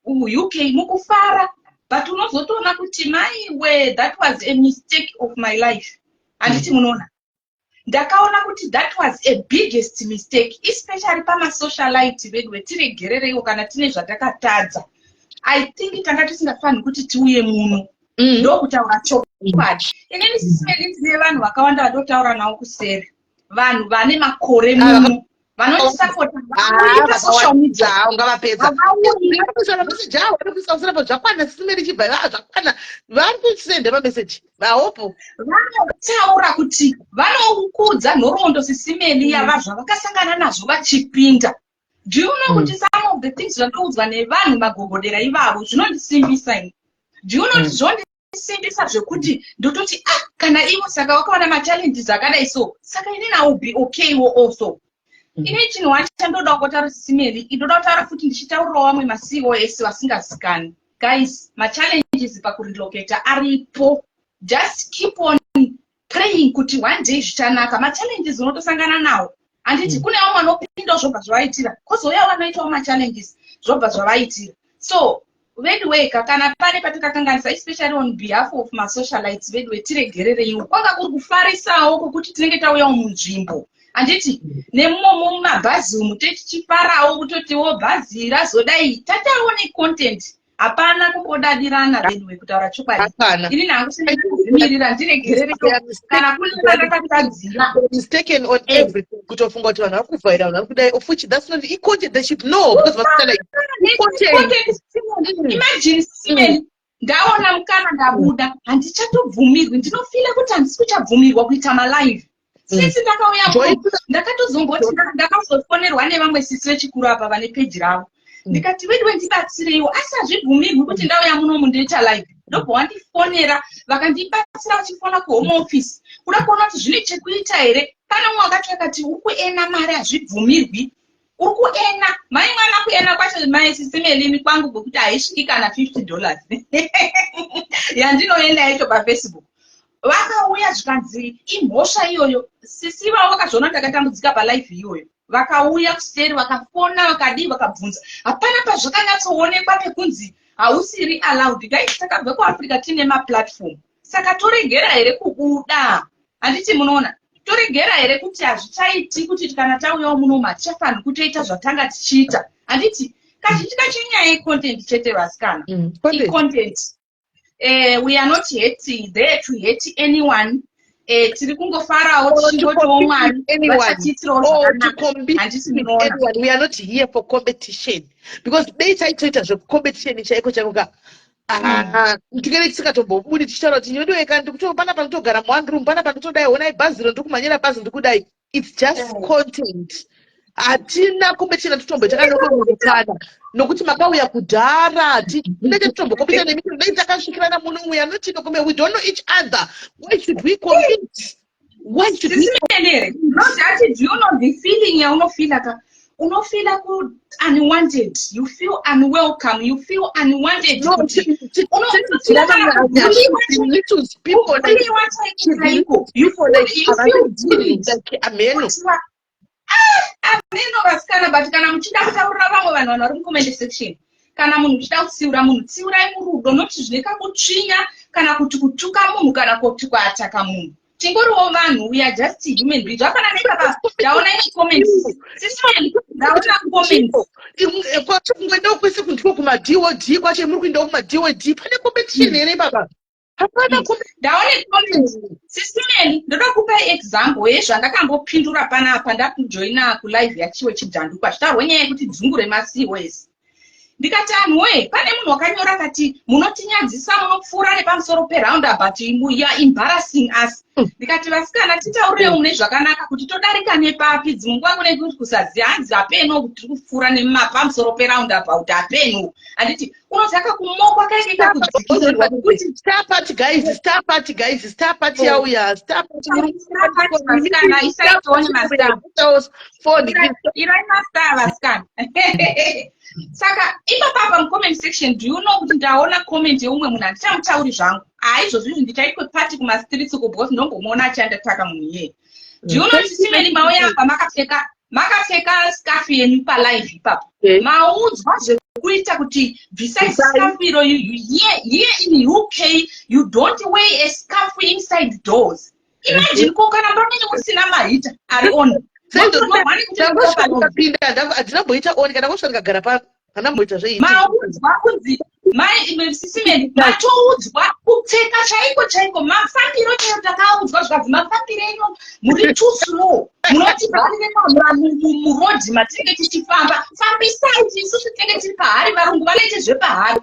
UK, mukufara. But unozotoona kuti, maiwe, that was a mistake of my life, handiti munoona? Ndakaona kuti that was a biggest mistake, especially pamasocialite vedu. Vetiregerereiwo kana tine zvatakatadza. I think tanga tisingafaniri kuti tiuye muno. Ndokutaura chokwadi, inini, Sis Melly, ndine vanhu vakawanda vandotaura navo kuseri, vanhu vane makore muno vanondisapota, vauyi pasocial media. Ungavapedza. Havauyi. Varikuisa mameseji avo, vari kuisa usirapo. Zvakwana, Sis Melly, chibva zvakwana. Vari kusenda mameseji vahopo. Vanotaura kuti vanokudza nhoroondo, Sis Melly, yava zvavakasangana nazvo vachipinda. Do you know kuti some of the things zvandoudzwa nevanhu magogodera ivavo zvinondisimbisa ini? Do you know kuti Zvinondisimbisa zvekuti ndototi, "Ah, kana ivo saka vakaona machallenges akadai, so saka inini I will be okay wo also." Ine chinhu wani chandoda kungotaura, Sisi Meli, ndoda kutaura futi ndichitaurirawo vamwe maCOS vasingazikani. Guys, machallenges pakurelocata aripo. Just keep on praying kuti one day zvichanaka. Machallenges unotosangana nawo, handiti? Kune vamwe vanopindawo zvobva zvavaitira, kwozouya vanoitawo machallenges zvobva zvavaitira. So veduweka, kana pane patakakanganisa, especially on behalf of masocialites, veduwe, tiregerereiwo. Kwanga kuri kufarisawo kwokuti tinenge tauyawo munzvimbo, handiti? Nemumomo mumabhazi umu tichifarawo kutotiwo bhazi razodai, tatawo necontent. Hapana kumbodadirana, veduwe, kutaura chokwadi. Hapana. Ini nangu sendakazvimirira, ndiregerereiwo kana kune vandakatadzira. Mistaken on everything, kutofunga kuti vanhu vari kuvhaira, vanhu vari kudai, of which that's not i-content. They should know because vasina like content. Content. Imagine, Simeni, ndaona mukana, ndabuda, handichatobvumirwi. Ndinofeela kuti handisi kuchabvumirwa kuita malive since ndakauya muno. Ndakatozomboti ndakazofonerwa nevamwe sisi vechikuru apa vane peji ravo. Ndikati, "Veduwe, ndibatsireiwo, asi hazvibvumirwi kuti ndauya munomu ndoita live." Ndobva wandifonera, vakandibatsira vachifona kuHome Office kuda kuona kuti zvine chekuita here. Pane umwe wakati akati, "Uri kuearna mari, hazvibvumirwi, uri kuearna." Mai mwana, kuearna kwacho, mai Sisi Melini, kwangu kwekuti haisviki kana $50 yandinoenda yacho paFacebook. Vakauya zvikanzi imhosva iyoyo. Sisi vavo vakazviona ndakatambudzika palive iyoyo, vakauya kuseri, vakafona, vakadii, vakabvunza. Hapana pazvakanyatsoonekwa pekunzi hausiri allowed. Guys, takabva kuAfrica tine maplatform, saka toregera here kubuda? Handiti munoona, toregera here kuti hazvichaiti kuti kana tauyawo munomu hatichafaniri kutoita zvatanga tichiita, handiti? Kazhinji kacho inyaya yecontent chete, vasikana. Content. Icontent. We are not hating there to hate anyone. Tiri kungofarawo tichingotiwo Mwari vachatiitirawo zvakanaka, handiti munoona? We are not here for competition, because dei taitoita zvekucompetition chaiko chaiko ka, ah, tinenge tisingatombobudi tichitaura kuti nyodiweka panapa nditogara muone room, panapa nditodai, honai bhaziro, ndiri kumhanyira bhazi, ndikudai. It's just content. Hatina competition atitomboita kana kana nokuti makauya kudhara, tinenge titombocompeta nemi dai takasvikirana muno. We are not in a we don't know each other. Why should we compete? Why should we? Sisi Meli, not that, do you know the feeling yaunofeela ka? Unofeela ku unwanted. You feel unwelcome, you feel unwanted. No, kuti unofeela kana kubulliwa. Little people like Kubulliwa chaiko chaiko. You feel bullied. Like ameno. Kuti ameno, vasikana. But kana muchida kutaurira vamwe vanhu, vanhu vari mucomment section, kana munhu muchida kutsiura munhu, tsiurai murudo, noti zvine kakutsvinya kana kuti kutuka munhu kana kuti kuattacka munhu. Tingoriwo vanhu, we are just human beings. Zvafanana nepapa ndaona imwe comment, Sisi Meli, ndaona comment. Kwacho kungoendawo kwese kundiko kumadod kwacho, muri kuendawo kumadod, pane competition here baba? Hapana. Ndaone comment, Sisi Meli. Ndoda kupai example yezvandakambopindura panapa. Ndakujoina kulive yachiwe chidhandukwa, zvitaurwa nyaya yekuti dzungu remaCOS. Ndikati, "Anhu woye, pane munhu wakanyora akati munotinyadzisa, munopfuura nepamusoro peroundabout, you are embarrassing us." Ndikati, "Vasikana, titaurirewo mune zvakanaka kuti todarika nepapi." Dzimwe nguva kune kuti kusaziva, hanzi hapeno kuti tiri kupfuura nepamusoro peroundabout, hapeno, handiti? Unozaka kumokwa kaike kakudzikirirwa kuti Star party, guys, star party, guys, star party yauya, star party. Star party, vasikana, isai tione mastar. Phone. Irai mastar, vasikana. Saka ipapapa mucomment section, do you know kuti ndaona comment yeumwe munhu, handichamutauri zvangu, haizvozvo izvi, ndichaitwe party kumastreets uko, because ndombomuona achandataka munhu iyeye. Do you know, Sisi Meli, mauya apa makapfeka scarf yenyu palive ipapo, maudzwa zvekuita kuti bvisai scarf iro. Here in UK you don't wear a scarf inside doors. Imagine, ko kana pamene musina maheater ari on? Ndangosvika, handinamboita on. Kana ngosvika ndikagara pano, handamboita zveheating. Maudzwa kunzi, mai Sisi Meli, matoudzwa kupfeka chaiko chaiko, mafambiro chaiyo takaudzwa, zvikanzi mafambiro enyu muri too slow, munotibvarire murodhi matinenge tichifamba, fambisai, isusu tinenge tiri pahurry. Varungu vanoite zvepahurry.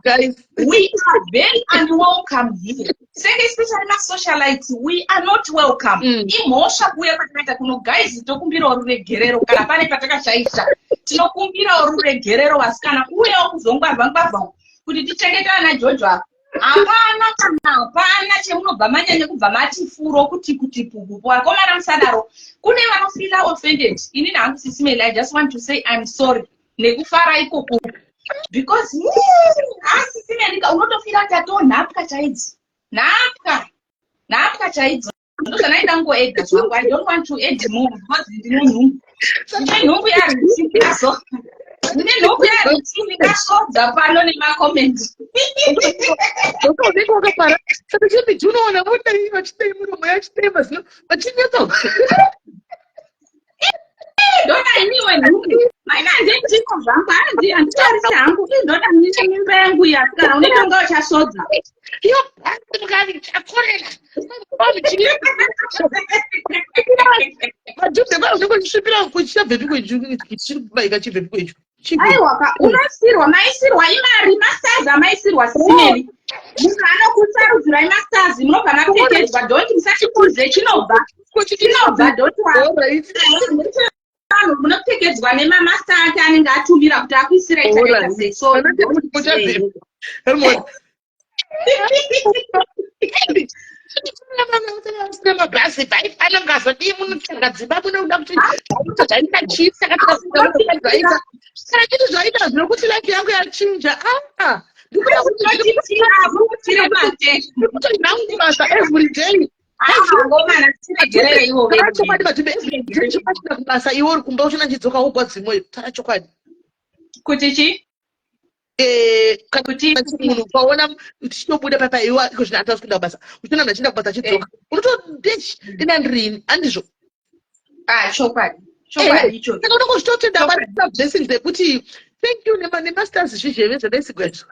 Guys. We are very unwelcome here, senge especially masocialites, we are not welcome. Imhosva kuuya kwatakaita kuno. Guys, tokumbirawo ruregerero kana pane patakashaisha, tinokumbirawo ruregerero, vasikana. Kuuyawo kuzongwavha ngwavha. Kuti tichengete ana George apa. Hapana kana hapana chemunobva manyanya kubva mati furo kuti pupupu. Vakomana, musadaro. Kune vanofeela offended. Inini hangu, Sisi Meli, I just want to say I'm sorry nekufara ikoko, because Sisi Meli, unotofeela kuti atonhapwa chaidzi, nhapwa, nhapwa chaidzo. Ndozvanaida kungoedha zvangu. I don't want to add more because ndine nhumbu, ndine nhumbu yaritsikaso, ndine nhumbu yaritsi, ndingasvodza pano nemacomments. Unenge wakafara saka chemiti, unoona vodai vachidai muromo yachidai mazino vachinyatsa. Ndoda iniwe nhumbu maina, handendiko zvangu, handi handitarisi hangu. Ndoda nine mimba yangu iyi, asikana, unenge unga uchasvodza. Akorera. Madhudhe unenge uchisvipira kuchabvepi kwechu, chiri chibvepi kwechu? Aiwa ka, unosirwa, maisirwa imari, mastars amaisirwa. Sisi Meli, munhu anokusarudzirai mastars, munobva mapfekedzwa. Don't, musachikuze, chinobva, chinobva, don't worry. Vanhu munopfekedzwa nemamasta ake anenge atumira kuti akuisirai chakaita sei, so Mabhazi vaifana ngazodii, munotsvaga dzimba, munoda kuti zvaita chii? Saka zvaita kana chiti zvaita zvinokuti life yangu yachinja. Aa, ndikuda kuti nhangu basa every day. Ngomana, tiregerereiwo. Tara chokwadi, madhimbe, every day chipachina kubasa, iwe uri kumba uchina chidzoka wogwa dzimwe. Tara chokwadi. Kuti chi? Kana Kuti munhu ukaona tichitobuda papa, iwe iko zvino hatasi kuenda kubasa, uchiona munhu achienda kubasa achidzoka, unotodech ina ndirini, handizvo? Ah, chokwadi, chokwadi ichocho. Saka unongozvitotenda blessings ekuti thank you nemasters zvizheve zvadaisigwa izvo.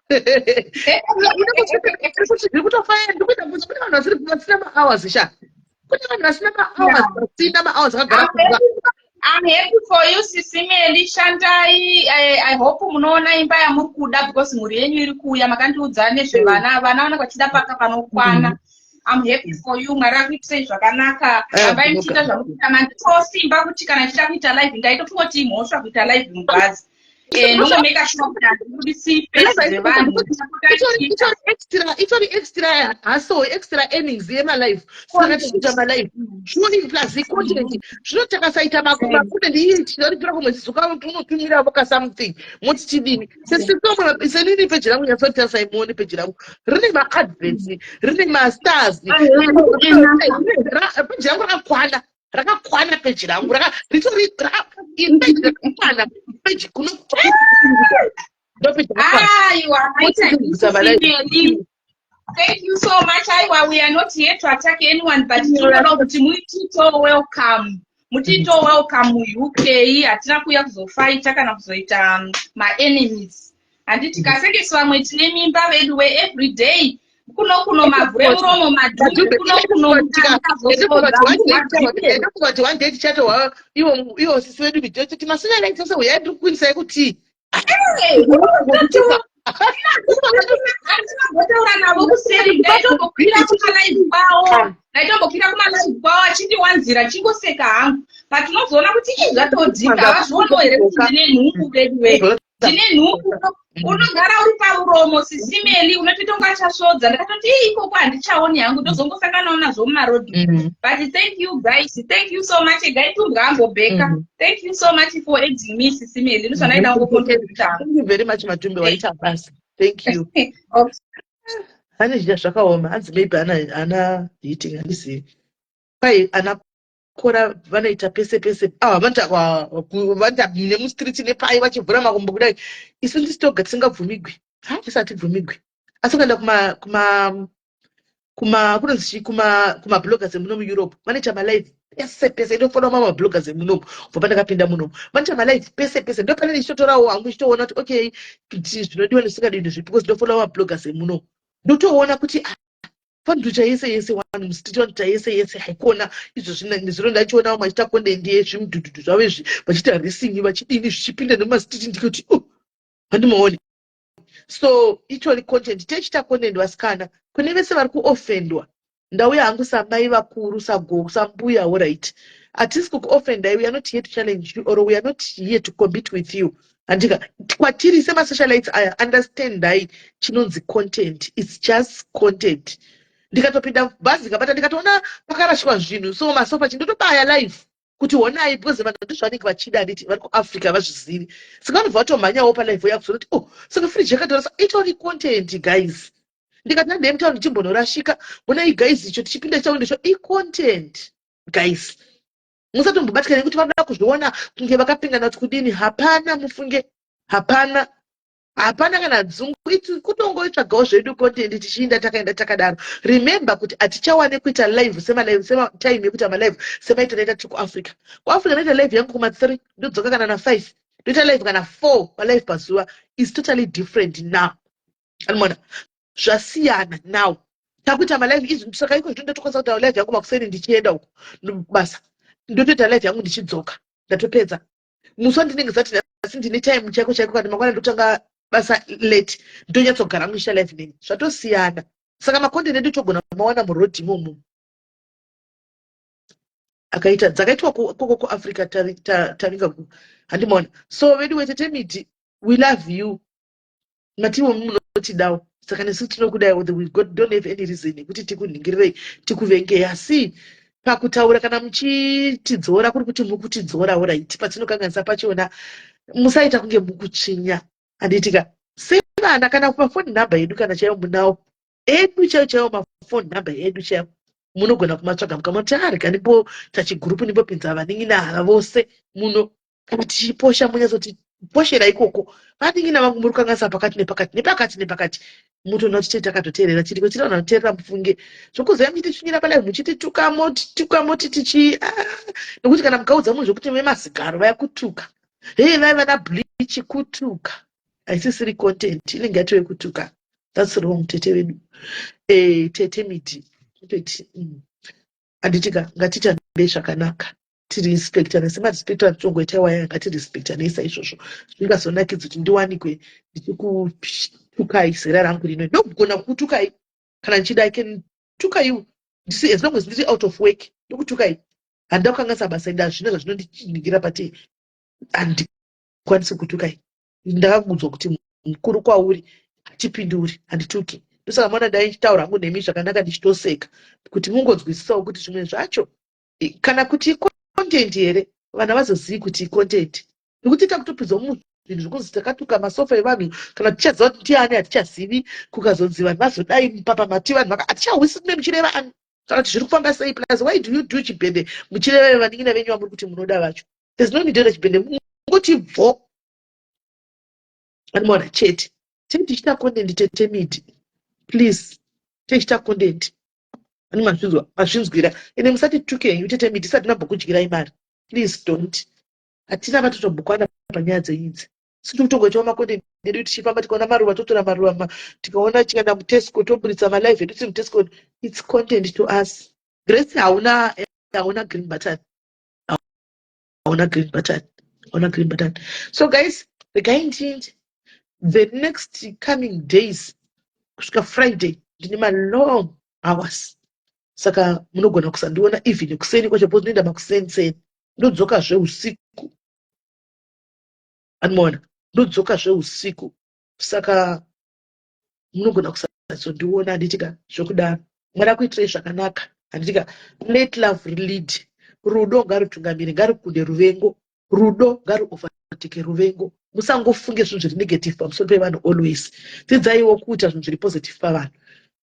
Zviri kutofaya, ndikuita bvunza, kune vanhu vasina mahours sha, kune vanhu vasina mahours, vasina mahours, akagara kumba. I'm happy for you, Sisi Meli. Shandai. I hope munoona imba yamuri kuda because mhuri yenyu iri kuuya. Makandiudza nezvevana. Vana vanenge vachida paka panokwana. I'm happy for you. Mwari akuitisei zvakanaka. Rambai muchiita zvamukuita. Manditiwo simba kuti kana ndichida kuita live, ndaitofunga kuti imhosva kuita live mubhazi. Ndongomeka sure kuti handibudisi face dzevanhu. Itori extra hustle, extra earnings yemalive. Saka tichiita malive zvino plus content zvino, takasaita macontent iyi, tinoripira kumwedzi, zuka unotumira voka something, moti chidini? Senini peji rangu, nyatsotarisa imuone peji rangu rine maadverts, rine mastars. Peji rangu rakakwana, rakakwana. Peji rangu ritori peji rakakwana, peji kuno ndopeji rakakwana. Aiwa, maita Sisi. Thank you so much. Aiwa, we are not here to attack anyone, but tinoda kuti muitito welcome. Mutito welcome muUK. Hatina kuuya kuzofighta kana kuzoita maenemies. Handiti kasengesi vamwe tine mimba vedu we every day. Kuno kuno mavhure muromo madhumbe, kuno kuno. Ndokungati one day tichatohwa iwo sisi vedu video toti masinalai tose, uyai, ndiri kukuinisai kuti Andinogotaura navo kuseri, ndaitombokwira kumalive kwavo, ndaitombokwira kumalive kwavo achindiwanzira, chingoseka hangu, but unozoona kuti ii, zvatodzika. Havazvionawo here kuti ndine nhumbu vedu we? Ndine nhumbu, unogara uri pamuromo. Sisi Meli, unotoita kunge achasvodza. Ndakatoti, ii, ikoko handichaoni hangu, ndozongosanganawo nazvo mumarodhi. But thank you guys, thank you so much. Egai tumbwa ambobheka. Thank you so much for adding me, Sisi Meli. Ndozvanaida kungocontributa hangu. Thank you very much, Matumbe, waita basa, thank you. Okay. Ane zviya zvakaoma, hanzi maybe ana heating, handizivi. Kwai ana kora vanoita pese pese. Ah, vanoita vanoita nemustreet nepai, vachivhura makumbo kudai. Isu ndisi toga tisingabvumigwi, ha, tisatibvumigwi. Asi ukaenda kuma kunonzi chii, kuma bloggers emuno muEurope, vanoita malive pese pese. Ndofona mamwe mabloggers emunomu kubva pandakapinda munomu, vanoita malive pese pese. Ndo pane ndichitotorawo hangu, ndichitoona kuti okay, kuti zvinodiwa nezvisingadiwi ndezvipi, because ndofona mabloggers emunomu, ndotoona kuti ah, vandoita yese yese, vanhu mustreet vanoita yese yese. Haikona izvo zvino ndachiona vamwe vachiita content yezvimudhudhudhu zvavo izvi, vachiita racing, vachidini, zvichipinda nemumastreet, ndikoti, oh, handimaoni. So itori content, tichiita content. Vasikana, kune vese vari kuofendwa, ndauya hangu samai vakuru, sago, sambuya. Alright, hatisi kukuofendai. We are not here to challenge you or we are not here to compete with you. Handika kwatiri semasocialites aya, understandai chinonzi content. It's just content. Ndikatopinda bhazi, kabata, ndikatoona pakarashwa zvinhu, so masofa, chindotobaya live kuti honai, because vanhu ndizvanenge vachida. Handiti vari kuAfrica vazvizivi, saka vanobva vatomhanyawo palive yakuzoona kuti, "Oh, saka friji yakatorasa." Itori content, guys. Ndikati nandei mutauro ndichimbonorashika, honai guys, icho tichipinda chaundi cho, icontent, guys. Musatombobatika nekuti vanoda kuzviona kunge vakapingana kuti kudini. Hapana, mufunge, hapana, hapana kana dzungu. Kutongoitsvagawo zvedu content, tichiinda takaenda takadaro. Remember kuti hatichawane kuita live semalive, sematime yekuita malive semaita taita tiri kuAfrica. KuAfrica ndoita live yangu kuma3, ndodzoka kana na5, ndoita live kana 4 palive pazuva. Is totally different now. Anoona zvasiyana now, takuita malive izvi. Saka iko zvino ndotokwanisa kuita live yangu makuseni, ndichienda uko basa, ndotoita live yangu, ndichidzoka ndatopedza. Musi wandinenge zati nhasi ndine time chaiko chaiko, kana mangwana ndotanga basa late, ndonyatsogara muchiita live neni. Zvatosiyana. Saka macontent edu togona mawana murodhi imomo akaita dzakaitwa koko kuAfrica tavinga handimaona. So vedu wetetemiti, we love you. Matiwo munotidawo, saka nesu tinokudaiwo. We don't have any reason yekuti tikunhingirirei, tikuvengei. Asi pakutaura, kana muchitidzora, kuri kuti mukutidzora, alright, patinokanganisa pachona musaita kunge mukutsvinya, handitika? Sevana, kana pafoni nhamba yedu kana chaiwo munawo edu chaiwo chaiwo, mafoni nhamba edu chaiwo munogona kumatsvaga, mukamati arika ndimboita chigurupu, ndimbopinza vanin'ina ava vose muno. Kana tichiposha, munyatsoti poshera ikoko, "Vanin'ina vangu, muri kukanganisa pakati nepakati nepakati nepakati." Mutoona kuti tei takatoteerera, chiriko chiri vanhu vanoteerera. Mufunge zvokuziva, muchititsvinyira palive, muchitituka, motituka, moti tichi, ah, nekuti kana mukaudza munhu zvokuti vemazigaro vaya kutuka, hei, vaiva nableach, kutuka haisisiri content, inenge yatove kutuka. That's wrong, tete vedu, tete miti toti handitika? Ngatitambei zvakanaka, tirespectane semarespectane tongoita waya. Ngatirespectanei saizvozvo. Zvingazonakidza kuti ndiwanikwe ndichikutukai zera rangu rino? Ndogona kukutukai kana ndichida. I can tuka you ndisi, as long as ndiri out of work, ndokutukai. Handida kukanganisa basa ende hazvina zvazvinondinhingira pati handikwanisi kutukai. Ndakakuudzwa kuti mukuru kwauri hatipinduri, handituki. Ndosaka maona ndaichitaura hangu nemi zvakanaka, ndichitoseka kuti mungonzwisisawo kuti zvimwe zvacho kana kuti icontent here. Vanhu havazozivi kuti icontent, nekuti takutopinzwa muzvinhu zvokunzi takatuka masofa evanhu. Kana tichaziva kuti ndiani, hatichazivi. Kukazonzi vanhu vazodai papa mati vanhu hatichahwisi kune muchireva ani kana kuti zviri kufamba sei. Plus, why do you do chibhende muchireva vanin'ina venyu vamuri kuti munoda vacho? There's no need yoita chibhende, mungoti bvo anomaona chete. Tei tichita content, tete miti, please, tichita content. Ani mazvinzwa, mazvinzwira. Ende musati tuke henyu, tete miti, isati mambokudyirai mari. Please don't. Hatina vatotombokwana panyaya dzeidzi. Siti kutongoitawo macontent edu tichifamba, tikaona maruva totora maruva, tikaona chikaenda muTesco toburitsa malive edu tiri muTesco. It's content to us. Grace, hauna, hauna green button, hauna green button, hauna green button. So guys, regai ndinde the next coming days kusvika Friday ndine malong hours, saka munogona kusandiona even kuseni kwacho, because ndinoenda makuseni, ndodzoka zveusiku. Anomaona, ndodzoka zveusiku, saka munogona kusazondiona, handitika? Zvokudaro, Mwari akuitirei zvakanaka, handitika? Let love lead. Rudo ngarutungamire, ngarukunde ruvengo. Rudo ngaruovertake ruvengo. Musangofunge zvinhu zviri negative pamusoro pevanhu always. Dzidzaiwo kuita zvinhu zviri positive pavanhu,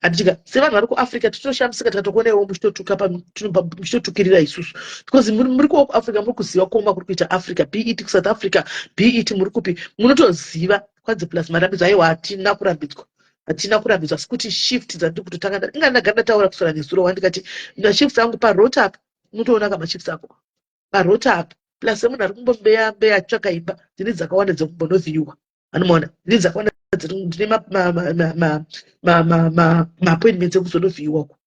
handitika? Sevanhu vari kuAfrica, titoshamisika tikatokuonaiwo muchitotukirira isusu, because muri kuwo kuAfrica, muri kuziva kuoma kuri kuita Africa, be it kuSouth Africa, be it muri kupi, munotoziva. Kwanzi plus marambidzwa. Aiwa, hatina kurambidzwa, hatina kurambidzwa, asi kuti shift dzandiri kutotanga, inga ndagara ndataura kuswera nezuro wandikati mashifts angu parota apa, unotoona kamashifts ako parota apa. Plus semunhu ari kumbombeya mbeya achitsvaka imba, dzine dzakawanda dzekumbondovhiyuwa. Anomaona, dzine dzakawanda, ndine maappointments ekuzondovhiyiwako.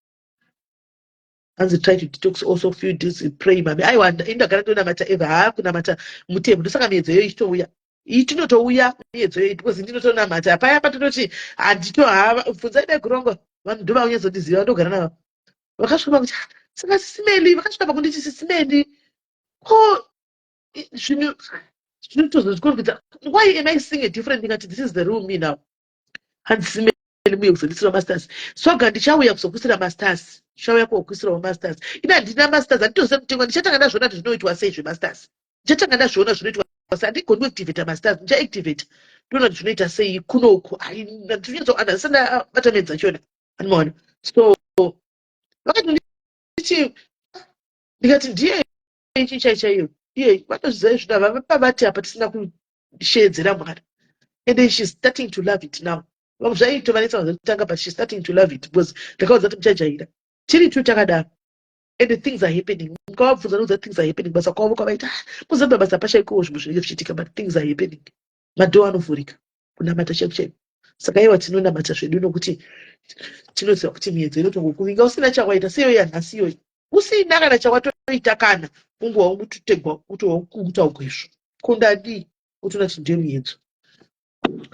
Hanzi try to detox also few days, pray mami. Aiwa, indagara ndonamata eva. Haa, kunamata mutemo, ndosaka miedzo iyoyo ichitouya. Tinotouya miedzo iyoyi because ndinotonamata. Paya patinoti handito hava bvunzai maigurongo, vanhu ndo vanyatsondiziva, ndogara navo. Vakasvika pakuti, "Ah, saka Sis Melly," vakasvika pakunditi, "Sis Melly, ko zvinhu Tinotozozvikorokidza. Why am I seeing a different? Ndikati, "This is the real me now." Hanzi, "Simeli, muye kuzondisira masters." Swaga, ndichauya kuzokuisira masters, ndichauya kokuisirawo masters. Ina handina masters, handitoziva mutengo. Ndichatanga ndazviona kuti zvinoitwa sei zvemasters. Ndichatanga ndazviona zvinoitwa sei. Handigoni kuactivata masters, ndichaactivata ndoona kuti zvinoita sei kunoku. Handisati ndabata medzi dzachona, andimaona. So vakati ndichi, ndikati, "Ndiye ichi chai chaiyo iye." Vanozviziva izvino, vavapavati apa tisina kushedzera mwana, and she's starting to love it now. Vamwe zvaitovanetsa kutanga, but she's starting to love it because ndakaudza kuti muchajaira tiri tu takadaro, and things are happening. Mukavabvunza nokuza, things are happening. Basa kwavo kwavaita, "Ah, muzamba basa pashaikowo zvinhu zvinenge zvichiitika," but things are happening, madoor anovhurika, kunamata chaiko chaiko. Saka iwa tinonamata zvedu nokuti tinoziva kuti miedzo inotongokuvinga usina chawaita. Seiyo yanhasi iyoyi, usina kana chawatoita, kana unguva ungutotegwa kutokuta ugwezvo kundadii utoona kuti ndiyo miedzo.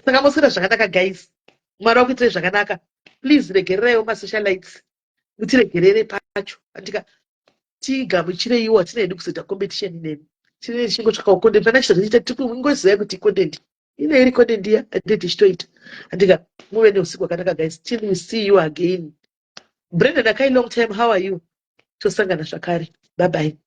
Saka moswera zvakanaka, guys. Mwari wakuitirai zvakanaka. Please regereraiwo masocialites, mutiregerere pacho andika tigamuchireiwo. Hatina hedu kuzoita competition nemi, tinenge tichingotsvakawo content. Pana chito tichiita, tingozivai kuti content ine iri content iya ande tichitoita, andika. Muve neusiku hwakanaka, guys, till we see you again. Brandon akai, long time, how are you? Tosangana zvakare, bye bye.